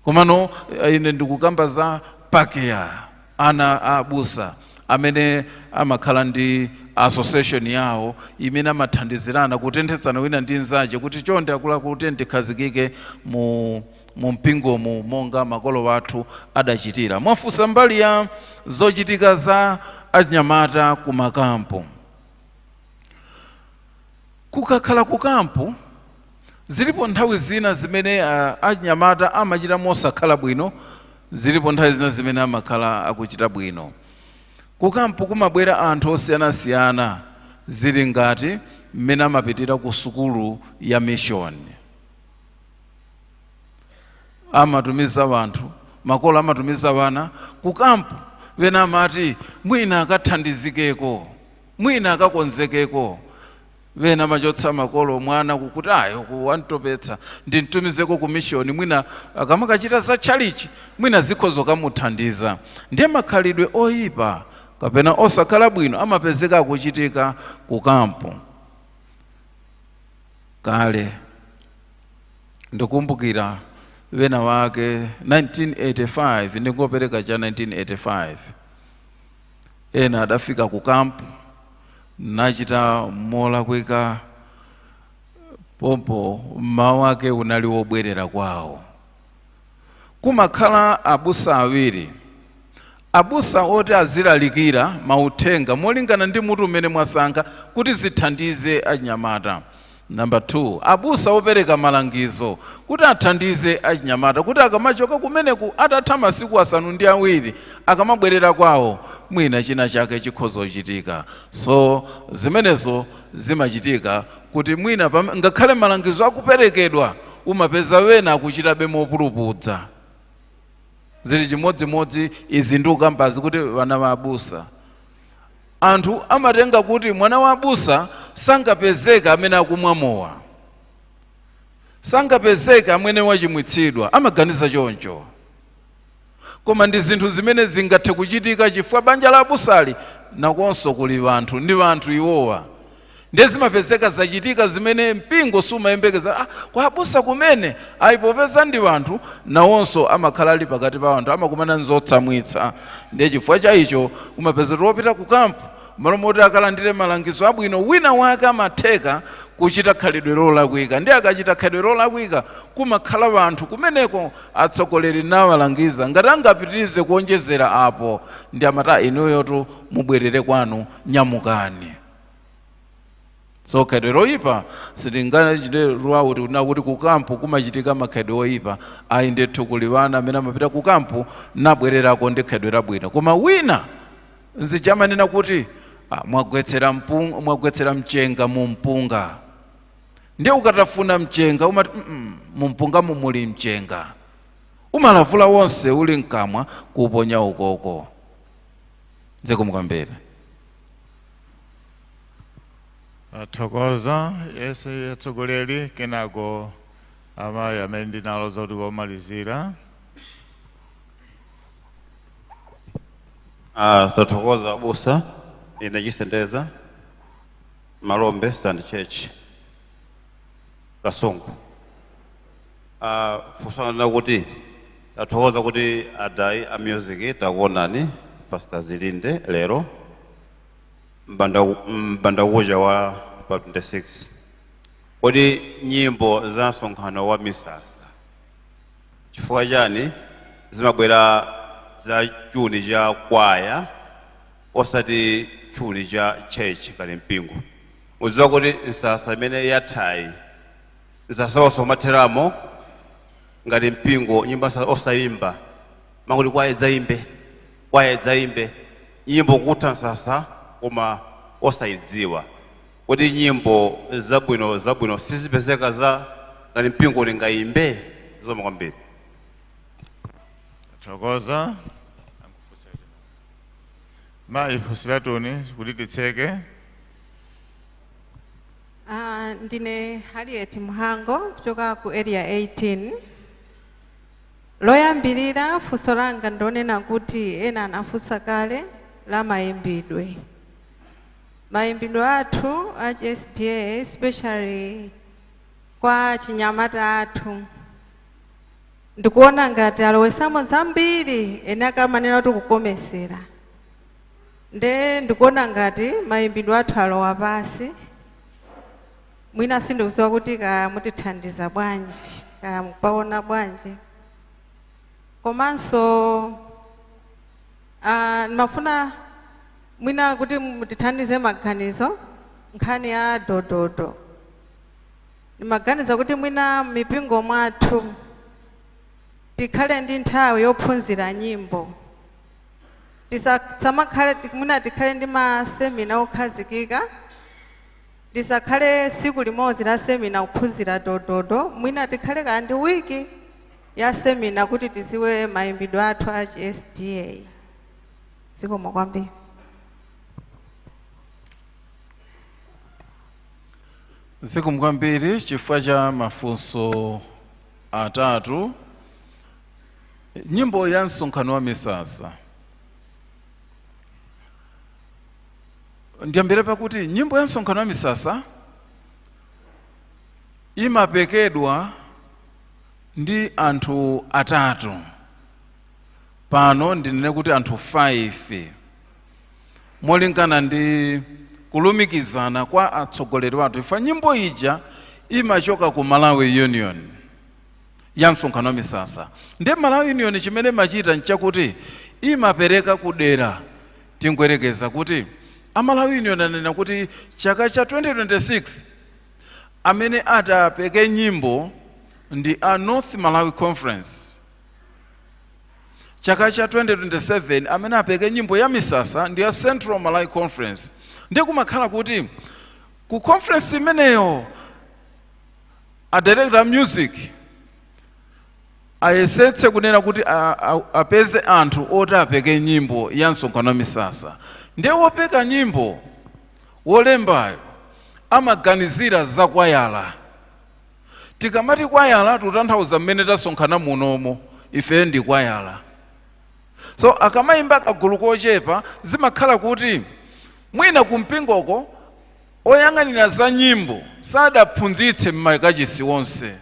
S14: Komano ine ndikukamba za pakeya ana abusa amene amakhala ndi association yawo imene amathandizirana kutenthetsana wina ndi nzache kuti chonde akuluakulu kuti tikhazikike mu mpingomu monga makolo athu adachitira. Mwafunsa mbali ya zochitika za achinyamata ku makampu. Kukakhala ku kampu, zilipo nthawi zina zimene achinyamata amachita mosakhala bwino, zilipo nthawi zina zimene amakhala akuchita bwino. Ku kampu kumabwera anthu osiyanasiyana, zili ngati mmene amapitira ku sukulu ya mission. Amatumiza wanthu, makolo amatumiza wana ku kampu, wena amati mwina akathandizikeko, mwina akakonzekeko. Wena amachotsa makolo mwana kukuti ayo kuwantopetsa, ndimtumizeko ku mission, mwina akamakachita za tchalichi mwina zikhozo kamuthandiza. Ndiye makhalidwe oyipa kapena osakhala bwino amapezeka akuchitika ku kampu. Kale ndikumbukira wena wake 1985, ndingopereka cha 1985, ena adafika ku kampu nachita molakwika, pompo mmawa wake unali wobwerera kwawo. Kumakhala abusa awiri, abusa oti azilalikira mauthenga molingana ndi mutu umene mwasankha kuti zithandize achinyamata. Namba 2, abusa opereka malangizo kuti athandize achinyamata kuti akamachoka kumeneku atatha masiku 7 akamabwerera kwawo mwina china chake chikhoza kuchitika. So zimenezo zimachitika kuti mwina ngakhale malangizo akuperekedwa umapeza wena akuchitabe mopulupudza. Zili chimodzimodzi izi ndi ukambazi kuti vana va abusa. Anthu amatenga kuti mwana wa abusa sangapezeka amene akumwa mowa, sangapezeka amene wachimwitsidwa, amaganiza choncho. Koma ndi zinthu zimene zingathe kuchitika chifukwa banja la abusali nakonso kuli vanthu, ndi vanthu iwowa. Ndiye zimapezeka zachitika zimene mpingo sumayembekeza, kwa abusa kumene ayipopeza ndi vanthu, nawonso amakhala ali pakati pa anthu, amakumana nzotsamwitsa. Ndiye chifukwa cha icho umapeza kuti wopita ku kampu malo moti akalandire malangizo abwino, wina wake amatheka kuchita khalidwe lolakwika. Ndiye akachita khalidwe lolakwika kumakhala vanthu kumeneko atsogoleri nawalangiza, ngati angapitirize kuonjezera apo ndi amati inuyotu mubwerere kwanu, nyamukani. So khalidwe loyipa sitingachite lwawo kuti kuti ku kampu kumachitika makhalidwe oyipa, ayi ndithu kuli wana amene amapita ku kampu nabwererako ndi khalidwe labwino. Koma wina nzichamanena kuti mwagwetsera mchenga mu mpunga. Ndiye ukatafuna mchenga umati mu mpunga mumuli mchenga, umalavula wonse uli mkamwa kuuponya ukoko. Zikomo kwambiri.
S1: Athokoza yese atsogoleri, kenako amayi amene ndinaloza kuti komalizira.
S16: Tathokoza abusa. Ine Chisendeza Malombe Stand Church Kasungu. Funso kuti tathokoza kuti adai a music takuonani Pastor Zilinde lero mbanda kucha wa pa 26. Kodi nyimbo za msonkhano wa misasa chifukwa chani zimabwera za chuni cha kwaya osati chuni cha church kali mpingo? Mudziwa kuti msasa imene yathayi, msasa wonse umatheramo ngati mpingo nyimbo osayimba, makuti kwaya idzaimbe, kwaya idzaimbe nyimbo kutha msasa koma osayidziwa. Kuti nyimbo zabwino zabwino sizipezeka za ngati mpingo lingayimbe? Zikomo kwambiri.
S1: Thokoza. Mayi Fusilatuni, kuti titseke.
S11: Ah, ndine Harriet Muhango kuchoka ku Area 18. Loyambirira, funso langa ndonena kuti ena anafunsa kale la mayimbidwe. Mayimbidwe athu a SDA, especially kwa chinyamata athu, ndikuona ngati alowesamo zambiri, ene akamanena kuti kukomesera. Nde ndikuona ngati mayimbidwe athu alowa pasi. Mwina sindikudziwa kuti kaya mutithandiza bwanji, kaya mukupaona bwanji. Komanso ndimafuna mwina kuti mutithandize maganizo nkhani ya dododo. Ndimaganiza kuti mwina mipingo mwathu tikhale ndi nthawi yophunzira nyimbo. Tisamakhale, mwina tikhale ndi masemina okhazikika, lisakhale tsiku limodzi la semina kuphunzira dododo. Mwina tikhale kaya ndi wiki ya semina kuti tiziwe mayimbidwe athu a SDA. Zikomo kwambiri.
S14: Zikomo kwambiri chifukwa cha mafunso atatu. Nyimbo ya msonkhano wa misasa, ndiyambire pakuti nyimbo ya msonkhano wa misasa imapekedwa ndi anthu atatu. Pano ndinene kuti anthu 5, molingana ndi kulumikizana kwa atsogoleri athu. Ifa nyimbo ija imachoka ku Malawi Union ya msonkhano wa misasa. Ndiye Malawi Union chimene imachita nchakuti imapereka kudera. Tingoyerekeza kuti a Malawi Union anena kuti chaka cha 2026 amene atapeke nyimbo ndi a North Malawi Conference. Chaka cha 2027 amene apeke nyimbo ya misasa ndi a Central Malawi Conference. Ndiye kumakhala kuti ku conference imeneyo a director of music ayesetse kunena kuti apeze anthu oti apeke nyimbo ya msonkhano wa misasa. Ndiye wopeka nyimbo, wolembayo, amaganizira za kwayala. Tikamati kwayala tutanthauza mmene tasonkhana munomo, ife ndi kwayala. So akamayimba kagulu kochepa, zimakhala kuti mwina kumpingoko oyang'anira za nyimbo sadaphunzitse mmakachisi wonse,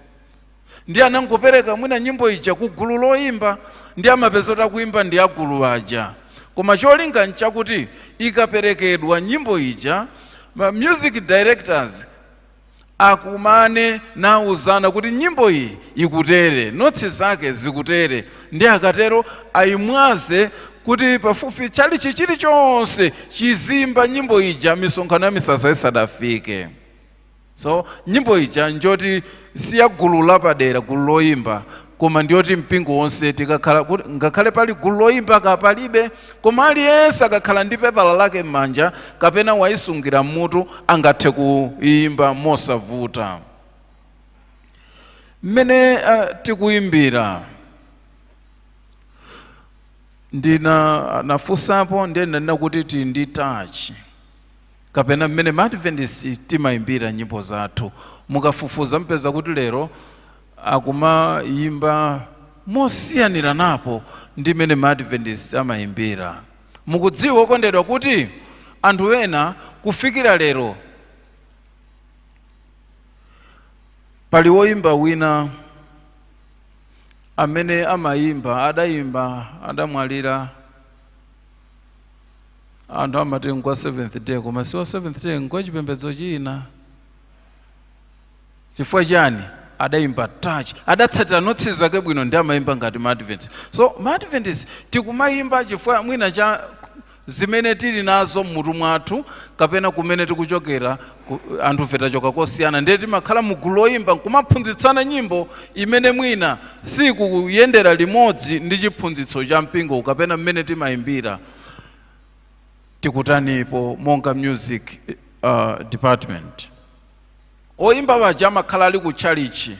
S14: ndi anangopereka mwina nyimbo ija ku gulu loyimba, ndi amapeza kuti akuimba ndi agulu aja. Koma cholinga nchakuti ikaperekedwa nyimbo ija, ma music directors akumane nauzana kuti nyimbo iyi ikutere, notsi zake zikutere, ndi akatero ayimwaze kuti pafupi chalichi chilichonse chizimba nyimbo ija misonkhano ya misasa isadafike. So nyimbo ija njoti si ya gulu lapadera, gulu loyimba, koma ndiyoti mpingo wonse tikakhala kuti ngakhale pali gulu loyimba kapalibe, koma aliyense akakhala ndi pepala lake m'manja kapena wayisungira mmutu angathe kuyimba mosavuta. Mmene tikuyimbira, ndina nafunsapo, ndiye ndinanena kuti tili ndi touch kapena mmene ma Adventist timayimbira nyimbo zathu. Mukafufuza mpeza kuti lero akumayimba mosiyaniranapo ndi mmene ma Adventist amayimbira. Mukudziwa okondedwa kuti anthu ena kufikira lero pali woyimba wina amene amayimba, adayimba, adamwalira. Anthu amati ngwa Seventh Day, koma si wa Seventh Day, ngwa chipembedzo china. Chifukwa chani? Adayimba touch, adatsatira notsi zake bwino, ndi amayimba ngati ma Adventist. So ma Adventist tikumayimba chifukwa mwina cha Zimene tili nazo mmutu mwathu kapena kumene tikuchokera, anthu tachoka kosiyana, ndiye timakhala mu gulu loyimba nkumaphunzitsana nyimbo imene mwina sikuyendera limodzi ndi chiphunzitso cha mpingo kapena mmene timayimbira. Tikutanipo monga music department? Oyimba baja amakhala ali ku chalichi,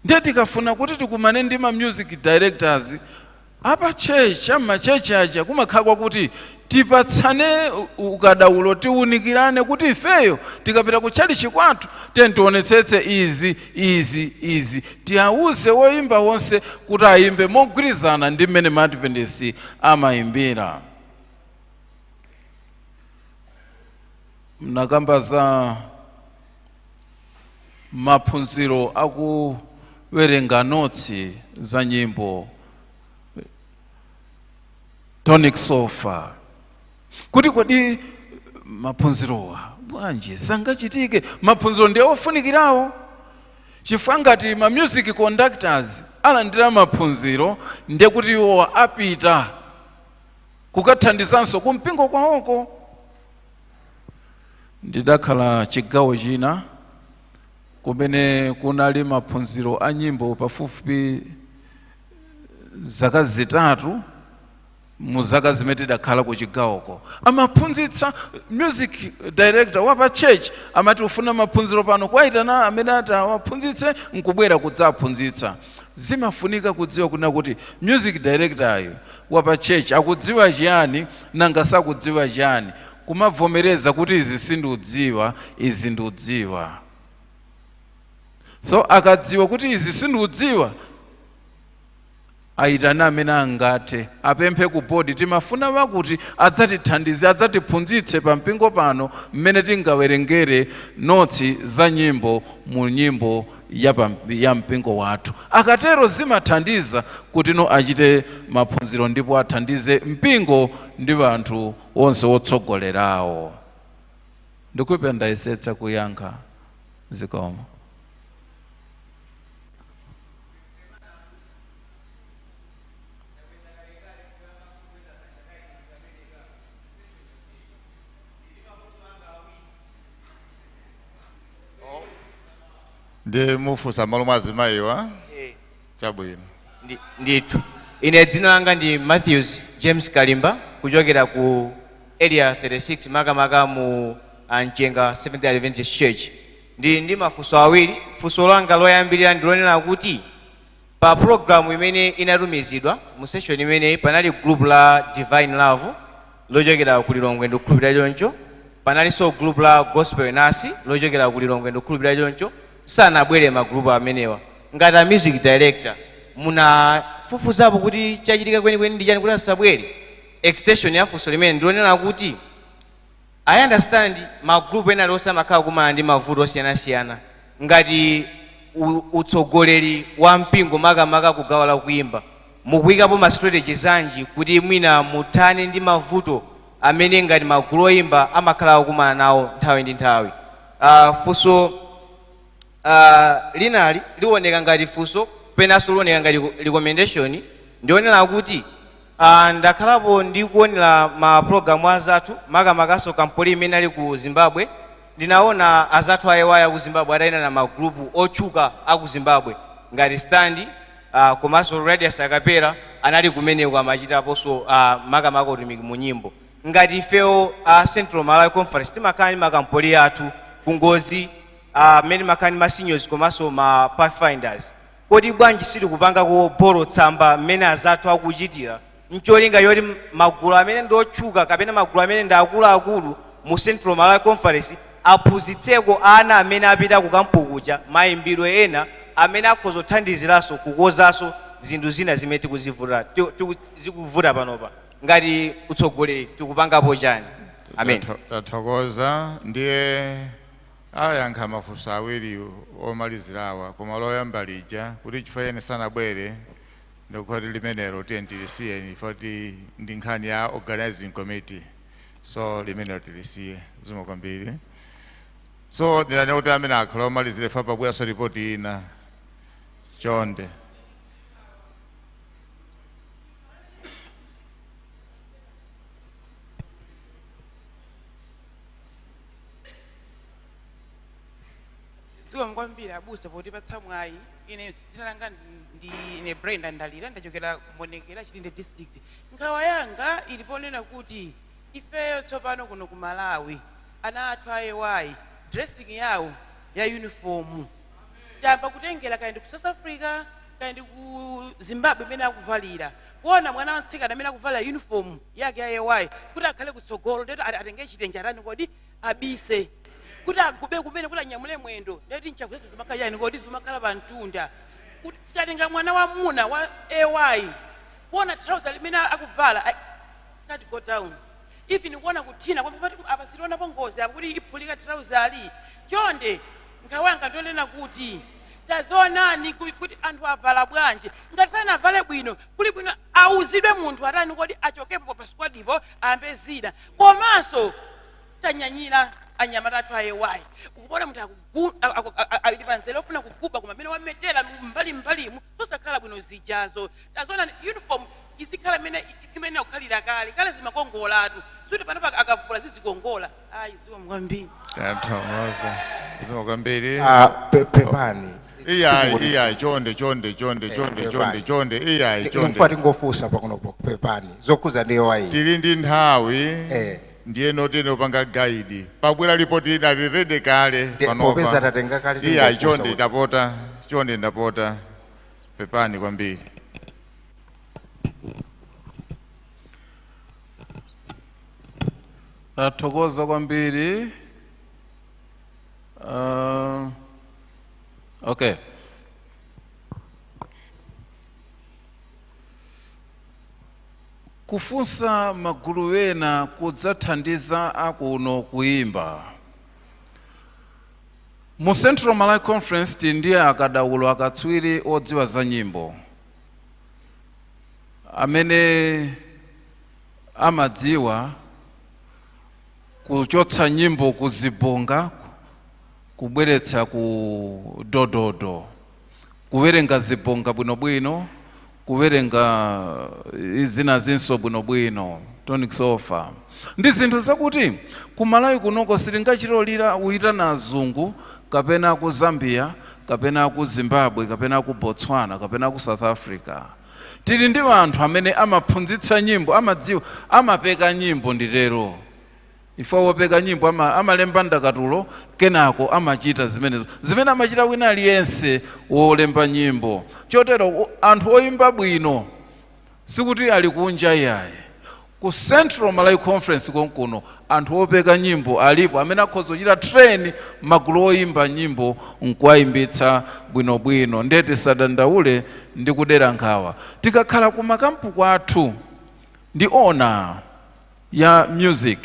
S14: ndiye tikafuna kuti tikumane ndi ma music directors apa church, amachechi aja, kumakhala kwakuti tipatsane ukadaulo, tiwunikirane kuti ifeyo tikapita ku chalichi kwathu tiye tionetsetse izi, izi, izi, tiawuze woyimba wonse kuti ayimbe mogwirizana ndi mmene ma Adventist amayimbira. Mnakamba za maphunziro akuwerenga notsi za nyimbo, tonic solfa, kuti kodi maphunzirowa bwanji sangachitike? Maphunziro ndiye ofunikirawo, chifukwa ngati ma music conductors alandira maphunziro, ndiye kuti iwo apita kukathandizanso kumpingo kwawoko. Ndidakhala chigawo china kumene kunali maphunziro a nyimbo pafupifupi zaka 3. Mu zaka zimene tidakhala ku chigawoko, amaphunzitsa music director wa pa church amati ufuna maphunziro pano, kwayitana amene ati awaphunzitse nkubwera kudzaphunzitsa. Zimafunika kudziwa kuna kuti music director ayo wa pa church akudziwa chiyani, nanga sakudziwa chiyani, kumavomereza kuti izi sindiudziwa, izi ndiudziwa. So akadziwa kuti izi sindiudziwa, ayitane amene angathe, apemphe ku board, timafuna wakuti adzatithandize, adzatiphunzitse pa mpingo pano mmene tingawerengere notsi za nyimbo mu nyimbo ya mpingo wathu. Akatero zimathandiza kuti no achite maphunziro ndipo athandize mpingo ndi anthu onse otsogolerawo. Ndikupe ndayesetsa kuyankha. Zikomo.
S1: Ndi mufunsa malo mwa azimayiwa? Chabwino.
S17: Ndithu, ine dzina langa ndi Matthews James Kalimba, kuchokera ku Area 36, makamaka mu Mchenga Seventh Adventist Church. Ndi mafunso awiri. Funso langa loyambirira ndi lonena kuti pa programu imene inatumizidwa mu session imeneyi, panali group la Divine Love lochokera ku Lilongwe, ndikukhulupirira choncho. Panalinso group la Gospel Nasi lochokera ku Lilongwe, ndikukhulupirira choncho. Sanabwere magrupu amenewa. Ngati a music director, munafufuzapo kuti chachitika kwenikweni ndi chani kuti asabwere? Extension ya funso limene ndionera kuti I understand magrupu ena aliwonse amakhala kumana ndi mavuto osiyanasiyana. Ngati utsogoleri wa mpingo, makamaka kugawo la kuimba, mukuyikapo ma strategies anji kuti mwina muthane ndi mavuto amene ngati magulu oyimba amakhala akumana nawo nthawi ndi nthawi? Funso linali liwoneka ngati funso, penanso liwoneka ngati recommendation. Ndionera kuti ndakhalapo ndikuonera ma program azathu, makamakaso camporee imene ali ku Zimbabwe. Ndinaona azathu aewaya ku Zimbabwe atayenda na magrupu otchuka aku Zimbabwe ngati Stand, komanso Radius Acapella anali kumeneko, amachitaponso makamaka utumiki mu nyimbo. Ngati ifewo Central Malawi Conference timakhala ndi macamporee athu kungozi, mmene timakhala ndi ma seniors komanso ma pathfinders, kodi bwanji sitikupangako borrow tsamba mmene azathu akuchitira, ncholinga yoti magulu amene ndi otchuka kapena magulu amene ndi akuluakulu mu Central Malawi Conference aphunzitseko ana amene apita ku kampu kuja mayimbidwe ena amene akhoza kuthandiziranso kukozanso zinthu zina zimene zikuvuta panopa? Ngati utsogoleri tikupangapo chani? Amen.
S1: Tathokoza. Ndiye ayankha mafunso awiri omalizirawa, koma loyamba lija kuti chifukwa chani sanabwere, ndikuti limenelo tiye tilisiye, chifukwa kuti ndi nkhani ya organizing committee, so limenelo tilisiye. Zikomo kwambiri. So ndinane kuti amene akhala omalizira ife pabweranso ripoti ina, chonde.
S13: Zikomo kwambiri abusa potipatsa mwayi. Ine dzina langa ndi ine Brenda Ndalira, ndachokera kumonekera Chilinde District. Nkhawa yanga ili ponena kuti ifeyo tsopano kuno ku Malawi ana athu a AY dressing yawo ya uniform tamba kutengera kaya ndi ku South Africa, kaya ndi ku Zimbabwe imene akuvalira. Kuona mwana wamtsikana amene akuvala uniform yake ya AY kuti akhale kutsogolo, ndeti atenge chitenje atani kodi abise, kuti agube kumene, kuti anyamule mwendo, ndeti nchafu zonse zimakhala yani kodi zimakhala pa mtunda. Kuti tikatenga mwana wamuna wa AY, kuona trouser limene akuvala can't go down, even kuona kuthina kwamba apa sitionapo ngozi apo kuti iphulika trouser ali. Chonde nkhawa yanga ndionena kuti tazionani kuti anthu avala bwanji. Ngati sanavale bwino, kuli bwino auzidwe munthu atani kodi achokepo pa squadipo ayambe zina. Komanso tanyanyira anyamata athu a AY, ukuona munthu ali panzere ofuna kuguba, koma amene wametera mbali mbalimu sosakhala bwino zijazo. Tazoona uniform izikhala imene imene akukhalira kale kale, zimakongolatu, suti panopa akavula zizikongola. Ayi, zikomo kwambiri.
S1: Tathokoza, zikomo kwambiri.
S18: Ah, pepani.
S1: Iyayi, iyayi, chonde, chonde, chonde, chonde, chonde, chonde, iyayi, chonde.
S18: Ndikufuna tingofunsa pang'onopo, pepani, zokhuza ndi AY.
S1: Tili ndi nthawi, ndiye notene upanga guide pabwera ripoti ina lirede kale.
S18: Popeza tatenga kale,
S1: Iyayi,
S18: tingofunsa
S1: chonde. Ndapota, chonde, ndapota, pepani kwambiri.
S14: Tathokoza kwambiri. Okay, kufunsa magulu ena kudzathandiza akuno kuyimba mu Central Malawi Conference. Tili ndi akadaulo, akatswiri odziwa za nyimbo amene amadziwa kuchotsa nyimbo kuzibonga kubweretsa ku dododo, kuwerenga zibonga bwinobwino, kuwerenga zina zinso bwinobwino, tonic sol-fa ndi zinthu zakuti kumalawi kunoko sitingachitolira uyitana azungu kapena ku Zambia kapena ku Zimbabwe kapena ku Botswana kapena ku South Africa. Tili ndi anthu amene amaphunzitsa nyimbo, amadziwa, amapeka nyimbo. Nditero ifo wopeka nyimbo amalemba ndakatulo, kenako amachita zimenezo zimene amachita wina aliyense wolemba nyimbo. Chotero anthu oyimba bwino sikuti ali kunja, iyayi. Ku Central Malawi Conference konkuno anthu opeka nyimbo alipo amene akhoza kuchita train magulu oyimba nyimbo nkuwayimbitsa bwinobwino. Ndiye tisadandaule ndi kudera nkhawa. Tikakhala ku makampu kwathu ndi owner ya music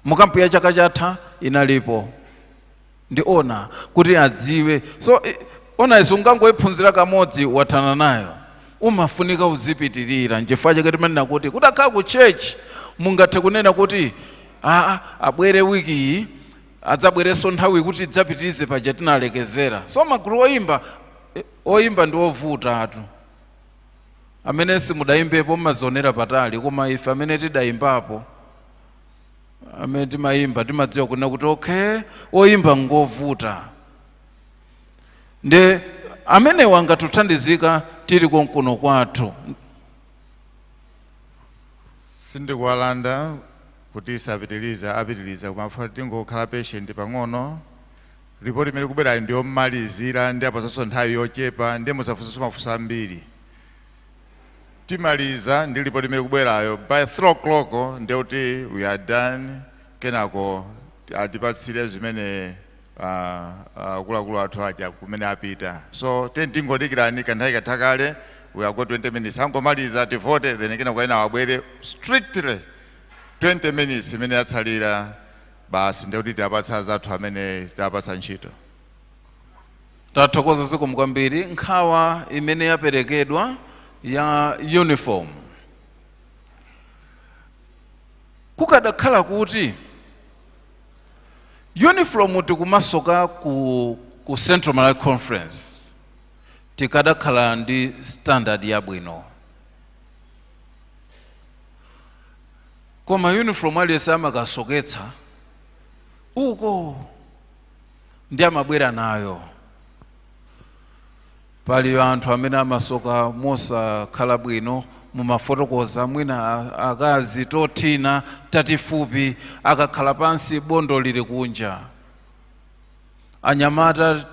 S14: mukampu ya chaka chatha inalipo ndi owner kuti adziwe. So owner iso ungangoyiphunzira kamodzi wathana nayo, umafunika uzipitirira. Nchifukwa chake timanena kuti kudakhala ku church mungathe kunena kuti aa, abwere wiki iyi, adzabwerenso nthawi kuti idzapitirize paja tinalekezera. So magulu oyimba, oyimba ndi ovuta atu. Amene simudayimbepo mmazionera patali, koma ife amene tidayimbapo, amene timayimba, timadziwa kunena kuti okay, oyimba ngovuta. Ndi amenewa angatithandizika tili konkuno kwathu.
S1: Sindikuwalanda kuti isapitiliza, apitiliza, koma afa tingokhala patient pang'ono. Ripoti imene ikubwerayi ndiyomalizira, ndi apazanso nthawi yochepa, ndiye musafunsenso mafunso ambiri. Timaliza ndi ripoti imene ikubwerayo by 3 o'clock, ndiye kuti we are done. Kenako atipatsire zimene akuluakulu athu aja kumene apita. So tingodikirani kanthawi katha kale, we have got 20 minutes. Angomaliza tivote, then kenako ena abwere. Strictly 20 minutes imene yatsalira basi, ndiye kuti tiapatsa zathu amene tiapatsa ntchito.
S14: Tathokoza, zikomo kwambiri. Nkhawa imene yaperekedwa ya uniform, kukadakhala kuti uniform tikumasoka ku Central Malawi Conference, tikadakhala ndi standard yabwino. Koma uniform aliyense amakasoketsa uko. Ndi amabwera nayo. Pali anthu amene amasoka mosakhala bwino, mumafotokoza mwina akazi tothina tatifupi, akakhala pansi bondo lili kunja. Anyamata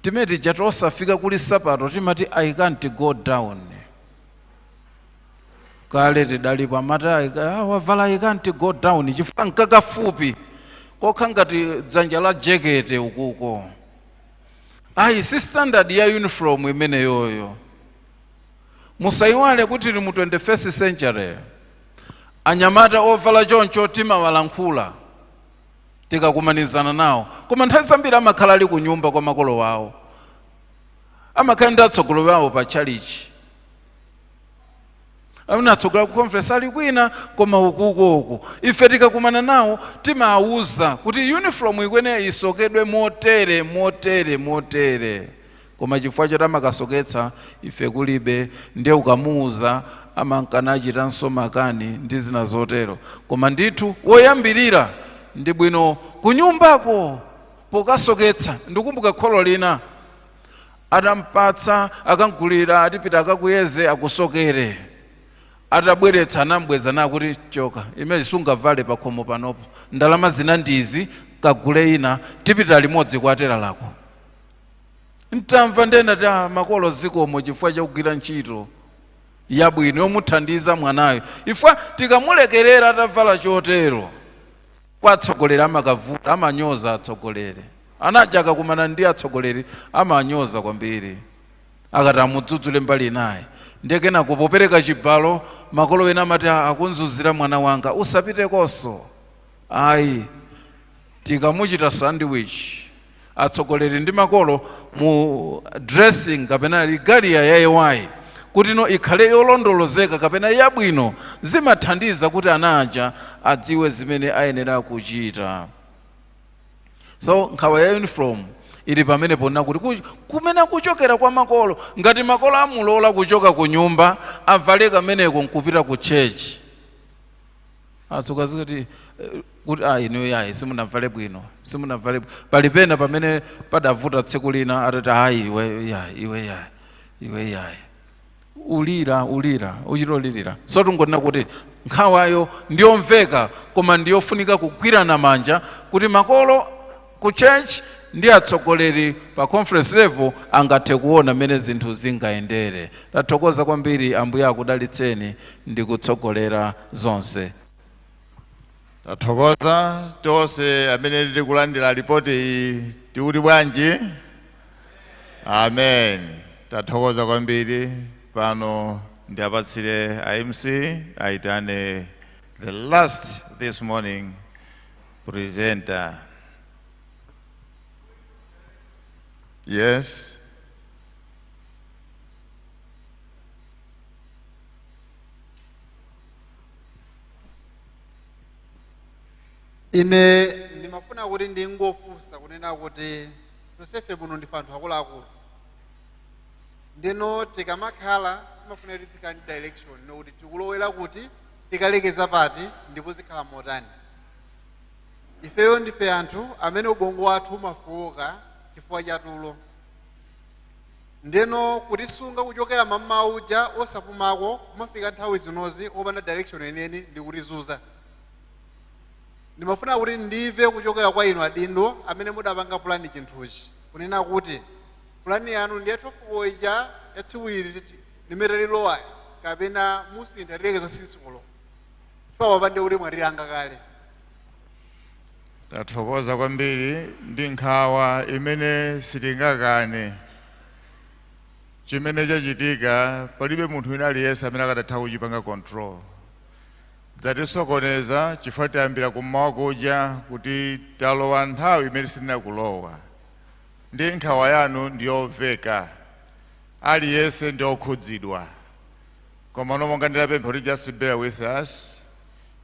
S14: timene tija tosafika kuli sapato timati "I can't go down". Kale tidalipo amati wavala "I can't go down" chifukwa nkakafupi kokha ngati dzanja la jekete ukuko. Ayi, si standard ya uniform imeneyoyo. Musayiwale kuti tili mu 21st century. Anyamata ovala choncho timawalankhula tikakumanizana nawo, koma nthawi zambiri amakhala ali ku nyumba kwa makolo wawo, amakhala ndi atsogoleri wawo pa tchalichi, amene atsogolera ku conference ali kwina, koma ukukoku ife tikakumana nawo timawuza kuti uniform ikuyenera isokedwe motere, motere, motere. Koma chifukwa choti amakasoketsa ife kulibe, ndiye ukamuuza amankanachitanso makani ndi zina zotero. Koma ndithu woyambirira ndi bwino kunyumbako pokasoketsa. Ndikumbuka kholo lina atampatsa, akamgulira, atipita akakuyeze akusokere, atabweretsa anambweza na kuti, "Choka, imene sungavale pakhomo panopo, ndalama zina ndizi, kagule ina, tipita limodzi kwa tera lako." Ntamva ndena ti makolo zikomo chifukwa chakugwira ntchito yabwino yomuthandiza mwanayo. Ifwa tikamulekerera atavala chotero, kwa atsogoleri amakavuta, amanyoza atsogoleri. Anaja akakumana ndi atsogoleri amanyoza kwambiri, akati amudzudzule mbali naye. Ndiye kenako popereka chibalo makolo ena amati, "Akunzunzira mwana wanga, usapitekonso." Ayi, tikamuchita sandwich atsogoleri ndi makolo mu dressing kapena regalia ya AY kuti no ikhale yolondolozeka kapena yabwino, zimathandiza kuti ana aja adziwe zimene ayenera kuchita. So nkhawa ya uniform ili pamene pona kuti kumene kuchokera kwa makolo. Ngati makolo amulola kuchoka ku nyumba avale kameneko nkupita ku church, atsoka zikuti kuti inuyo yayi simunavale bwino, simunavale bwino. Pali pena pamene padavuta tsiku lina atati, "Ayi, iwe yayi, iwe yayi, iwe yayi, ulira, ulira, uchitolirira." So tingonena kuti nkhawayo ndiyomveka, koma ndiyofunika kugwirana manja kuti makolo ku church ndi atsogoleri pa conference level angathe kuona mmene zinthu zingayendere. Tathokoza kwambiri, Ambuye akudalitseni ndi kutsogolera zonse.
S1: Tathokoza tonse amene tili kulandira ripoti iyi. Tikuti bwanji? Amen. Tathokoza kwambiri. Pano ndiapatsire MC aitane the last this morning presenter. Yes.
S15: Ine ndimafuna kuti ndingofunsa kunena kuti tonsefe muno ndife anthu akuluakulu, ndino tikamakhala timafuna kuti tizikhala ndi direction, nokuti tikulowera kuti, tikalekeza pati, ndipo zikhala motani. Ifeyo ndife anthu amene ubongo wathu umafowoka chifukwa cha tulo, ndeno kutisunga kuchokera mammawa uja osapumako kumafika nthawi zinozi opanda direction yeniyeni ndikutizuza. Ndimafuna kuti ndimve kuchokera kwa inu adindo amene mudapanga pulani chinthuchi, kunena kuti pulani yanu ndiye 12 ija ya tsiku ili limene lilowali, kapena musintha tilekeza sisikulo, chifukwa papande kuti mwatilanga kale.
S1: Tathokoza kwambiri. Ndi nkhawa imene sitingakane. Chimene chachitika palibe munthu wina aliyense amene akadatha kuchipanga control. Zatisokoneza chifukwa tayambira kummawa kuja kuti talowa nthawi imene sitinakulowa. Ndi nkhawa yanu ndiyomveka, aliyense ndi okhudzidwa, koma monga ndinapempha kuti just bear with us,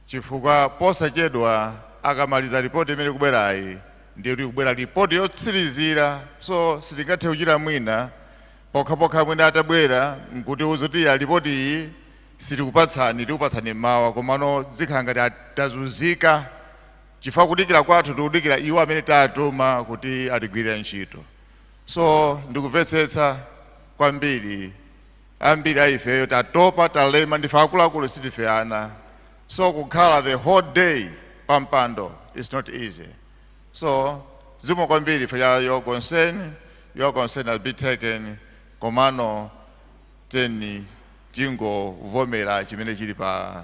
S1: chifukwa posachedwa akamaliza ripoti imene ikubwerayi, ndiye kuti ikubwera ripoti yotsirizira. So sitingathe kuchita mwina pokhapokha mwina atabwera nkutiuza kuti ya ripoti iyi sitikupatsani, tikupatsani mawa, komano zikhala ngati tazunzika. Chifukwa kudikira kwathu tikudikira iwo amene tatuma kuti atigwirire ntchito. So ndikumvetsetsa kwambiri, ambiri a ifeyo tatopa, talema, ndife akuluakulu, sitife ana. So kukhala the whole day pampando is not easy. So zikomo kwambiri for your concern. Your concern has been taken, komano teni tingovomera chimene chili pa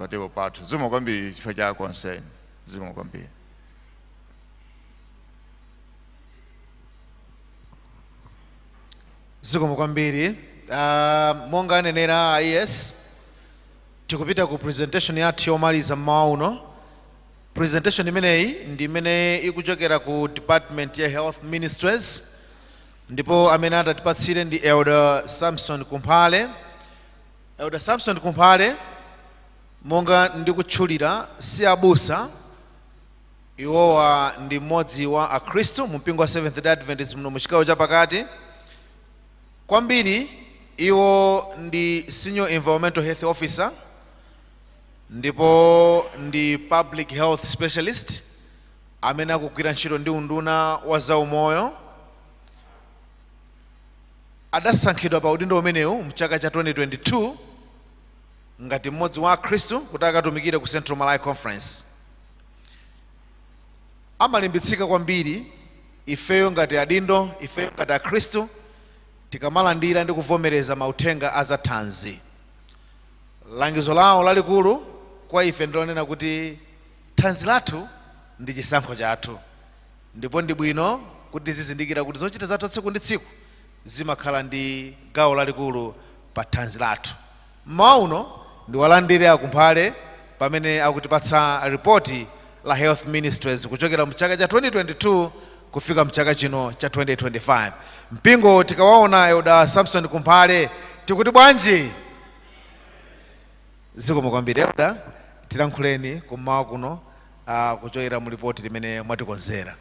S1: table pathu. Zikomo kwambiri chifukwa cha concern. Zikomo kwambiri.
S5: Zikomo kwambiri. Monga anenera IS, tikupita ku presentation yathu yomaliza mmawa uno. Presentation imeneyi ndi imene ikuchokera ku Department ya Health Ministries, ndipo amene atatipatsire ndi Elder Samson Kumphale. Elder Samson Kumphale, monga ndikutchulira, si abusa. Iwowa ndi mmodzi wa akhristu mu mpingo wa Seventh Day Adventist muno mu chigawo chapakati. Kwambiri iwo ndi senior environmental health officer ndipo ndi public health specialist amene akugwira ntchito ndi unduna wa zaumoyo. Adasankhidwa pa udindo umenewu mchaka cha 2022 ngati mmodzi wa akhristu kuti akatumikire ku Central Malawi Conference. Amalimbitsika kwambiri ifeyo ngati adindo, ifeyo ngati akhristu, tikamalandira ndi kuvomereza mauthenga azathanzi. Langizo lawo lalikulu kwa ife ndilonena kuti thanzi lathu ndi chisankho chathu, ndipo ndi bwino kuti tizizindikira kuti zochita zathu tsiku ndi tsiku zimakhala ndi gawo lalikulu pa thanzi lathu. Mmawa uno ndiwalandire akumphale pamene akutipatsa ripoti la Health Ministries kuchokera mchaka cha 2022 kufika mchaka chino cha 2025. Mpingo, tikawaona Elder Samson Kumphale tikuti bwanji? Zikomo kwambiri Elder, tilankhuleni kummawa kuno kuchokera mu ripoti limene mwatikonzera.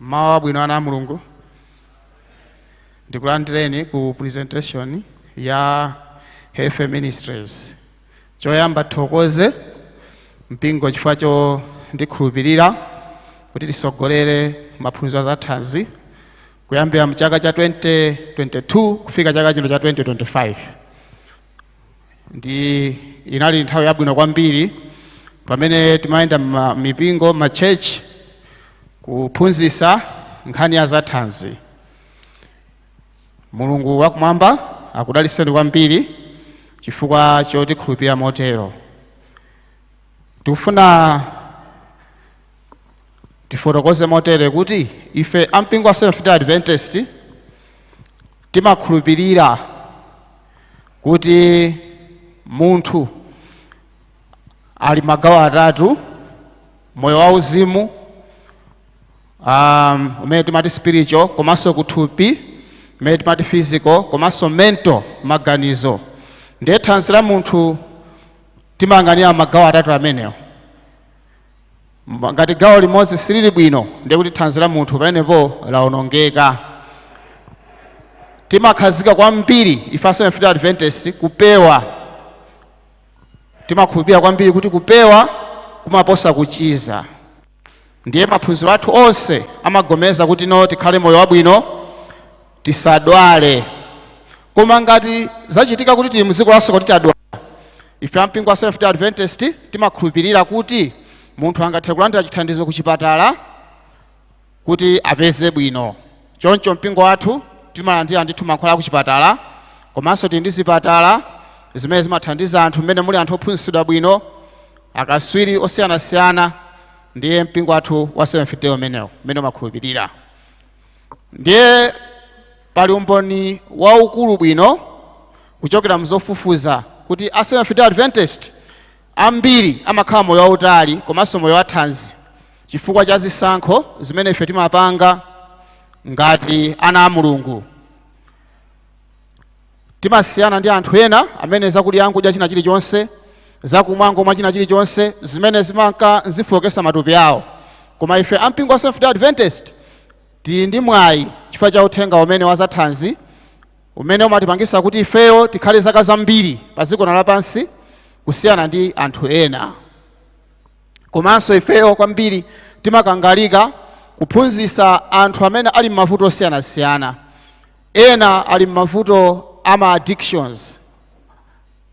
S19: Mawa wabwino ana a Mulungu. Ndikulandireni ku presentation ya Health Ministries. Choyamba thokoze mpingo chifukwa cho ndikhulupirira kuti tisogolere maphunziro za thanzi kuyambira mchaka cha 2022 kufika chaka chino cha 2025. Ndi inali nthawi yabwino kwambiri pamene timayenda mipingo, ma church, kuphunzitsa nkhani ya zathanzi. Mulungu wakumwamba akudalitseni kwambiri chifukwa chotikhulupirira motero. Tikufuna tifotokoze motere kuti ife ampingo wa Seventh Day Adventist timakhulupirira kuti munthu ali magawo atatu: moyo wauzimu, umene timati spiritual, komanso kuthupi umene timati physical, komanso mental, maganizo. Ndiye thanzi la munthu timayang'anira magawo atatu amenewo. Ngati gawo limodzi silili bwino, ndiye kuti thanzi la munthu pamenepo lawonongeka. Timakhazika kwambiri ife a Seventh Day Adventist kupewa. Timakhulupirira kwambiri kuti kupewa kumaposa kuchiza. Ndiye maphunziro athu onse amagomeza kuti no, tikhale moyo wabwino, tisadwale. Koma ngati zachitika kuti tili mdziko laso kuti tadwala, ife ampingo wa Seventh Day Adventist timakhulupirira kuti munthu angathe kulandira chithandizo ku chipatala kuti apeze bwino. Choncho mpingo wathu timalandira ndithu mankhwala ku chipatala, komanso tili ndi zipatala zimene zimathandiza anthu, mmene muli anthu ophunzitsidwa bwino, akaswiri osiyanasiyana. Ndiye mpingo wathu wa Seventh Day umenewo mmene umakhulupirira. Ndiye pali umboni waukulu bwino kuchokera mzofufuza kuti a Seventh Day Adventist ambiri amakhala moyo wautali komanso moyo wathanzi chifukwa cha zisankho zimene ife timapanga ngati ana a Mulungu. Timasiyana ndi anthu ena amene zakudya ankudya china chilichonse, zakumwa ngomwa china chilichonse, zimene zimanka nzifowokesa matupi awo. Koma ife ampingo wa Seventh Day Adventist tili ndi mwayi chifukwa cha uthenga umene wa zathanzi umene umatipangisa kuti ifeyo tikhale zaka zambiri pa dziko lapansi kusiyana ndi anthu ena. Komanso ifeyo kwambiri timakangalika kuphunzitsa anthu amene ali m'mavuto osiyanasiyana. Ena ali m'mavuto ama addictions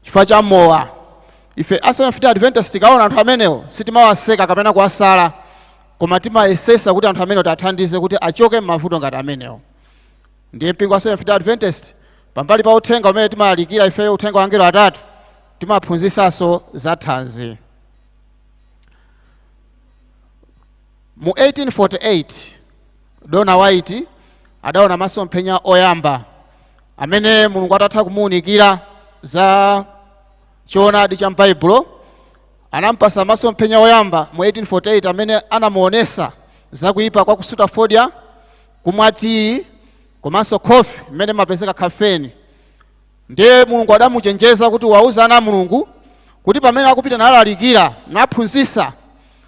S19: chifukwa cha mowa. Ife a Seventh Day Adventist tikaona anthu amenewo sitimawaseka kapena kuwasala, koma timayesesa kuti anthu amenewo tiathandize kuti achoke m'mavuto ngati amenewo. Ndiye mpingo wa Seventh Day Adventist, pambali pa uthenga umene timalalikira ifeyo, uthenga wa angelo atatu, timaphunzitsanso za thanzi. Mu 1848 Dona White adaona masomphenya oyamba amene Mulungu atatha kumuwunikira za choonadi cha m'Baibulo anampasa masomphenya oyamba mu 1848 amene anamuonesa zakuyipa kwa kusuta fodya, kumwa tiyi komanso khofi mmene mapezeka caffeine. Ndiye Mulungu adamuchenjeza kuti wauza ana a Mulungu kuti pamene akupita nalalikira naphunzitsa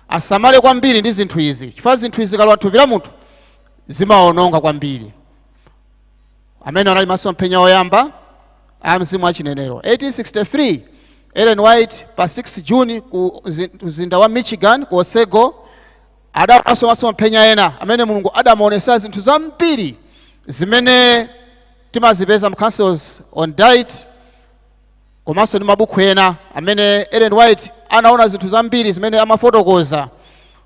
S19: asamale kwambiri ndi zinthu izi, chifukwa zinthu izi zikalowa thupi la munthu zimaononga kwambiri. Amene anali masomphenya oyamba a mzimu wachinenero. 1863 Ellen White pa 6 June ku mzinda wa Michigan ku Oswego adaonanso masomphenya ena amene Mulungu adamuonesa zinthu zambiri zimene timazipeza mu Counsels on Diet komanso ndi mabuku ena amene Ellen White anaona zinthu zambiri zimene amafotokoza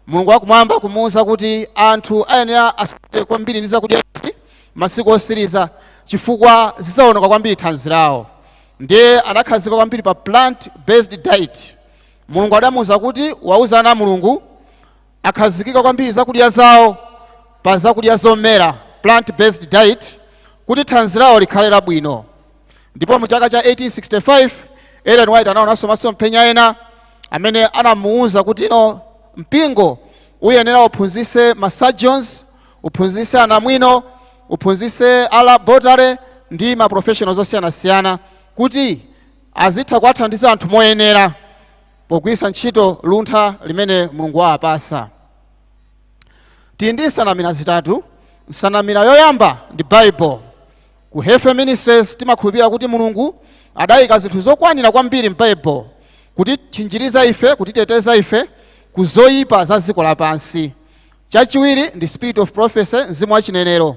S19: Mulungu wakumwamba kumuwuza kuti anthu ayenera asate kwambiri ndi zakudya izi masiku osiriza chifukwa zidzawononga kwambiri thanzi lawo. Ndiye anakhazika kwambiri pa plant based diet. Mulungu adamuwuza kuti wauza ana Mulungu akhazikika kwambiri zakudya zawo pa zakudya zomera, plant based diet, kuti thanzi lawo likhale labwino. Ndipo mu chaka cha 1865 Ellen White anaonanso masomphenya ena amene anamuwuza kuti no mpingo uyenera uphunzitse ma surgeons, uphunzitse anamwino, uphunzitse a laboratory ndi ma professionals osiyanasiyana kuti azitha kuwathandiza anthu moyenera pogwiritsa ntchito luntha limene Mulungu wawapasa. Tili ndi nsanamira zitatu. Nsanamira yoyamba ndi Bible. Ku Hefe Ministries timakhulupirira kuti Mulungu adayika zinthu zokwanira kwambiri m'Bible kutitchinjiriza ife, kutiteteza ife ku zoyipa za dziko lapansi. Chachiwiri ndi spirit of prophecy, mzimu wachinenero.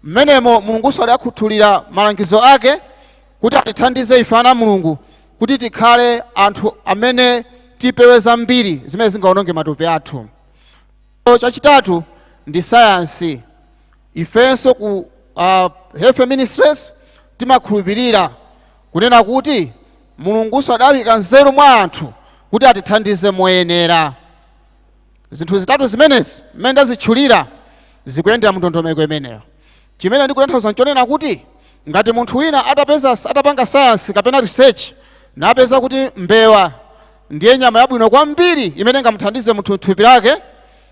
S19: Mmenemo Mulungunso adakhuthulira malangizo ake kuti atithandize ife ana Mulungu kuti tikhale anthu amene tipewe zambiri zimene zingaononge matupi athu. Chachitatu ndi sayansi. Ifenso ku Hefe Ministries timakhulupirira kunena kuti Mulungunso adayika nzeru mwa anthu kuti atithandize moyenera. Zinthu zitatu zimenezi mmene ndazitchulira zikuyendera mu ndondomeko imeneyo. Chimene ndikutanthauza nchonena kuti ngati munthu wina atapanga sayansi kapena research napeza kuti mbewa ndiye nyama yabwino kwambiri imene ingamuthandize munthu thupi lake,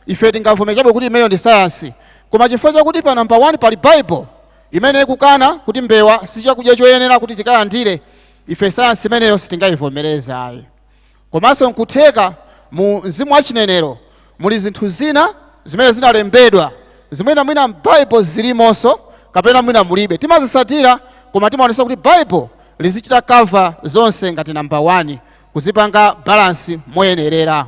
S19: ife tingavomere chabe kuti imeneyo ndi sayansi. Koma chifukwa chakuti pa namba 1 pali Bible imene ikukana kuti mbewa si chakudya choyenera kuti tikalandire, ife sayansi imeneyo sitingayivomereze ayi. Komanso nkutheka mu mzimu wachinenero muli zinthu zina zimene zinalembedwa zimene mwina m'Bible zilimonso kapena mwina mulibe, timazisatira koma timaonesa kuti Bible lizichita cover zonse ngati namba 1, kuzipanga balance moyenerera.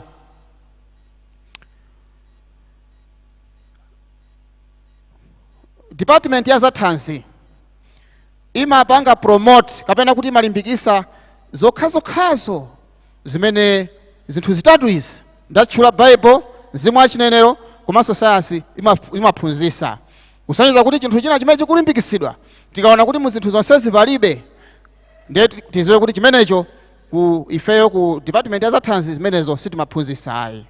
S19: Department ya zathanzi imapanga promote kapena kuti imalimbikisa zokhazokhazo zimene zinthu zitatu izi ndatchula, Bible, mzimu wachinenero komanso sayansi imaphunzitsa, kusonyeza kuti chinthu china chimene chikulimbikisidwa tikaona kuti mu zinthu zonsezi palibe, ndiye tiziwe kuti chimenecho ku ifeyo ku department ya zathanzi zimenezo sitimaphunzitsa ayi.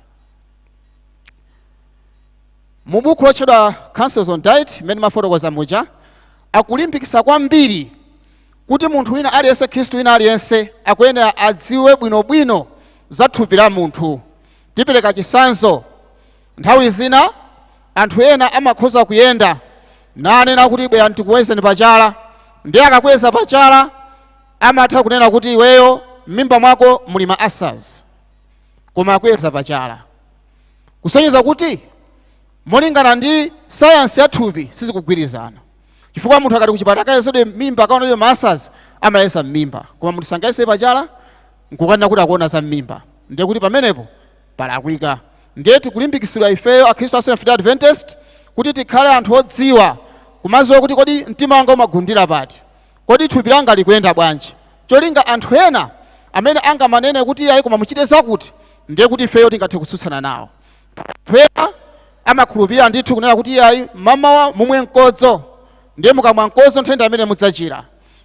S19: Mu buku lotchedwa Counsels on Diet mmene mafotokoza muja, akulimbikitsa kwambiri kuti munthu wina aliyense, Khristu wina aliyense akuyenera adziwe bwinobwino za thupi la munthu. Tipereka chitsanzo, nthawi zina anthu ena amakhoza kuyenda nanena kuti bwera ndikuwezeni pachala, ndiye akakweza pachala amatha kunena kuti iweyo m'mimba mwako muli ma ulcers, koma akweza pachala. Kusonyeza kuti molingana ndi sayansi ya thupi sizikugwirizana, chifukwa munthu akati kuchipatala akayesedwe m'mimba, akaonedwe ma ulcers, amayesa m'mimba, koma munthu sangayese pachala nkukanena kuti akuona za m'mimba. Ndiye kuti pamenepo palakwika. Ndiye tikulimbikitsidwa ifeyo akhristu a Seventh Day Adventist kuti tikhale anthu odziwa, kumadziwa kuti kodi mtima wanga umagundira pati, kodi thupi langa likuyenda bwanji, cholinga anthu ena amene angamanene kuti ayi koma muchite zakuti, ndiye kuti ifeyo tingathe kutsutsana nawo. Anthu ena amakhulupirira ndithu kunena kuti ayi, mamawa mumwe mkodzo, ndiye mukamwa mkodzo nthenda imene mudzachira.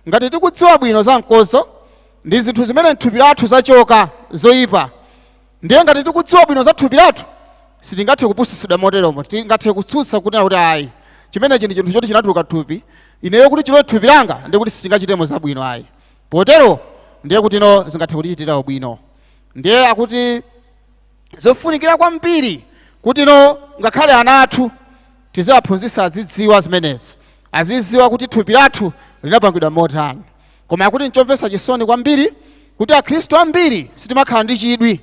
S19: Ngati tikudziwa bwino za mkodzo ndi zinthu zimene mthupi lathu zachoka zoyipa, ndiye ngati tikudziwa bwino za thupi lathu sitingathe kupusitsidwa moteromo. Tingathe kutsutsa kunena kuti ayi, chimenechi ndi chinthu choti chinatuluka thupi, ineyo kuti chilowe thupi langa ndiye kuti sichingachitemo zabwino ayi. Potero ndiye kuti no zingathe kutichitira ubwino. Ndiye akuti zofunikira kwambiri kuti no ngakhale ana athu tiziwaphunzitsa azidziwa zimenezi, azidziwa kuti thupi lathu linapangidwa motani. Koma akuti nchomvetsa chisoni kwambiri kuti akhristu ambiri sitimakhala ndi chidwi,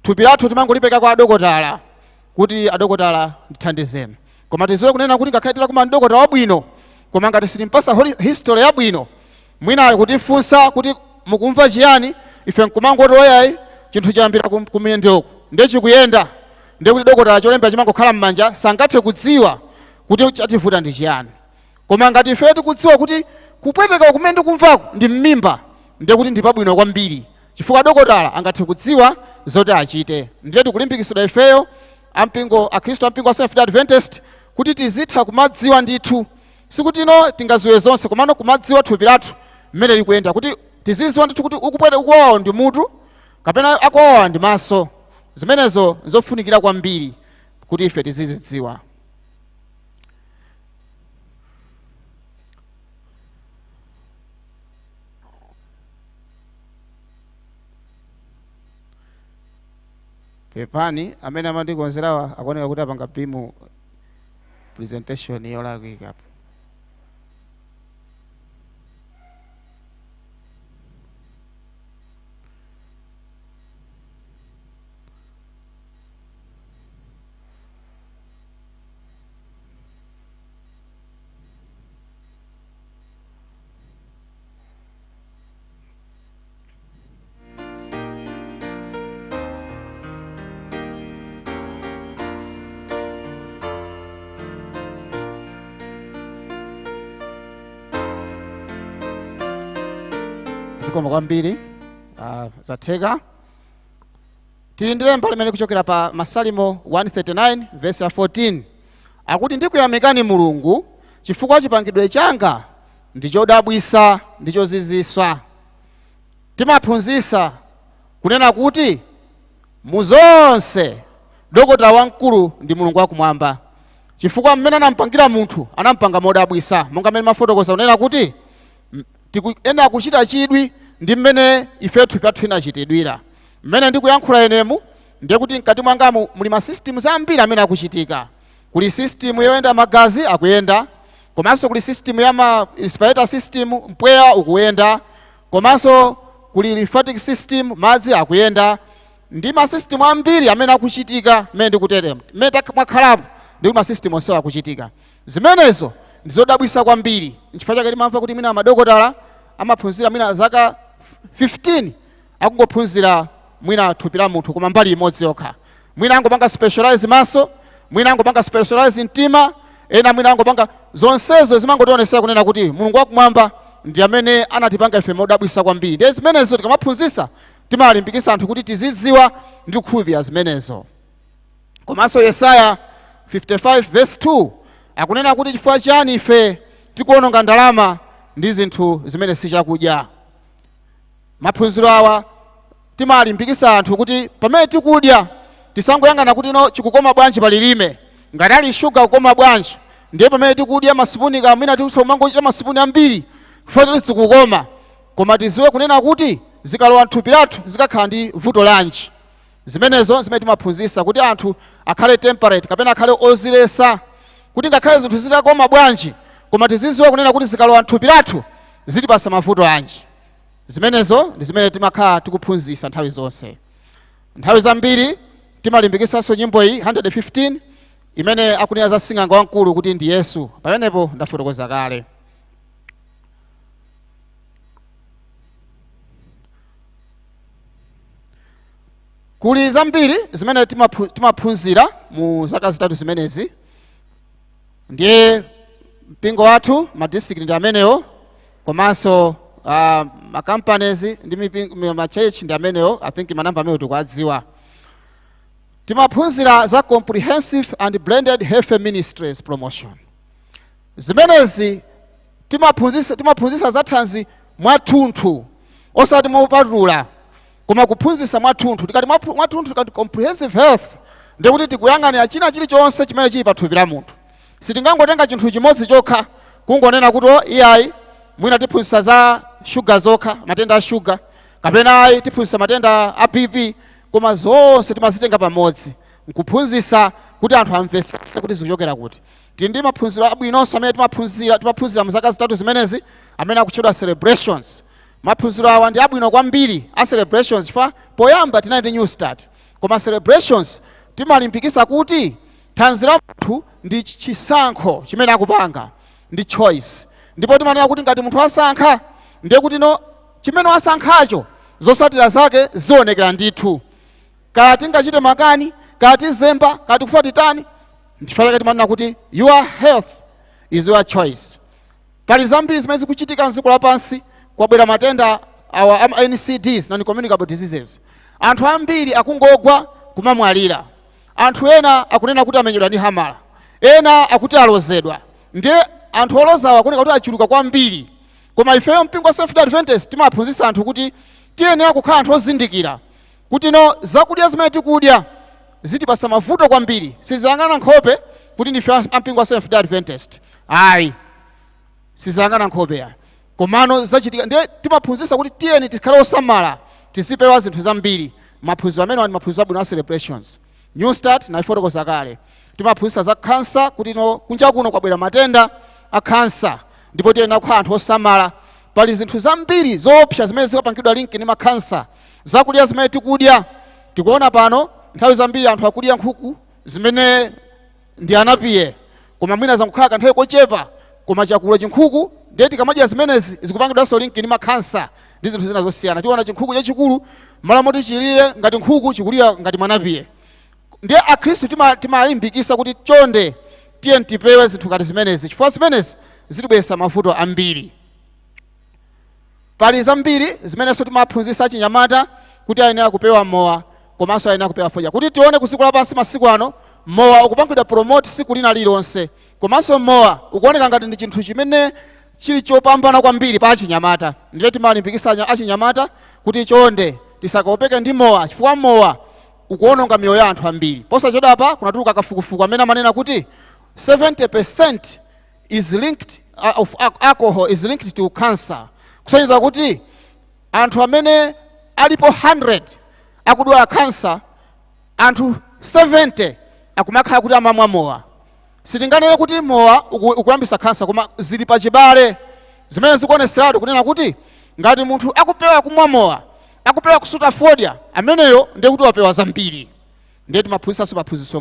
S19: thupi lathu timangolipeka kwa adokotala kuti adokotala ndithandizeni. Koma tiziwe kunena kuti ngakhale titakumana ndi dokotala wabwino, koma ngati sitimpasa history yabwino, mwina kutifunsa kuti mukumva chiyani, ife nkumangoti oyayi chinthu chayambira kumiyendo ndiye chikuyenda, ndiye kuti dokotala cholemba chimangokhala m'manja, sangathe kudziwa kuti chativuta ndi chiyani. Koma ngati ife tikudziwa kuti kupweteka kumene ndikumvako ndi m'mimba, ndiye kuti ndi pabwino kwambiri, chifukwa dokotala angathe kudziwa zoti achite. Ndiye tikulimbikitsidwa ifeyo ampingo akhristu ampingo wa Seventh Day Adventist kuti tizitha kumadziwa ndithu, sikuti ino tingaziwe zonse, komano kumadziwa thupi lathu mmene likuyenda, kuti tizidziwa ndithu kuti ukupwete ukuwawa ndi mutu kapena akuwawa ndi maso. Zimenezo nzofunikira kwambiri kuti ife tizizidziwa. Pepani, amene amandikonzerawa akuoneka kuti apanga bimu presentation yolakwika. Zikomo kwambiri. Zatheka. Tili ndi lemba limene kuchokera pa Masalimo 139 verse ya 14, akuti ndikuyamikani Mulungu chifukwa chipangidwe changa ndi chodabwisa ndi chozizwisa. Timaphunzitsa kunena kuti muzonse dokotala wamkulu ndi Mulungu wakumwamba, chifukwa mmene anampangira munthu anampanga modabwisa, monga mmene mafotokoza kunena kuti tikuyenera kuchita chidwi ndi mmene ife thupi lathu linachitidwira. Mmene ndikuyankhula inemu ndiye kuti mkati mwangamu muli ma systems ambiri amene akuchitika. Kuli system yoyenda magazi akuyenda, komanso kuli system ya ma respiratory system, mpweya ukuyenda, komanso kuli lymphatic system, madzi akuyenda, ndi ma system ambiri amene akuchitika mmene ndikutere, mmene mwakhalapo ndi ma system onsewo akuchitika. Zimenezo ndizodabwisa kwambiri. Nchifukwa chake timamva kuti mwina madokotala amaphunzira mwina zaka 15 akungophunzira mwina thupi la munthu, koma mbali imodzi yokha. Mwina angopanga specialize maso, mwina angopanga specialize mtima, ena mwina angopanga zonsezo. Zimangotionesera kunena kuti Mulungu wakumwamba ndi amene anatipanga ife modabwisa kwambiri. Ndiye zimenezo tikamaphunzitsa timalimbikitsa anthu kuti tizidziwa ndi kukhulupirira zimenezo. Komanso Yesaya 55 verse 2 akunena kuti chifukwa chiyani ife tikuononga ndalama ndi zinthu zimene si chakudya. Maphunziro awa timalimbikitsa anthu kuti pamene tikudya tisangoyang'ana kuti no chikukoma bwanji palilime, ngati ali shuga kukoma bwanji, ndiye pamene tikudya masipuni kamwina tikumangochita masipuni ambiri chifukwa choti zikukoma, koma tiziwe kunena kuti zikalowa mthupi lathu zikakhala ndi vuto lanji. Zimenezo zimene timaphunzitsa kuti anthu akhale temperate kapena akhale ozilesa, kuti ngakhale zinthu zitakoma bwanji, koma tiziziwa kunena kuti zikalowa mthupi lathu zitipasa mavuto anji. Zimenezo ndi zimene timakhala tikuphunzitsa nthawi zonse. Nthawi zambiri Timalimbikisanso nyimbo iyi 115 imene akunena za sing'anga wamkulu kuti ndi Yesu. Pamenepo ndafotokoza kale. Kuli zambiri zimene timaphunzira mu zaka zitatu zimenezi. Ndiye mpingo wathu ma district ndi amenewo, komanso ma companies ndi ma church ndi amenewo. I think manamba amenewo tikuwadziwa. Timaphunzira za comprehensive and blended health ministries promotion. Zimenezi timaphunzitsa za thanzi mwathunthu, osati mopatula, koma kuphunzitsa mwathunthu. Tikati mwathunthu, tikati comprehensive health, ndikuti tikuyang'anira china chilichonse chimene chili pa thupi la munthu. Sitingangotenga chinthu chimodzi chokha kungonena kuti o iyayi, mwina tiphunzitsa za shuga zokha, matenda a shuga, kapena ayi tiphunzitsa matenda a BP, koma zonse timazitenga pamodzi nkuphunzitsa kuti anthu amvetse kuti zikuchokera kuti. Tili ndi maphunziro abwinonso amene timaphunzira mu zaka zitatu zimenezi, amene akutchedwa celebrations. Maphunziro awa ndi abwino kwambiri a celebrations, chifukwa poyamba tinali ndi new start, koma celebrations timalimbikitsa kuti thanzi la munthu ndi chisankho chimene akupanga, ndi choice. Ndipo timanena kuti ngati munthu asankha, ndiye kuti no chimene wasankhacho zotsatira zake zionekera ndithu. Kaya tingachite makani, kaya tizemba, kaya tikufa titani, ndichifukwa chake timanena kuti your health is your choice. Pali zambiri zimene zikuchitika mdziko lapansi. Kwabwera matenda awa ama NCDs, non-communicable diseases. Anthu ambiri akungogwa kumamwalira. Anthu ena akunena kuti amenyedwa ndi hamala, ena akuti alozedwa. Ndiye anthu olozawa akuoneka kuti achuluka kwambiri. Koma ifeyo mpingo wa Seventh Adventist timaphunzitsa anthu kuti tiyenera kukhala anthu ozindikira kuti no zakudya zimene tikudya zitipasa mavuto kwambiri. Siziyang'ana nkhope kuti ndife ampingo wa Seventh Adventist, ayi, siziyang'ana nkhope ya, komano zachitika. Ndiye timaphunzitsa kuti tiyeni tikhale osamala, tizipewa zinthu zambiri. Maphunziro amene ndi maphunziro abwino a celebrations. New start nayifotokoza kale. Timaphunzitsa za kansa kuti no kunja kuno kwabwera matenda a kansa, ndipo tiyenera kukhala anthu osamala. Pali zinthu zambiri zoopsa zimene zikapangidwa link ndi makhansa, zakudya zimene tikudya. Tikuona pano nthawi zambiri anthu akudya nkhuku zimene ndi anapiye, koma mwina zangokhala kanthawi kochepa, koma chakula chinkhuku. Ndiye tikamadya zimenezi zikupangidwanso link ndi makhansa ndi zinthu zina zosiyana. Tiona chinkhuku chachikulu, malo moti chilire ngati nkhuku, chikulira ngati mwanapiye. Ndiye akhristu timalimbikisa kuti chonde tiye tipewe zinthu ngati zimenezi, chifukwa zimenezi zitibweretsa mavuto ambiri. Pali zambiri zimenenso timaphunzitsa achinyamata kuti ayenera kupewa mowa, komanso ayenera kupewa fodya. Kuti tione ku dziko lapansi masiku ano, mowa ukupangidwa promote tsiku lina lililonse, komanso mowa ukuoneka ngati ndi chinthu chimene chili chopambana kwambiri pa achinyamata. Ndiye timalimbikitsa achinyamata kuti chonde tisakopeke ndi mowa, chifukwa mowa ukuononga miyoyo ya anthu ambiri. Posachedwapa kunatuluka kafukufuku amene amanena kuti 70% is linked, of alcohol is linked to cancer, kusonyeza kuti anthu amene alipo 100 akudwala cancer, anthu 70 akumakhala kuti amamwa mowa. Sitinganene kuti mowa ukuyambisa cancer, koma zili pachibale zimene zikuoneseratu kunena kuti ngati munthu akupewa kumwa mowa, akupewa kusuta fodya, ameneyo ndiye kuti wapewa zambiri. Ndiye timaphunzitsanso maphunziro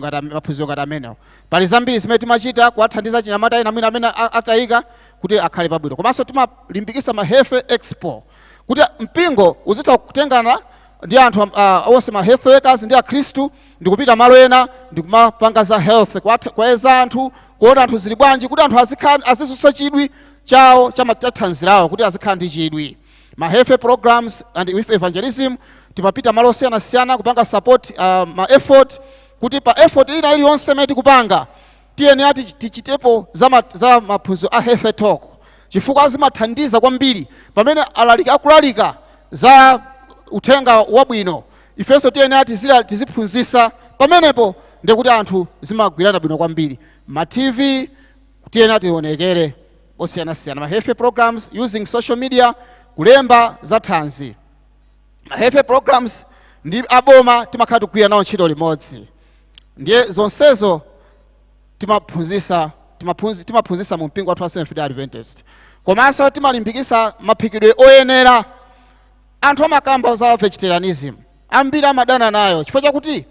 S19: ngati amenewo. Pali zambiri zimene timachita kuwathandiza chinyamata ena mwina amene atayika kuti akhale pabwino. Komanso timalimbikitsa ma health expo kuti mpingo uzitha kutengana ndi anthu onse, ma health workers ndi akhristu, ndikupita malo ena ndikumapanga za health, kuwayeza anthu, kuona anthu zili bwanji, kuti anthu azisusa chidwi chawo cha thanzi lawo, kuti azikhala ndi chidwi. Ma health programs and with evangelism, timapita malo osiyanasiyana kupanga support ma effort, kuti pa effort ina iliyonse imene tikupanga tiyenera tichitepo za maphunziro a health talk, chifukwa zimathandiza kwambiri pamene alaliki akulalika za uthenga wabwino. Ifenso tiyenera tiziphunzitsa pamenepo, ndikuti anthu zimagwirana bwino kwambiri. Ma TV tiyenera tionekere osiyanasiyana, ma health programs using social media, kulemba za thanzi. Ma health programs ndi aboma timakhala tikugwira nawo ntchito limodzi. Ndiye zonsezo timaphunzitsa mu mpingo wathu wa Seventh Day Adventist. Komanso timalimbikitsa maphikidwe oyenera. Anthu amakamba za vegetarianism, ambiri amadana nayo chifukwa chakuti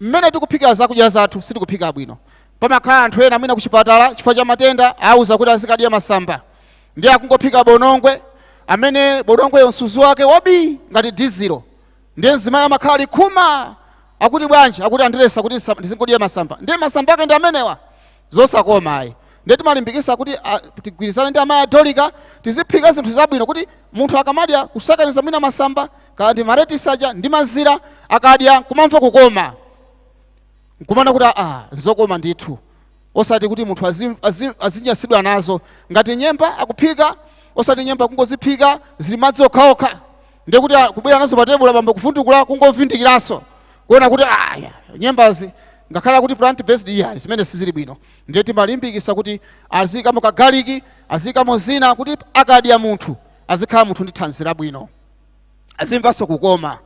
S19: Mmene tikuphika zakudya zathu, sitikuphika bwino. Pamakhala anthu ena mwina kuchipatala chifukwa cha matenda auza kuti azikadya masamba, ndiye akungophika bonongwe amene bonongweyo msuzi wake wabi ngati dizilo. Ndiye mzimayi amakhala likhuma, akuti bwanji? Akuti andiresa kuti ndizingodya masamba. Ndiye masamba ake ndi amenewa, zosakoma ayi. Ndiye timalimbikisa kuti tigwirizane ndi amayi adolika, tiziphika zinthu zabwino kuti munthu akamadya, kusakaniza mwina masamba kaya ndi maletisi aja ndi mazira, akadya kumamva kukoma, nkumana kuti nzokoma ndithu, osati kuti munthu azinyasidwa nazo. Ngati nyemba akuphika, osati nyemba kungoziphika zili madzi okhaokha, ndiye kuti kubwera nazo pa tebula, bambo kuvundukula kungovindikiranso kuona kuti ya, nyembazi ngakhala kuti plant based, iya, zimene sizili bwino. Ndiye timalimbikisa kuti aziyikamo kagaliki, aziyikamo zina, kuti akadya munthu azikhala munthu ndi thanzi labwino, azimvanso kukoma.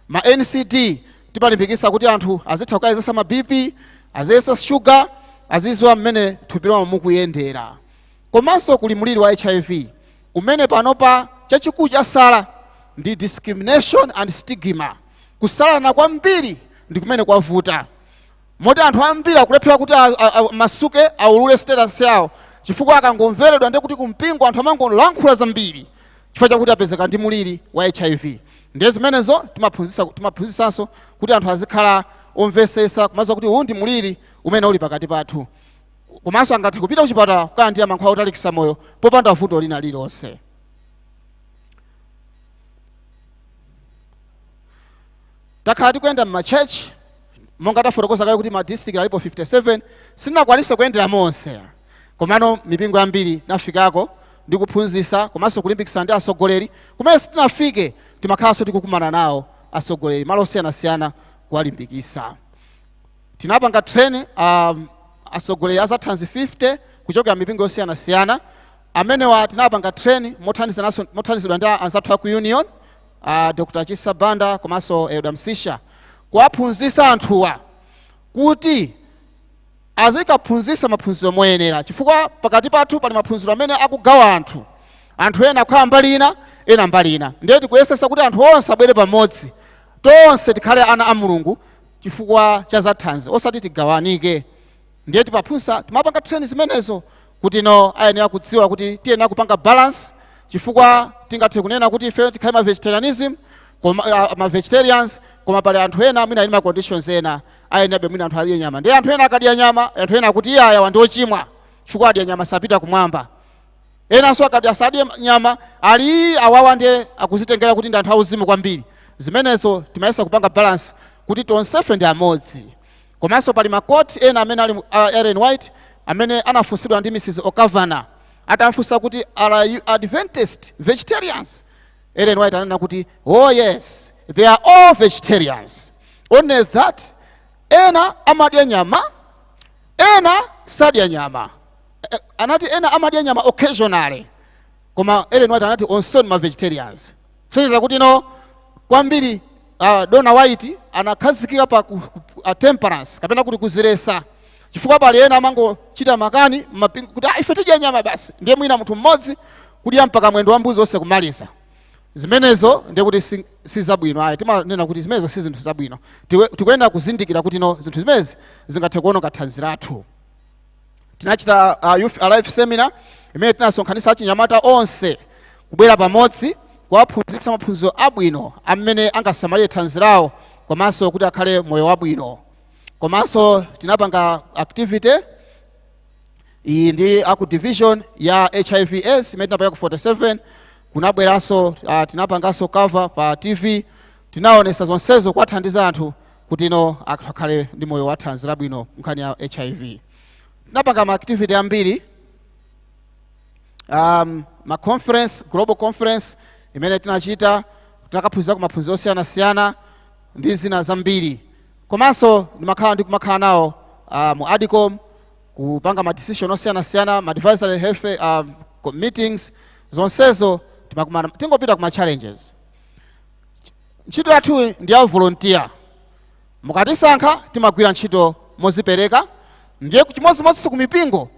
S19: Ma NCD timalimbikisa kuti anthu azitha kukayezesa ma BP, aziyesa sugar, aziziwa mmene thupi lawo mukuyendera. Komanso kuli mliri wa HIV umene panopa chachikulu chasala ndi discrimination and stigma. Kusalana kwambiri ndi kumene kwavuta, moti anthu ambiri akulephera kuti masuke aulule status yawo, chifukwa akangomveredwa ndiye kuti kumpingo anthu amangolankhula zambiri chifukwa chakuti apezeka ndi muliri wa HIV. Ndiye zimenezo timaphunzisanso kuti anthu azikhala omvesesa, kumadziwa kuti uwu ndi muliri umene uli pakati pathu, komanso angathe kupita kuchipatala kukalandira mankhwala otalikitsa moyo popanda vuto lina lililonse. Takhala tikuyenda m'machechi, monga tafotokoza kale kuti ma district alipo 57. Sitinakwanise kuyendera monse, komano mipingo yambiri nafikako ndi kuphunzitsa komanso kulimbikitsa ndi atsogoleri. Kumene sitinafike, timakhalanso tikukumana nawo atsogoleri malo osiyanasiyana kuwalimbikitsa. Tinapanga train atsogoleri azathanzi 50 kuchokera mipingo yosiyanasiyana. Amenewa tinapanga train mothandizidwa ndi anzathu aku union, Dr. Chisa Banda komanso Elder Msisha, kuwaphunzitsa anthuwa kuti azikaphunzitsa maphunziro moyenera, chifukwa pakati pathu pali maphunziro amene akugawa anthu. Anthu ena akukhala mbali ina, ena mbali ina. Ndiye tikuyesesa kuti anthu onse abwere pamodzi, tonse tikhale ana a Mulungu chifukwa cha zathanzi, osati tigawanike. Ndiye timaphunzitsa, timapanga training zimenezo kuti no, ayenera kudziwa kuti tiyenera kupanga balance, chifukwa tingathe kunena kuti ife tikhale ma vegetarianism, koma ma vegetarians, koma pali anthu ena mwina ali ma conditions ena, ayenerabe mwina anthu adye nyama. Ndiye anthu ena akadya nyama, anthu ena akuti iye aya ndi ochimwa chifukwa adya nyama, sapita kumwamba. Enanso akadya asadye nyama, ali awawa ndiye akuzitengera kuti ndi anthu auzimu kwambiri. Zimenezo timayesa kupanga balance kuti tonsefe ndi amodzi. Komanso pali ma quote ena amene ali Ellen White amene anafunsidwa ndi Mrs. O'Kavana, atafunsa kuti, "Are you Adventist vegetarians?" Ellen White ananena kuti, "Oh yes, they are all vegetarians, only that ena amadya nyama, ena sadya nyama." Anati ena amadya nyama occasionally, koma Ellen White anati onse ni ma vegetarians, kusonyeza kuti no, kwambiri Dona White anakhazikika pa temperance kapena kuti kuzilesa, chifukwa pali ena amangochita makani mmapingo kuti ife tidya nyama basi. Ndiye mwina munthu mmodzi kudya mpaka mwendo wa mbuzi onse kumaliza. Zimenezo ndiye kuti si zabwino ayi. Timanena kuti zimenezo si zinthu zabwino. Tikuyenera kuzindikira kuti no, zinthu zimenezi zingathe kuononga thanzi lathu. Tinachita Youth Alive seminar imene tinasonkhanitsa achinyamata onse kubwera pamodzi, kuwaphunzitsa maphunziro abwino amene angasamalire thanzi lawo komanso kuti akhale moyo wabwino. Komanso tinapanga activity iyi ndi aku division ya HIV AIDS imene tinapanga ku 47. Kunabweranso tinapanganso cover pa TV, tinaonesa zonsezo kuwathandiza anthu kuti no, akhale ndi moyo wa thanzi labwino nkhani ya HIV. Tinapanga ma activity ambiri, ma conference, global conference imene tinachita, tinakaphunzira ku maphunziro osiyanasiyana ndi zina zambiri. Komanso ndimakhala ndi kumakhala nawo mu ADCOM kupanga ma decision osiyanasiyana, ma advisory health meetings, zonsezo timakumana. Tingopita kuma challenges. Ntchito yathu ndi ya volunteer. Mukatisankha, timagwira ntchito mozipereka. Ndiye chimodzimodzinso ku mipingo,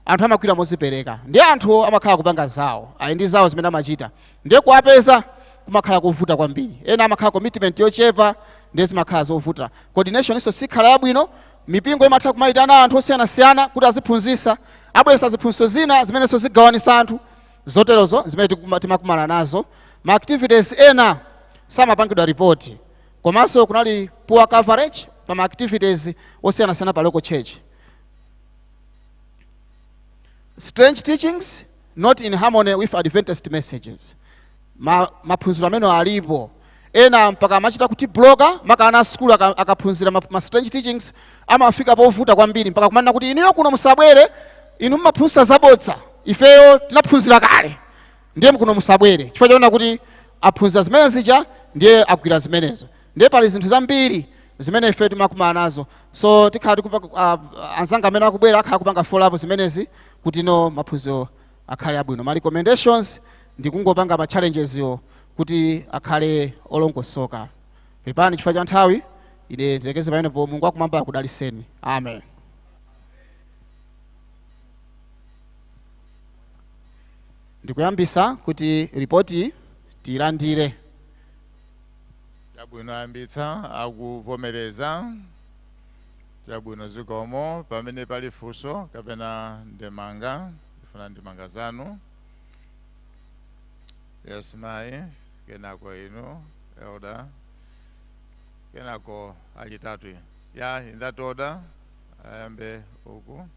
S19: anthu amagwira mozipereka. Ndiye anthu amakhala kupanga zawo, ali ndi zawo zimene amachita, ndiye kuwapeza kumakhala kuvuta kwambiri. Ena amakhala commitment yochepa. Ndiye zimakhala zovuta, coordination iso sikhala yabwino. Mipingo imatha kumayitana anthu osiyanasiyana kuti aziphunzisa, abweresa ziphunzitso zina zimenenso zigawanisa anthu. Zoterozo zimene timakumana nazo. Ma activities ena samapangidwa ripoti, komanso kunali poor coverage pa ma activities osiyanasiyana pa local church. Strange teachings not in harmony with Adventist messages. Maphunziro amene alipo ena mpaka amachita kuti bloka maka ana sukulu akaphunzira ma strange teachings amafika povuta kwambiri, mpaka kumanena kuti inuyo kuno musabwere, inu mumaphunzitsa zabodza, ifeyo tinaphunzira kale, ndiye kuno musabwere, chifukwa chaona kuti aphunzira zimene zija ndiye agwira zimenezo. Ndiye pali zinthu zambiri zimene ife timakumana nazo. So tikhala anzanga amene akubwera akhala kupanga follow up zimenezi kuti no maphunziro akhale abwino. Ma recommendations ndikungopanga ma challenges yo kuti akhale olongosoka. Pepani chifukwa cha nthawi, ine ndilekeze pamenepo. Mulungu wakumwamba akudaliseni. Amen. Ndikuyambisa kuti ripoti tiyilandire.
S1: Chabwino, ayambitsa akuvomereza. Chabwino, zikomo. Pamene pali funso kapena ndemanga, ndifuna ndemanga zanu. Yes, mayi, kenako inu elder, kenako achitatu. Ya, in that order. Ayambe uku,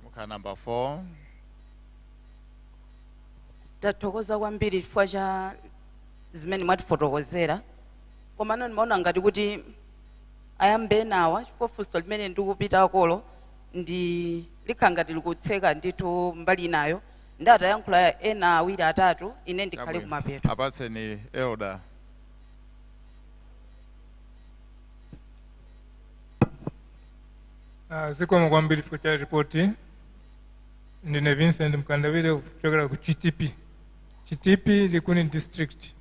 S1: mukha number 4.
S20: Tathokoza kwambiri chifukwa cha zimene mwatifotokozera, komano ndimaona ngati kuti ayambe nawa, chifukwa funso limene ndikupita kolo ndi likhala ngati likutseka ndithu mbali inayo, ndi atayankhula ena awiri atatu, ine ndikhale
S1: Chabwino.
S20: kumapeto.
S1: Apatseni elder.
S21: Zikomo kwambiri chifukwa cha ripoti. Ndine Vincent Mkandawire kuchokera ku Chitipi, Chitipi Likuni District.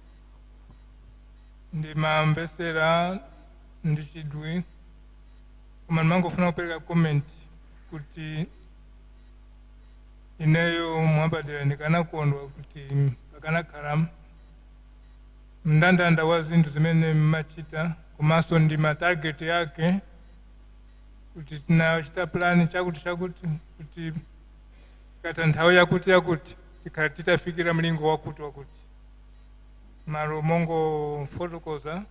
S21: Ndimamvesera ndi chidwi, koma ndimangofuna kupereka comment kuti ineyo mwapadera ndikanakondwa kuti pakanakhala mndandanda wa zinthu zimene mmachita, komanso ndi ma target yake, kuti tinachita plan chakuti chakuti, kuti kata nthawi yakuti yakuti tikhala titafikira mlingo wakuti wakuti, malo mongofotokoza.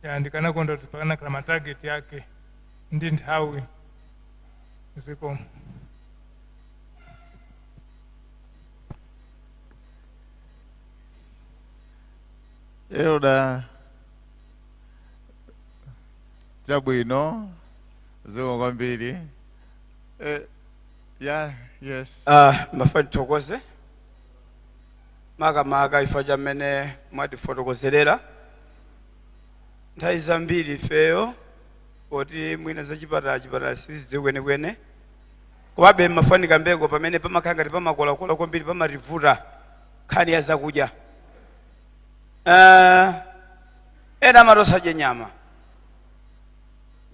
S21: Ya, ndikanakonda kuti pakanakhala ma target yake ndi nthawi. Zikomo.
S1: Elder. Chabwino, zikomo kwambiri. Yeah, yes.
S22: Mafuna tithokoze makamaka chifukwa chamene mwatifotokozerera. Nthawi zambiri ifeyo poti mwina zachipatala chipatala sizidziwe kwenekwene, komabe mafanika mbeko pamene pamakhala ngati pamakolakola kwambiri, pamativuta nkhani ya zakudya. Ena amati osadya nyama,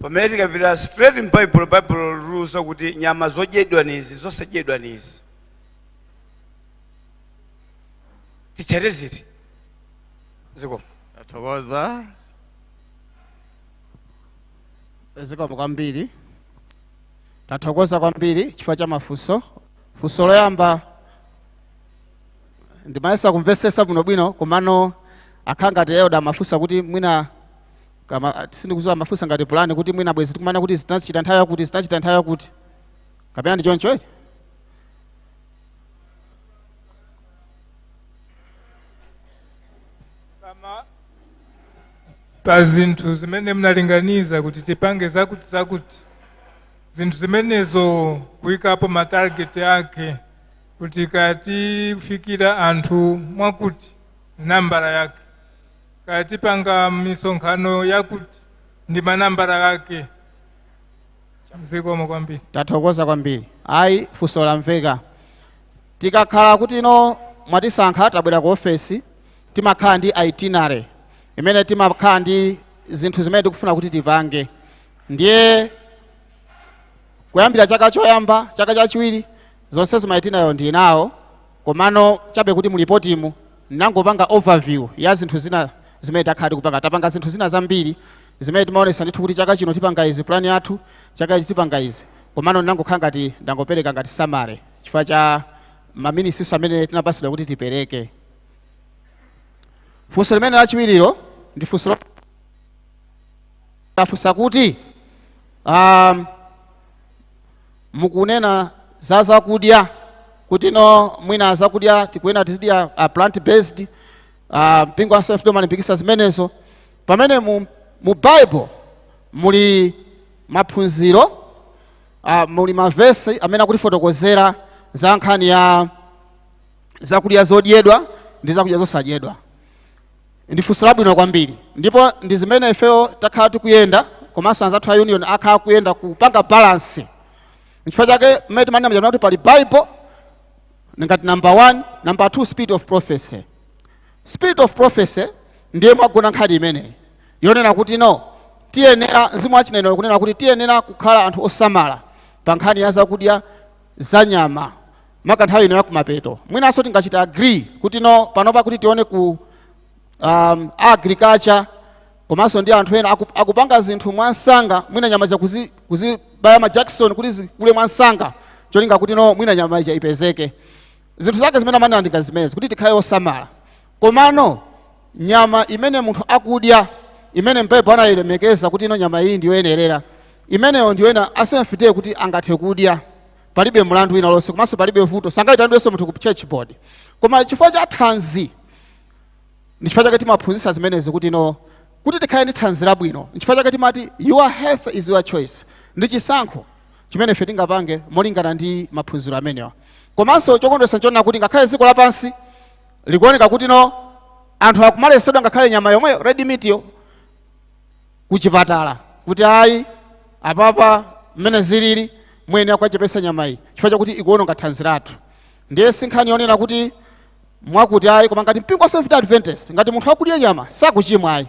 S22: pamene tikapita straight in Bible, Bible liluza kuti nyama zodyedwa nizi, zosadyedwa nizi. Titsate ziti? Zikomo.
S1: Tathokoza.
S19: Zikomo kwambiri. Tathokoza kwambiri chifukwa cha mafunso. Funso loyamba ndimayesa kumvesesa bwinobwino, komano akhala ngati elder amafunsa kuti mwina kama sindikudziwa, amafunsa ngati plan kuti mwina bwezi tikumana kuti zinachita nthawi yakuti, zinachita nthawi yakuti, kapena ndi choncho eti?
S21: Pa zinthu zimene mnalinganiza kuti tipange zakuti zakuti, zinthu zimenezo kuyikapo ma target ake kuti katifikira anthu mwakuti nambala yake, katipanga misonkhano yakuti ndi manambala ake. Zikomo kwambiri.
S19: Tathokoza kwambiri. Ayi, funso lamveka. Tikakhala kuti ino mwatisankha, tabwera ku ofesi, timakhala ndi itinerary imene timakhala ndi zinthu zimene tikufuna kuti tipange. Ndiye kuyambira chaka choyamba, chaka chachiwiri, zonse ma itinerary ndi nawo. Komano Komano chabe kuti mulipotimu nangopanga overview ya zinthu zina zimene takhala tikupanga. Tapanga zinthu zina zambiri zimene timaonesa ndithu kuti chaka chino tipanga izi, plan yathu chaka ichi tipanga izi. Komano nangokhala ngati ndangopereka ngati summary chifukwa cha ma minutes amene tinapasidwa kuti tipereke. Funso limene lachiwiriro ndi funso lafunsa kuti mukunena za zakudya kuti no mwina zakudya tikuyena tizidya plant based, mpingo wa Seventh umalimbikitsa zimenezo, pamene mu Bible muli maphunziro, muli mavesi amene akutifotokozera za nkhani ya zakudya zodyedwa ndi zakudya zosadyedwa. Ndi funso labwino kwambiri, ndipo ndi zimene ifeyo takhala tikuyenda, komanso anzathu a union akhala kuyenda kupanga balance. Nchifukwa chake mmene timanena kuti pali Bible ngati number 1, number 2 spirit of prophecy. Spirit of prophecy ndiye mwagona nkhani imeneyi yonena kuti no tiyenera, mzimu wachinenero kunena kuti tiyenera kukhala anthu osamala pa nkhani ya zakudya za nyama maka nthawi ino yakumapeto. Mwinanso tingachita agree kuti no panopa kuti tione ku agriculture komanso ndi anthu ena akupanga zinthu mwansanga, mwina nyama za kuzibaya ma Jackson kuti zikule mwansanga, cholinga kuti no mwina nyama ija ipezeke. Zinthu zake zimene amanena ndi zimenezi kuti tikhale osamala. Komano nyama imene munthu akudya imene mphepo anayilemekeza kuti ino nyama iyi ndiyoyenerera, imeneyo ndiyoyena asemfite kuti angathe kudya, palibe mlandu wina lonse, komanso palibe vuto, sangayitanidwenso munthu ku church board. Koma chifukwa cha thanzi, ndi chifukwa chake timaphunzitsa zimenezi kuti no kuti tikhale ndi thanzi labwino. Nchifukwa chake timati your health is your choice, ndi chisankho chimene ife tingapange molingana ndi maphunziro amenewa. Komanso chokondweretsa nchonena kuti ngakhale dziko lapansi likuoneka kuti no anthu akumalesedwa ngakhale nyama yomweyo red meat yo kuchipatala, kuti ayi apapa mmene zilili mwene akuchepesa nyama iyi chifukwa chakuti ikuononga thanzi lathu. Ndiye si nkhani yonena kuti mwakuti ayi, koma ngati mpingo wa Seventh Adventist, ngati munthu akudya nyama sakuchimwa ayi,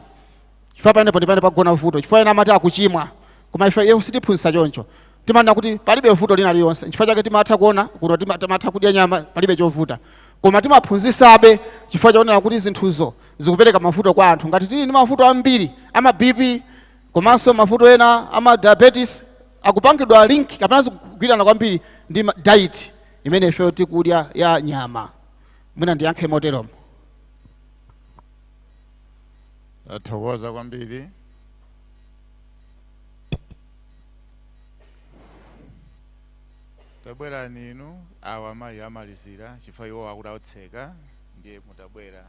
S19: chifukwa pamenepo ndi pamene pagona vuto. Chifukwa ena amati akuchimwa, koma ife iye sitiphunzitsa choncho, timanena kuti palibe vuto lina lililonse. Nchifukwa chake timatha kuona kuno timatha kudya nyama, palibe chovuta, koma timaphunzitsabe chifukwa chaonera kuti zinthuzo zikupereka mavuto kwa anthu. Ngati tili ndi mavuto ambiri ama BP komanso mavuto ena ama diabetes akupangidwa link kapena zikugwirana kwambiri ndi diet imene ife tikudya ya nyama. Mwina ndiyankhe moteromo.
S1: Tathokoza kwambiri. Tabwerani inu awa amayi amalizira chifukwa iwo akuti autseka, ndiye mutabwera.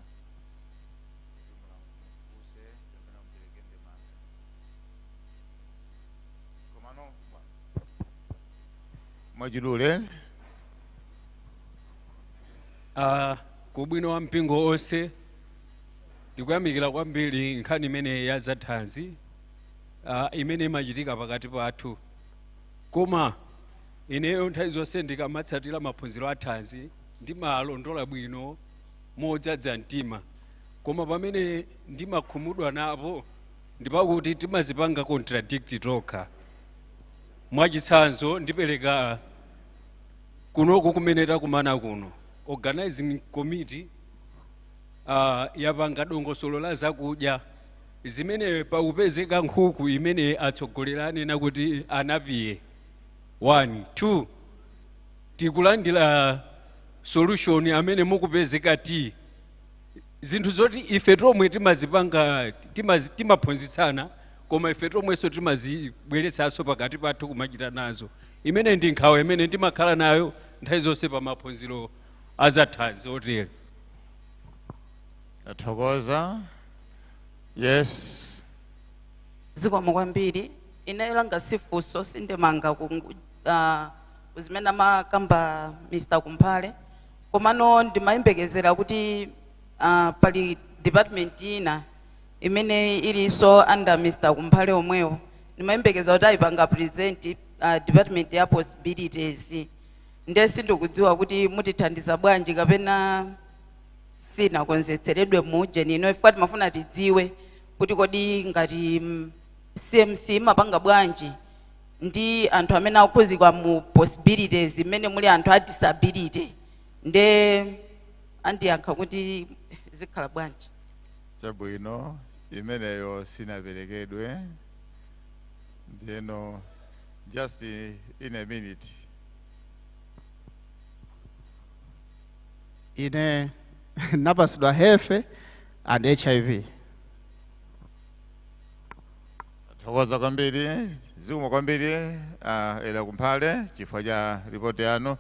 S1: Mwachidule.
S2: Kubwino wa mpingo onse ndikuyamikira kwambiri nkhani imene ya zathanzi imene imachitika pakati pathu. Koma ineyo nthawi zonse ndikamatsatira maphunziro a thanzi ndimalondola bwino modzadza mtima, koma pamene ndimakhumudwa napo ndipakuti timazipanga contradict tokha. Mwachitsanzo ndipereka kunoku kumene takumana kuno, organizing committee yapanga dongosolo la zakudya zimene pakupezeka nkhuku imene atsogoleri anena kuti anapiye 1 2 tikulandira solution amene mukupezeka tea, zinthu zoti ife tomwe timazipanga, timaphunzitsana, koma ife tomwenso timazibweretsanso pakati pathu kumachita nazo. Imene ndi nkhawa imene ndimakhala nayo nthawi zonse pa maphunziro azathanzi otere.
S1: Tathokoza. Yes.
S20: Zikomo kwambiri. Ineyo langa sifunso, sindimanga kuzimene amakamba Mr. Kumphale, komano ndimayembekezera kuti pali department ina imene ilinso under Mr. Kumphale omwewo. Ndimayembekeza kuti ayipanga present department ya possibilities. Ndiye sindikudziwa kuti mutithandiza bwanji kapena sinakonzetseredwe mujeni ino, ifika timafuna tidziwe kuti kodi ngati CMC imapanga bwanji ndi anthu amene akukhuzidwa mu possibilities imene muli anthu a disability. Nde andiyankha kuti zikhala bwanji?
S1: Chabwino, imeneyo sinaperekedwe. Ndiyeno just in a minute.
S19: Ine napasidwa health and HIV.
S1: Thokoza kwambiri, zikomo kwambiri, elder Kumphale chifukwa cha ripoti yanu.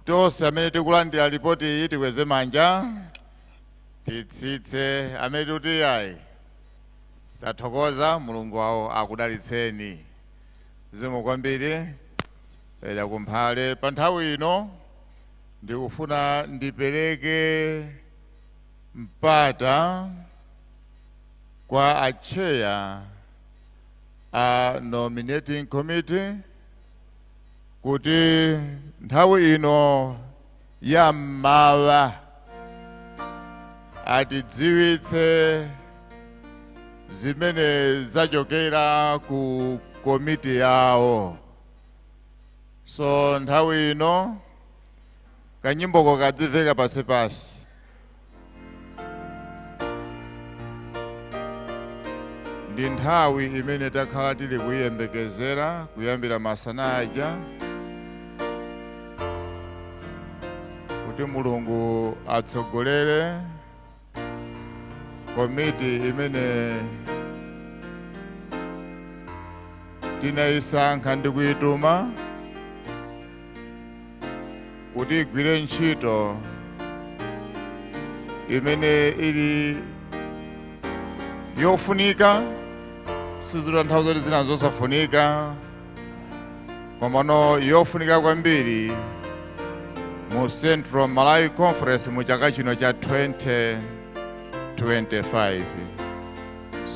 S1: Tonse amene tikulandira ripoti iyi tikweze manja, titsitse. Amene tikuti ayi, tathokoza, Mulungu wawo akudalitseni. Zikomo kwambiri, elder Kumphale. Pa nthawi ino ndikufuna ndipereke mpata kwa a chair a nominating committee kuti nthawi ino ya mmawa atidziwitse zimene zachokera ku komiti yawo. So nthawi ino kanyimboko kadzimveka pansi. Ndi nthawi imene takhala tili kuyiyembekezera kuyambira masana aja kuti Mulungu atsogolere komiti imene tinayisankha ndi kuyituma kuti igwire ntchito imene ili yofunika. Sizitanthauza kuti zina zosafunika, komano yofunika kwambiri mu Central Malawi Conference mu chaka chino cha 2025.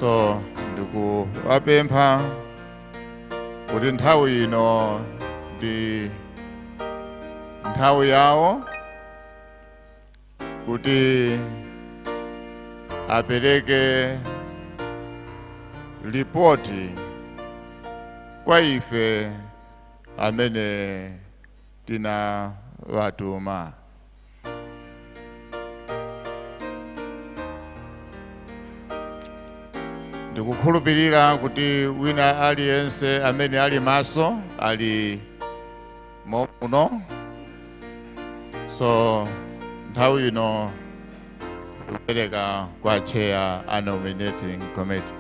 S1: So ndikuwapempha kuti nthawi ino ndi nthawi yawo kuti apereke ripoti kwa ife amene tinawatuma. Ndikukhulupirira kuti wina aliyense amene ali maso ali momuno. So nthawi ino ndikupereka kwa chair a nominating committee.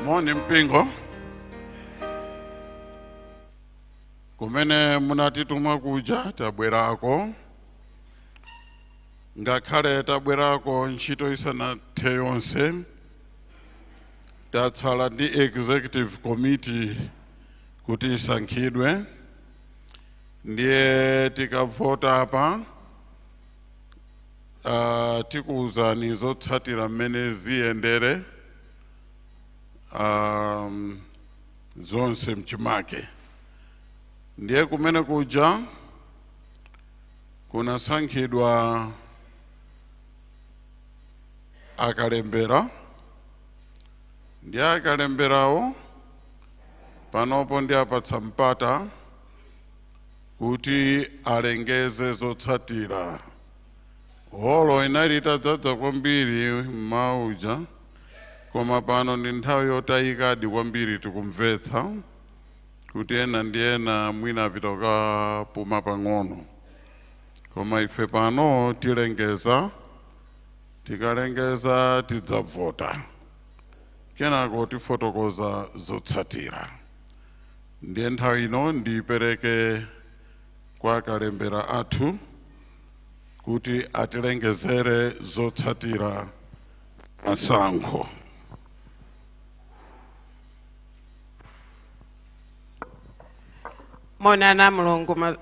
S3: Moni mpingo, kumene munatituma kuja tabwerako. Ngakhale tabwerako ntchito isanathe yonse, tatsala ndi executive committee kuti isankhidwe. Ndiye tikavota apa, tikuwuzani zotsatira mmene ziyendere, zonse mchimake. Ndiye kumene kuja kunasankhidwa akalembera. Ndiye akalemberawo panopo ndi apatsa mpata kuti alengeze zotsatira. Holo inali itadzadza kwambiri mauja, koma pano ndi nthawi yotayikadi kwambiri. Tikumvetsa kuti ena ndi ena mwina apita kukapuma pang'ono, koma ife pano tilengeza. Tikalengeza tidzavota, kenako tifotokoza zotsatira. Ndiye nthawi ino ndiyipereke kwa kalembera athu kuti atilengezere zotsatira masankho.
S4: Monana Mulungu,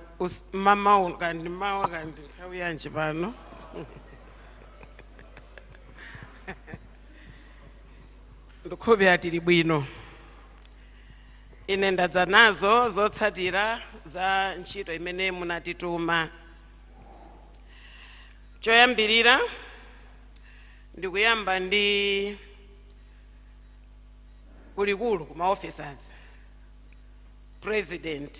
S4: mama uno kandi mawa kandi nthawi yanji pano. Ndikhulupirira tili bwino. Ine ndadza nazo zotsatira za ntchito imene munatituma. Choyambirira ndikuyamba ndi kulikulu kuma officers. President,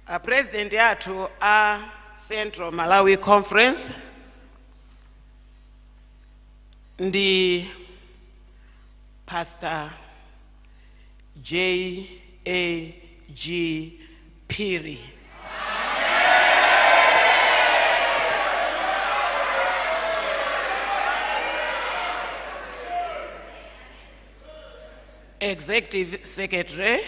S4: a president athu a Central Malawi Conference ndi Pastor J A G Phiri. Executive Secretary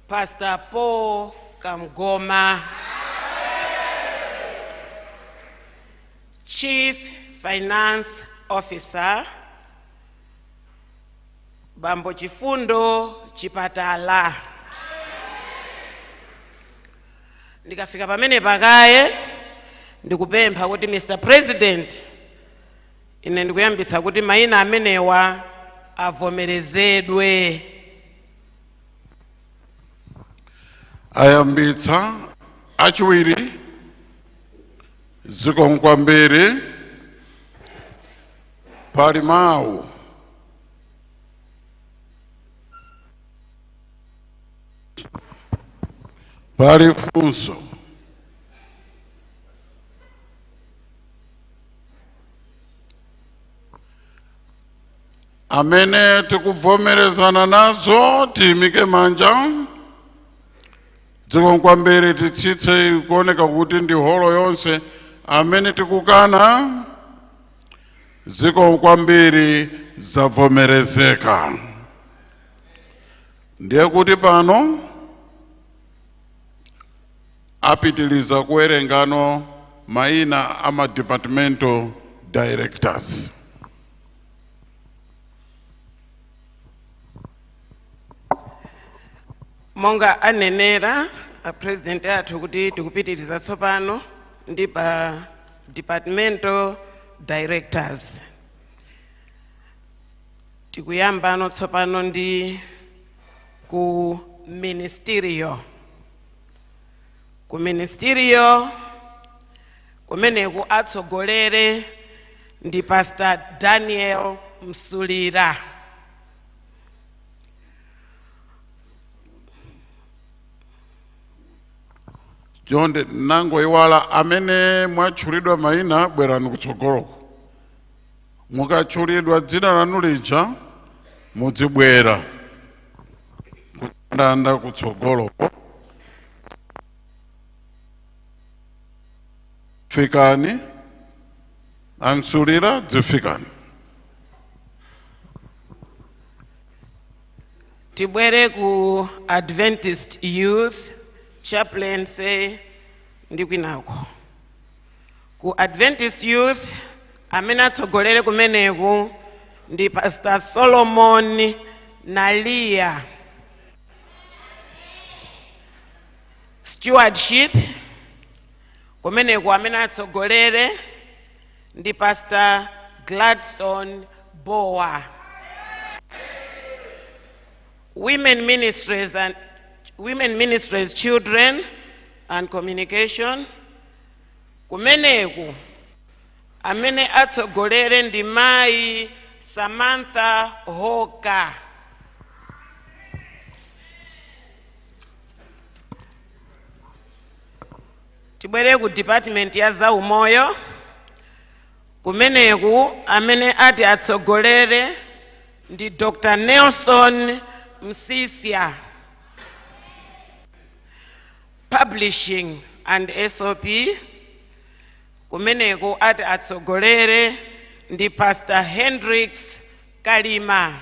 S4: Pastor Paul Kamgoma. Chief Finance Officer Bambo Chifundo Chipatala. Ndikafika pamene pakaye ndikupempha kuti Mr. President, ine ndikuyambisa kuti mayina amenewa avomerezedwe.
S3: Ayambitsa achiwiri. Zikomo kwambiri. Pali mawu? Pali funso? Amene tikuvomerezana nazo tiyimike manja. Zikomo kwambiri. Titsitse, kuoneka kuti ndi holo yonse. Amene tikukana? Zikomo kwambiri, zavomerezeka. Ndiye kuti pano apitiliza kuwerengano mayina ama departmental directors.
S4: Monga anenera a president athu kuti tikupitiriza tsopano ndi pa departmental directors. Tikuyambano tsopano ndi ku ministerial. Ku ministerial kumeneku atsogolere ndi Pastor Daniel Msulira.
S3: Chonde nango iwala, amene mwatchulidwa mayina bwerani kutsogoloko. Mukatchulidwa dzina lanu lija mudzibwera kundanda kutsogoloko. Fikani amsulira, dzifikani.
S4: Tibwere ku Adventist Youth Chaplaincy ndi kwinako. Ku Adventist Youth amene atsogolere kumeneku ndi Pastor Solomon Nalia. Stewardship kumeneku amene atsogolere ndi Pastor Gladstone Boa. Women Ministries and Women Ministries, Children and Communication kumeneku amene atsogolere ndi mayi Samantha Hoka. Tibwere ku department ya zaumoyo. Kumeneku amene ati atsogolere ndi Dr. Nelson Msisia. Publishing and SOP kumeneku ati atsogolere ndi Pastor Hendrix Kalima.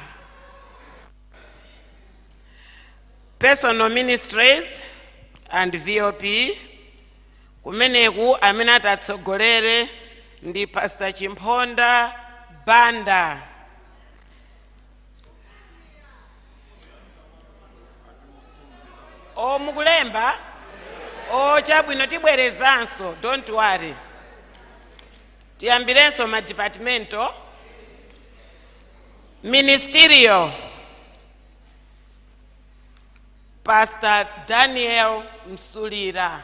S4: Personal Ministries and VOP kumeneku amene ati atsogolere ndi Pastor Chimphonda Banda. O, mukulemba? O, chabwino, tibwerezanso, don't worry. Tiyambirenso ma departmento. Ministerial, Pastor Daniel Msulira.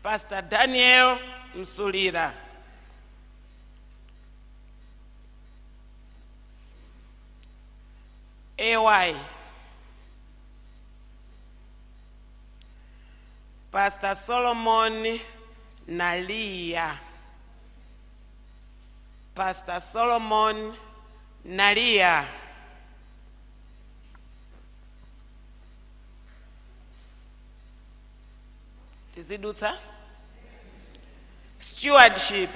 S4: Pastor Daniel Msulira. AY. Pastor Solomon Nalia. Pastor Solomon Nalia. Tizidutsa. Stewardship.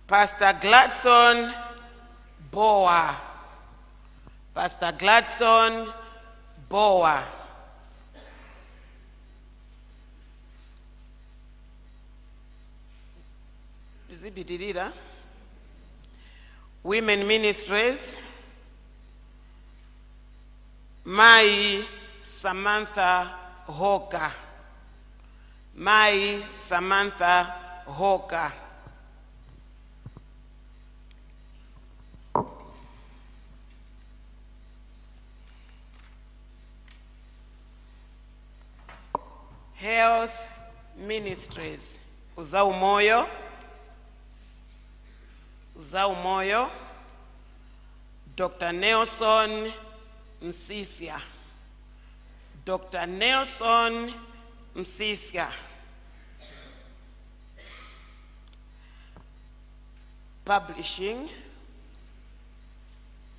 S4: Pastor Gladson Boa. Pastor Gladson Boa. Tizipitirira. Women Ministries. Mai Samantha Hoka. Mai Samantha Hoka. Health Ministries. Uzaumoyo. Uzaumoyo. Dr. Nelson Msisia. Dr. Nelson Msisia. Publishing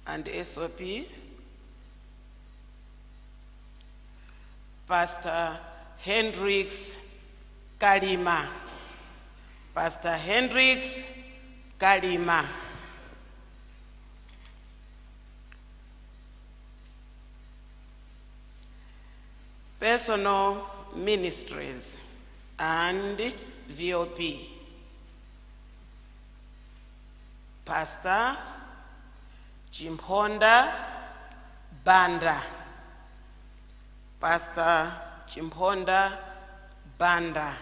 S4: and SOP. Pastor Hendricks Kalima. Pastor Hendricks Kalima. Personal Ministries and VOP. Pastor Chimponda Banda. Pastor Chimponda Banda.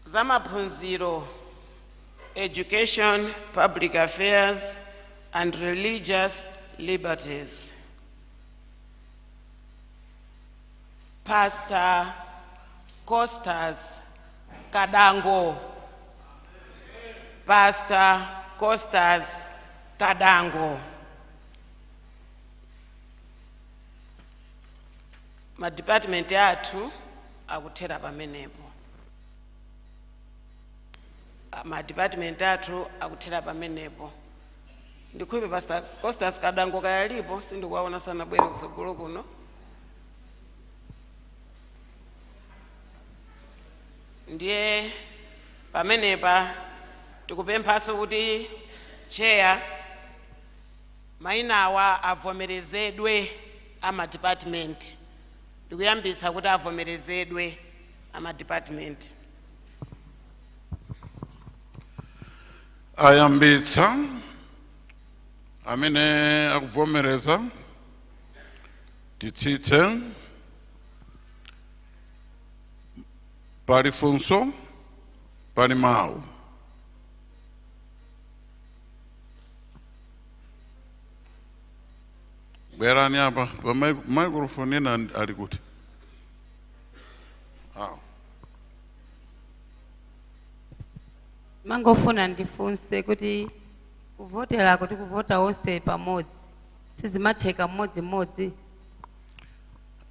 S4: Zamaphunziro, Education, Public Affairs, and Religious Liberties. Pastor Costas Kadango. Pastor Costas Kadango. Ma department athu akuthera pamenepo. Ma department athu akuthera pamenepo. Ndikhupe Pastor Costas Kadango kayalipo, sindikuwaona sana bwere kutsogolo kuno. Ndiye pamenepa tikupemphaso kuti chair mainawa avomerezedwe ama department. Ndikuyambitsa kuti avomerezedwe ama department.
S3: Ayambitsa amene akuvomereza titsitse. Pali funso, pali mawu. Bwerani apa, pa microphone ina ali kuti. Awo.
S7: Mangofuna ndifunse kuti kuvotera kuti kuvota onse pamodzi sizimatheka mmodzimmodzi?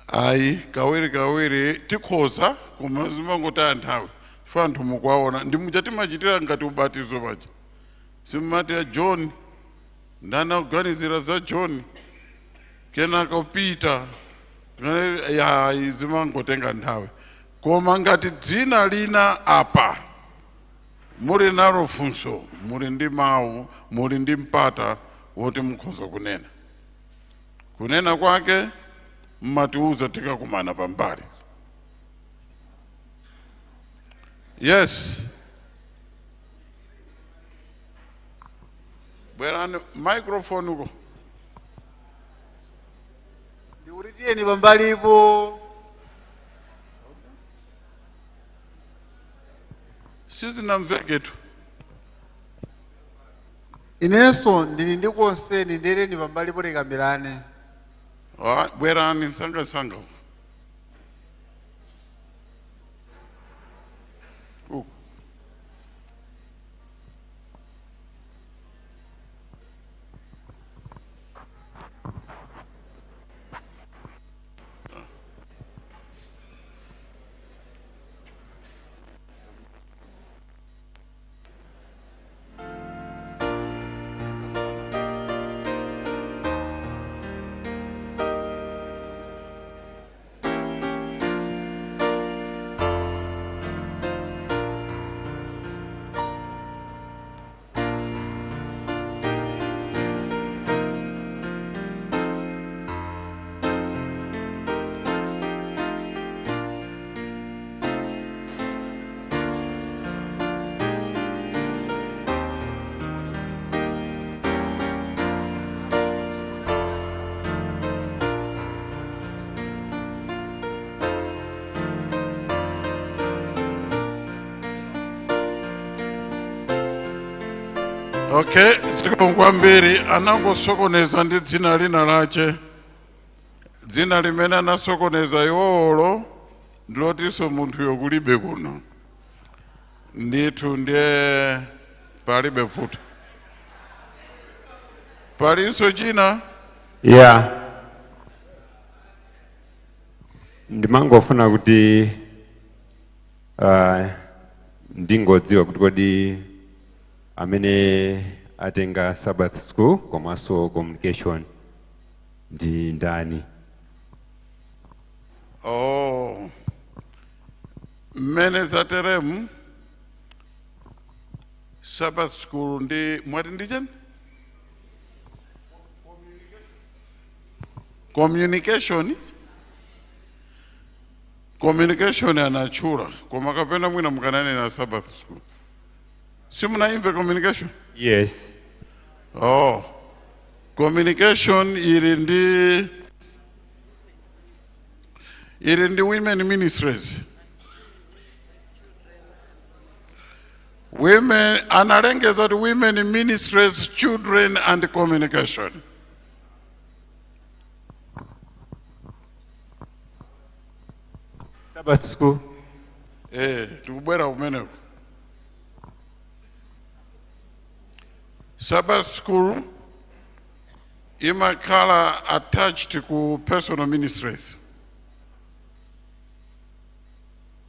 S3: Ayi, kawiri kawiri tikhoza koma zimangotaya nthawi chifukwa anthu mukuwaona ndi muja timachitira ngati ubatizo paja. Simumati ya John ndanakuganizira za John kenaka Peter ya zimangotenga nthawi. Koma ngati dzina lina apa muli nalo funso, muli ndi mawu, muli ndi mpata woti mukhoza kunena. Kunena kwake mmatiuza tikakumana pambali. Yes. Bwerani microphone uko.
S15: Ndiutiyeni pambalipo.
S3: Sizinamveketu.
S15: Inenso ndili ndi concern, ndereni pambali potikambirane.
S3: Ah, bwerani msangasanga. Uku. Okay, zikomo kwambiri. Anangosokoneza ndi dzina lina lache. Dzina limene anasokoneza iwowolo ndilotinso munthuyo kulibe kuno. Ndithu ndiye palibe vuto. Palinso china?
S8: Yeah. Ndimangofuna kuti ndingodziwa kuti kodi amene atenga Sabbath school komanso communication ndi ndani?
S3: Oh, mmene zateremu, Sabbath school ndi mwati ndi chani? Communication. Communication anachura, koma kapena mwina mukananena Sabbath school. Simunaimve communication?
S8: Yes.
S3: Oh, communication ili ndi women ministries. Women analengeza kuti women ministries, children and communication.
S8: Sabbath school.
S3: Tikubwera kumeneko. Sabbath school imakhala attached ku personal ministries.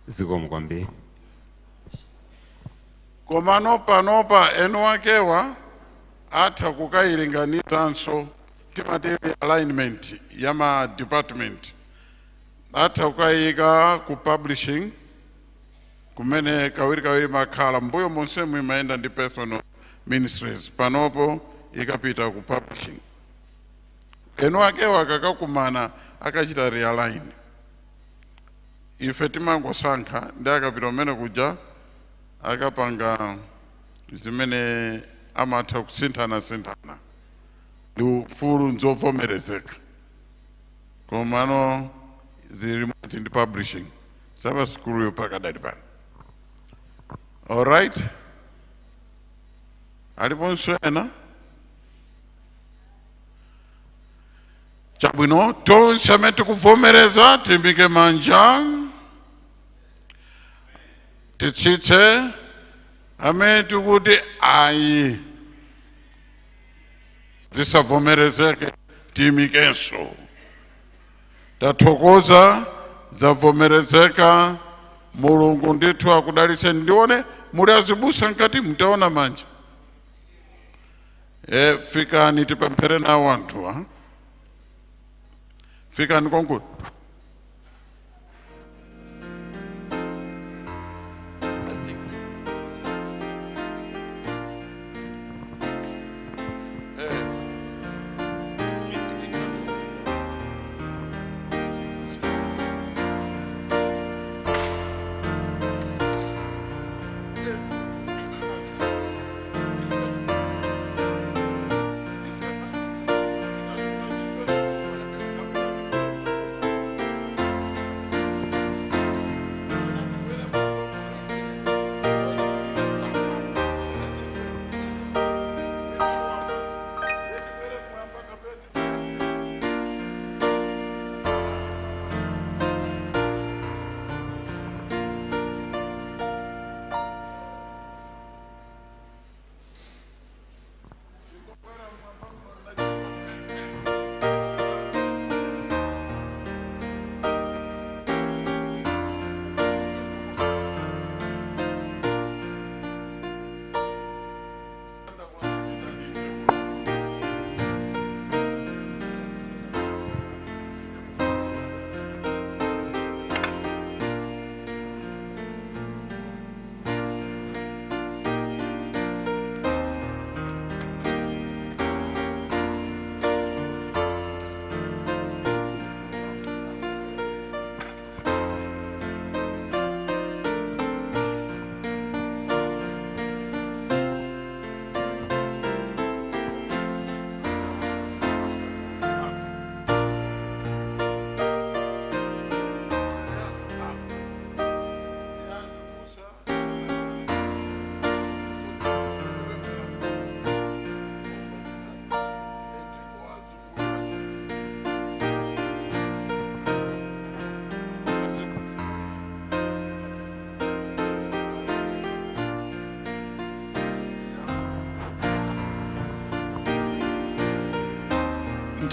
S8: Zikomo kwambiri.
S3: Komano panopa enu akewa atha kukayilinganizanso, timati alignment ya ma department. Atha kukayika ku publishing kumene kawiri kawiri makhala mbuyo monsemu imayenda ndi personal ministries, panopo ikapita ku publishing. Enu akewa akakakumana akachita realign. Ife timangosankha ndi akapita umene kuja akapanga zimene amatha kusinthana sinthana ndi ufulu, nzovomerezeka, komano zili mati ndi publishing. Sabbath school yo pakadali pano. Alright, aliponso ena? Chabwino, tonse amene tikuvomereza tiyimike manja, titsitse. Amene tikuti ayi, zisavomerezeke, tiyimikenso. Tathokoza, zavomerezeka. Mulungu ndithu akudalitse. Ndione muli azibusa mkati, mtaona manja. Fikani tipemphere nawo anthu ha? Fikani konkuno.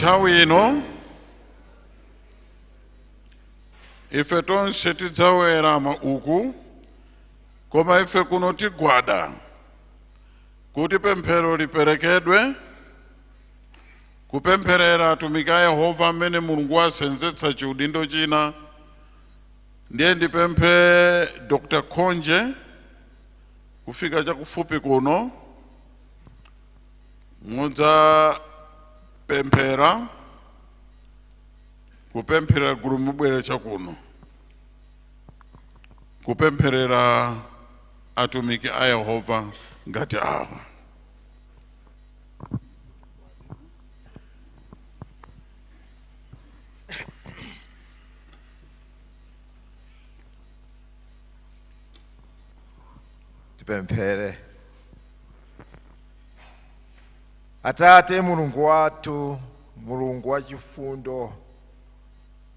S3: Nthawi ino ife tonse tidzawerama uku, koma ife kuno tigwada kuti pemphero liperekedwe kupempherera atumiki a Yehova amene Mulungu wasenzetsa chiudindo china. Ndiye ndipemphe Dr. Khonje kufika chakufupi kuno, mudzapemphera kupempherera gulu, mubwere chakuno kupempherera atumiki a Yehova ngati awa.
S10: Tipemphere. Atate Mulungu wathu, Mulungu wa chifundo,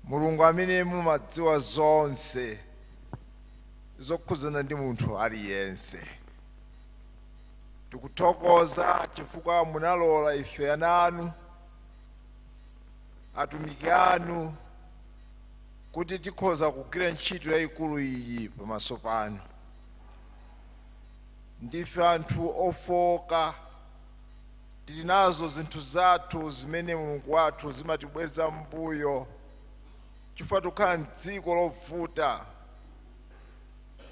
S10: Mulungu amene mumadziwa zonse zokhudzana ndi munthu aliyense, tikuthokoza chifukwa munalola ife ana anu, atumiki anu, kuti tikhoza kugwira ntchito yayikulu iyi pamaso panu. Ndife anthu ofoka, tili nazo zinthu zathu zimene Mulungu wathu zimatibweza mbuyo, chifukwa tikukhala mdziko lovuta.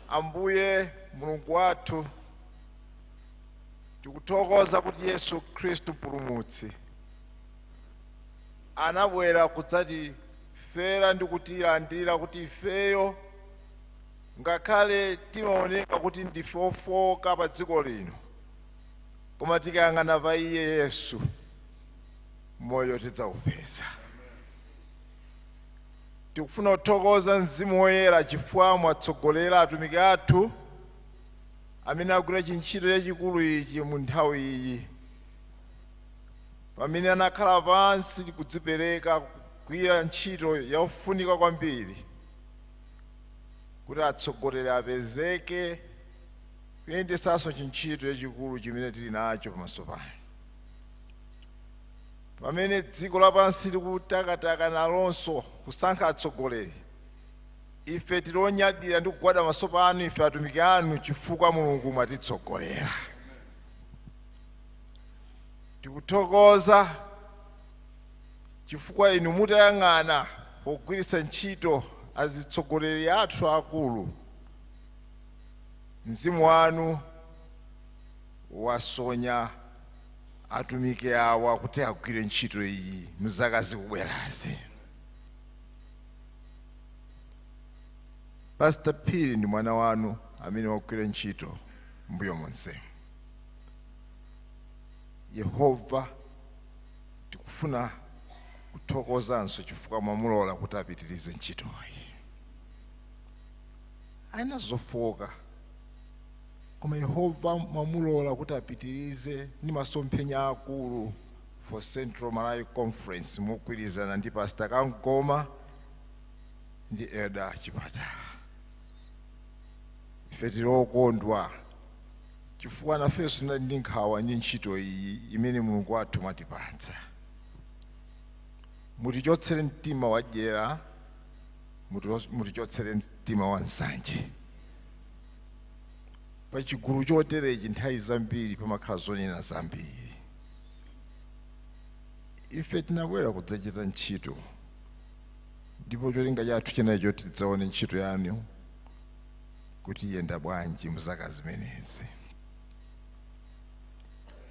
S10: Ambuye Mulungu wathu, tikuthokoza kuti Yesu Khristu Mpulumutsi anabwera kudzatifera ndi kutilandira, kuti ifeyo ngakhale timaoneka kuti ndife ofoka pa dziko lino, koma tikayang'ana pa iye Yesu, moyo tidzawupeza. Tikufuna kuthokoza Mzimu Woyera chifukwa mwatsogolera atumiki athu amene agwira chintchito chachikulu ichi mu nthawi iyi, pamene anakhala pansi kudzipereka kugwira ntchito yofunika kwambiri kuti atsogoleri apezeke kuyendesanso chintchito chachikulu chimene tili nacho pamaso pano. Pamene dziko lapansi likutakataka nalonso kusankha atsogoleri, ife tili onyadira ndi kugwada maso panu ife atumiki anu, chifukwa Mulungu mwatitsogolera. Tikuthokoza chifukwa inu mutayang'ana pogwiritsa ntchito azitsogoleri athu akulu, mzimu wanu wasonya atumiki awa kuti agwire ntchito iyi mzaka zikubwerazi. Pastor Phiri ndi mwana wanu amene wagwira ntchito mbuyo monse. Yehova, tikufuna kuthokozanso chifukwa mwamulola kuti apitirize ntchitoyi. Ayina zofoka, koma Yehova mwamulola kuti apitirize ndi masomphenya akulu for Central Malawi Conference, mogwirizana ndi Pastor Kankoma ndi Elder Chipatala. Ife tili okondwa chifukwa nafenso tinali ndi nkhawa ndi ntchito iyi imene Mulungu wathu mwatipatsa. Mutichotsere mtima wadyera, mutichotsere mtima wa nsanje. Pa chigulu choterechi nthawi zambiri pamakhala zonena zambiri. Ife tinabwera kudzachita ntchito, ndipo cholinga chathu chinecho tidzaone ntchito yanu kuti iyenda bwanji muzaka zimenezi.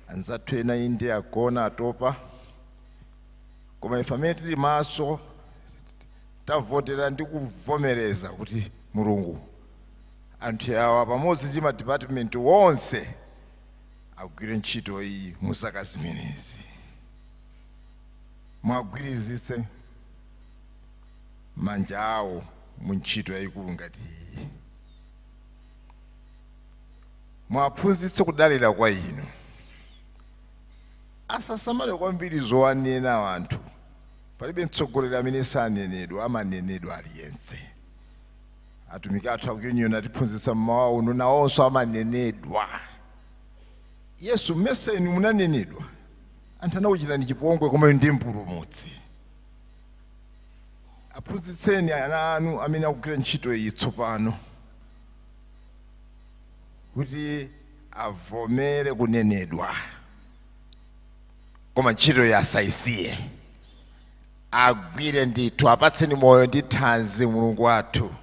S10: Anzathu ena inde agona atopa, koma ife amene tili maso tavotera ndi kuvomereza kuti Mulungu anthu awa pamodzi ndi madipatimenti wonse agwire ntchito iyi muzaka zimenezi. Mwagwirizitse manja awo mu ntchito yayikulu ngati iyi. Mwaphunzitse kudalira kwa inu, asasamale kwambiri zowanena anthu. Palibe mtsogoleri amene sanenedwa, amanenedwa aliyense. Atumiki athu aku union atiphunzitsa mmawa uno, nawonso amanenedwa. Yesu mmeseni munanenedwa? Anthu anakuchitani chipongwe, koma inu ndi mpulumutsi. Aphunzitseni ana anu amene akugwira ntchito iyi tsopano kuti avomere kunenedwa, koma ntchito iyi asayisiye, agwire ndithu. Apatseni moyo ndi thanzi Mulungu wathu,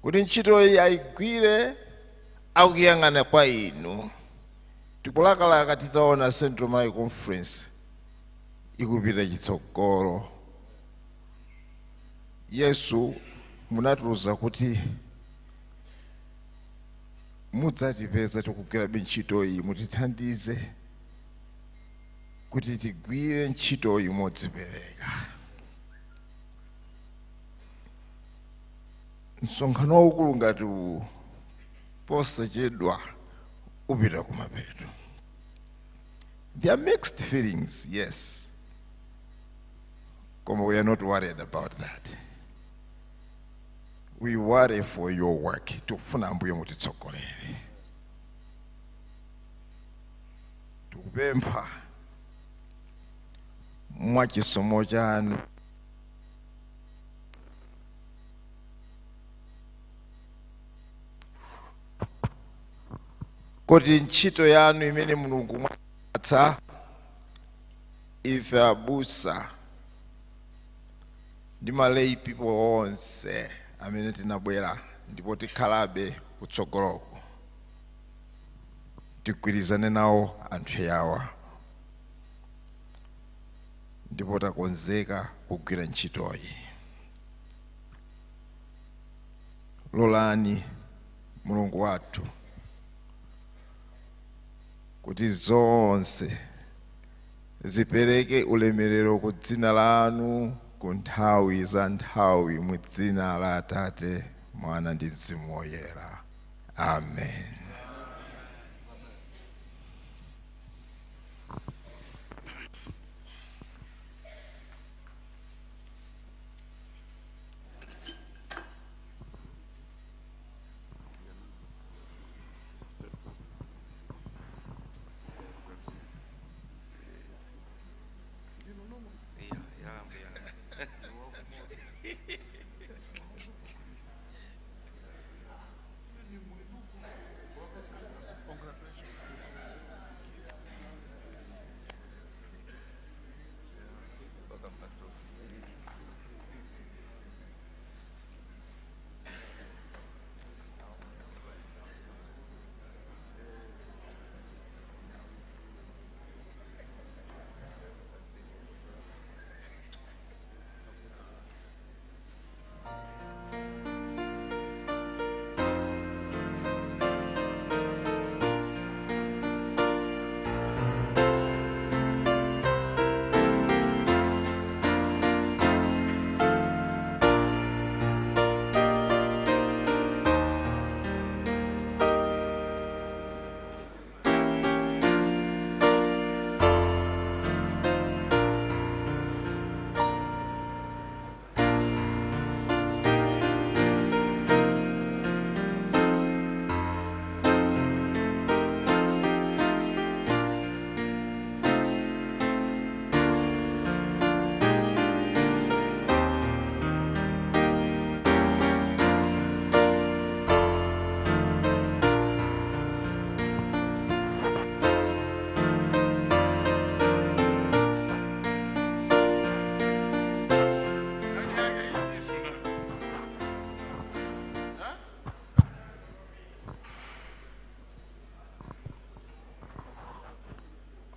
S10: kuti ntchito iyi ayigwire akuyang'ana kwa inu. Tikulakalaka titaona Central Malawi Conference ikupita chitsogolo. Yesu, munatiuza kuti mudzatipeza tikugwirabe ntchito iyi. Mutithandize kuti tigwire ntchito iyi modzipereka. Msonkhano waukulu ngati uwu posachedwa upita kumapeto. There are mixed feelings, yes, koma we are not worried about that. We worry for your work. Tikufuna Ambuye mutitsogolere. Tikupempha mwachisomo chanu kuti ntchito yanu imene Mulungu mwatsa ife abusa ndi ma lay people onse amene tinabwera ndipo tikhalabe kutsogoloko, tigwirizane nawo anthu yawa ndipo takonzeka kugwira ntchitoyi. Lolani Mulungu wathu kuti zonse zipereke ulemerero ku dzina lanu ku nthawi za nthawi, mu dzina la Atate, Mwana ndi Mzimu Woyera. Amen.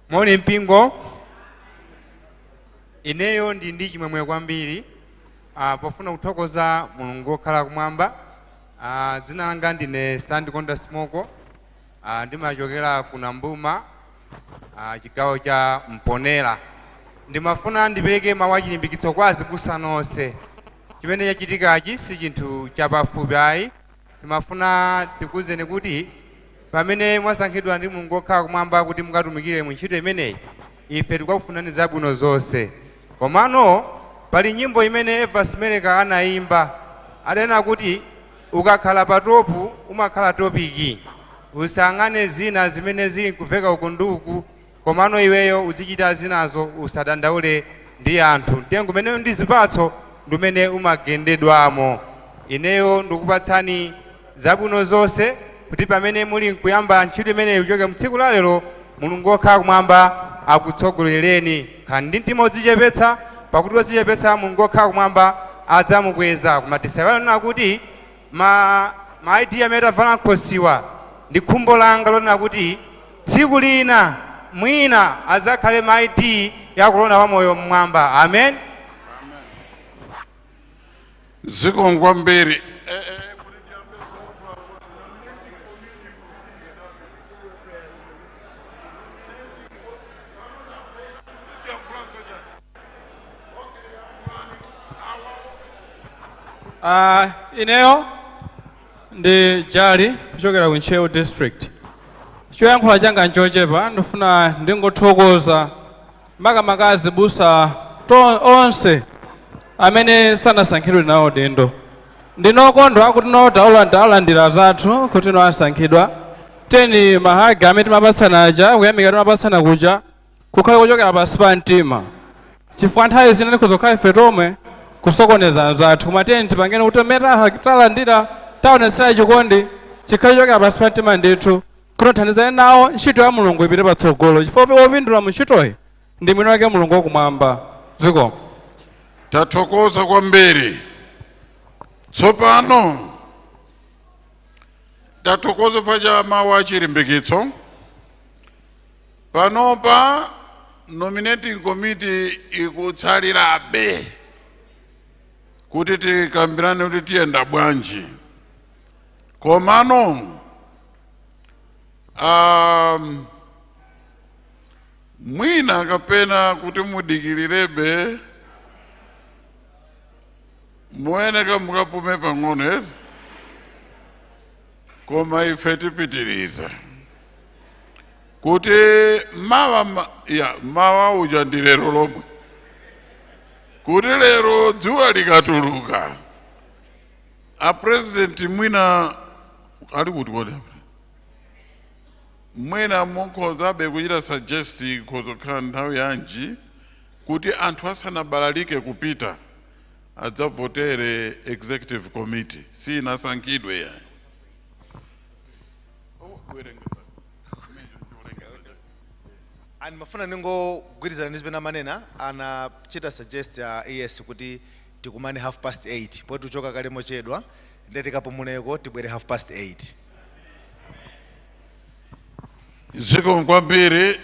S6: Moni mpingo. Ineyo ndi chimwemwe kwambiri pofuna kuthokoza Mulungu wokhala kumwamba. Dzina langa ndine Sandikonda Smoko. Ndimachokera ku Nambuma, chigawo cha Mponera. Ndimafuna ndipereke mawu achilimbikitso kwa azibusa nonse. Chimene chachitikachi si chinthu chapafupi ayi. Ndimafuna tikuwuzeni kuti pamene mwasankhidwa ndi Mulungu wokhala kumwamba kuti mukatumikire mu ntchito imeneyi, ife tikukufunani zabwino zonse. Komano pali nyimbo imene Eva Simeleka anayimba, adanena kuti ukakhala pa top umakhala topic, usayang'ane zina zimene zili nkuveka uku ndi uku. Komano iweyo uzichita zinazo, usadandaule ndi anthu. Mtengo umeneyo ndi zipatso ndi umene umagendedwamo. Ineyo ndikupatsani zabwino zonse kuti pamene muli nkuyamba ntchito imeneyi kuchoka mtsiku la lero, Mulungu wokhala kumwamba akutsogolereni. Khalani ndi mtima wodzichepetsa, pakuti wodzichepetsa Mulungu wokhala kumwamba adzamukweza. Koma tisayiwale kuti ma ID amene tavala nkhosiwa ndi khumbo langa lonena kuti tsiku lina mwina adzakhale ma ID yakulona wa moyo mmwamba. Amen.
S3: Zikomo kwambiri.
S9: Ineyo ndi Jali kuchokera ku Ntcheu District. Choyankhula changa nchochepa, ndifuna ndingothokoza makamaka azibusa onse amene sanasankhidwe nawo dindo. Ndinokondwa kuti no talandira zathu kuti no asankhidwa. Teni mahaga amene timapatsana aja, kuyamika timapatsana kuja, kukhale kuchokera pansi pa mtima, chifukwa nthawi zina tikuzokhala ife tomwe kusokoneza anzathu. Koma teni tipangene kuti mmene talandira, taonetsera chikondi chikhale kuchokera pansi pa mtima ndithu, kuti tithandizane nawo ntchito ya Mulungu ipite patsogolo, chifukwa wopindula mu ntchitoyi ndi mwini wake Mulungu wakumwamba. Zikomo.
S3: Tathokoza kwambiri. Tsopano tathokoza chifukwa cha mawu achilimbikitso. Panopa nominating committee ikutsalirabe kuti tikambirane kuti tiyenda bwanji, komano mwina kapena kuti mudikirirebe, muyeneka mukapume pang'ono eti, koma ife tipitiriza kuti mawa ya mawa uja ndi lero lomwe, kuti lero dzuwa likatuluka a president mwina ali kuti kodi, mwina mukhozabe kuchita suggest khozokhala nthawi yanji kuti anthu asanabalalike kupita adzavotere executive committee sinasankhidwe yayi.
S5: And mafuna ningogwirizana ndi zimene amanena, anachita suggest ya ES kuti tikumane 8:30, poti tuchoka kale mochedwa, ndiye tikapumuleko tibwere 8:30.
S3: Zikomo kwambiri.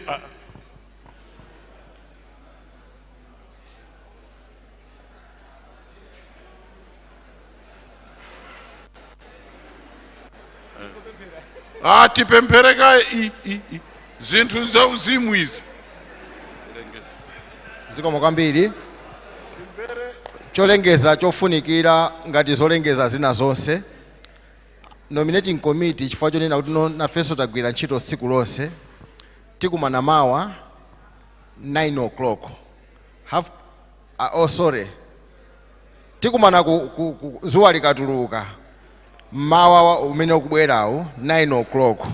S3: Tipemphereka i zinthu za uzimu izi.
S12: Zikomo kwambiri. Cholengeza chofunikira ngati zolengeza zina zonse, nominating committee, chifukwa chonena kuti nafenso tagwira ntchito tsiku lonse, tikumana mawa 9 o'clock half, oh sorry, tikumana ku zuwa likatuluka mmawa umene ukubwerawu 9 o'clock,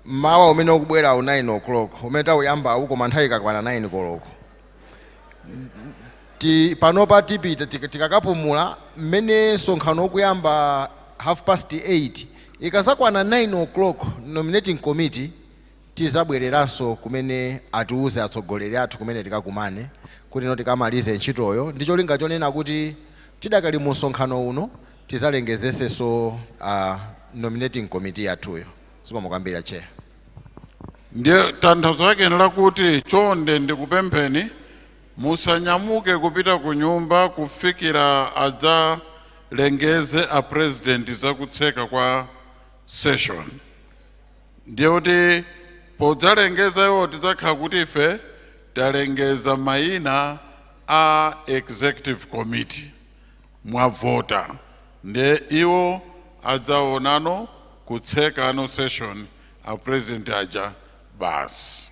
S12: mmawa umene ukubwerawu 9 o'clock umene tauyambawu, koma nthawi ikakwana 9 koloko panopa tipita tikakapumula. Mmene msonkhano ukuyamba 8:30, ikazakwana 9 o'clock nominating committee tizabwereranso kumene atiuze atsogoleri athu kumene tikakumane kuti no tikamalize ntchitoyo, ndi cholinga chonena kuti tidakali mu msonkhano uno tizalengezesenso nominating committee yathuyo. Zikomo kwambiri, chair.
S3: Ndiye tanthauzo lake lakuti chonde ndikupempheni musanyamuke kupita ku nyumba kufikira adzalengeze a president zakutseka kwa session. Ndiye kuti podzalengeza iwo tidzakhala kuti ife talengeza mayina a executive committee mwavota, ndiye iwo adzaonano kutsekano session a president aja basi.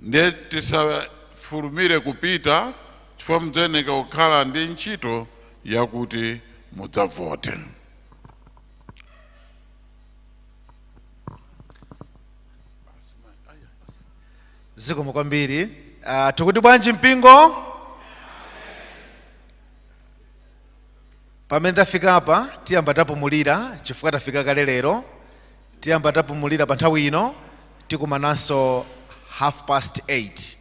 S3: Ndiye tisafulumire kupita chifukwa mudzayeneka kukhala ndi ntchito yakuti mudzavote.
S5: Zikomo kwambiri. Tikuti bwanji mpingo? Pamene tafika apa tiyamba tapumulira chifukwa tafika kale lero. Tiyamba tapumulira pa nthawi ino, tikumananso 8:30.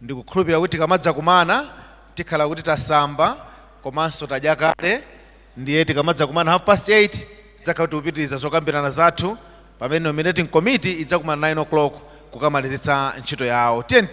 S5: Ndikukhulupirira kuti tikamadza kumana tikhala kuti tasamba komanso tadya kale, ndiye tikamadza kumana 8:30 tidzakhala kuti tikupitiriza zokambirana zathu, pamene nominating committee idzakumana 9 o'clock kukamalizitsa ntchito yawo. Tiye.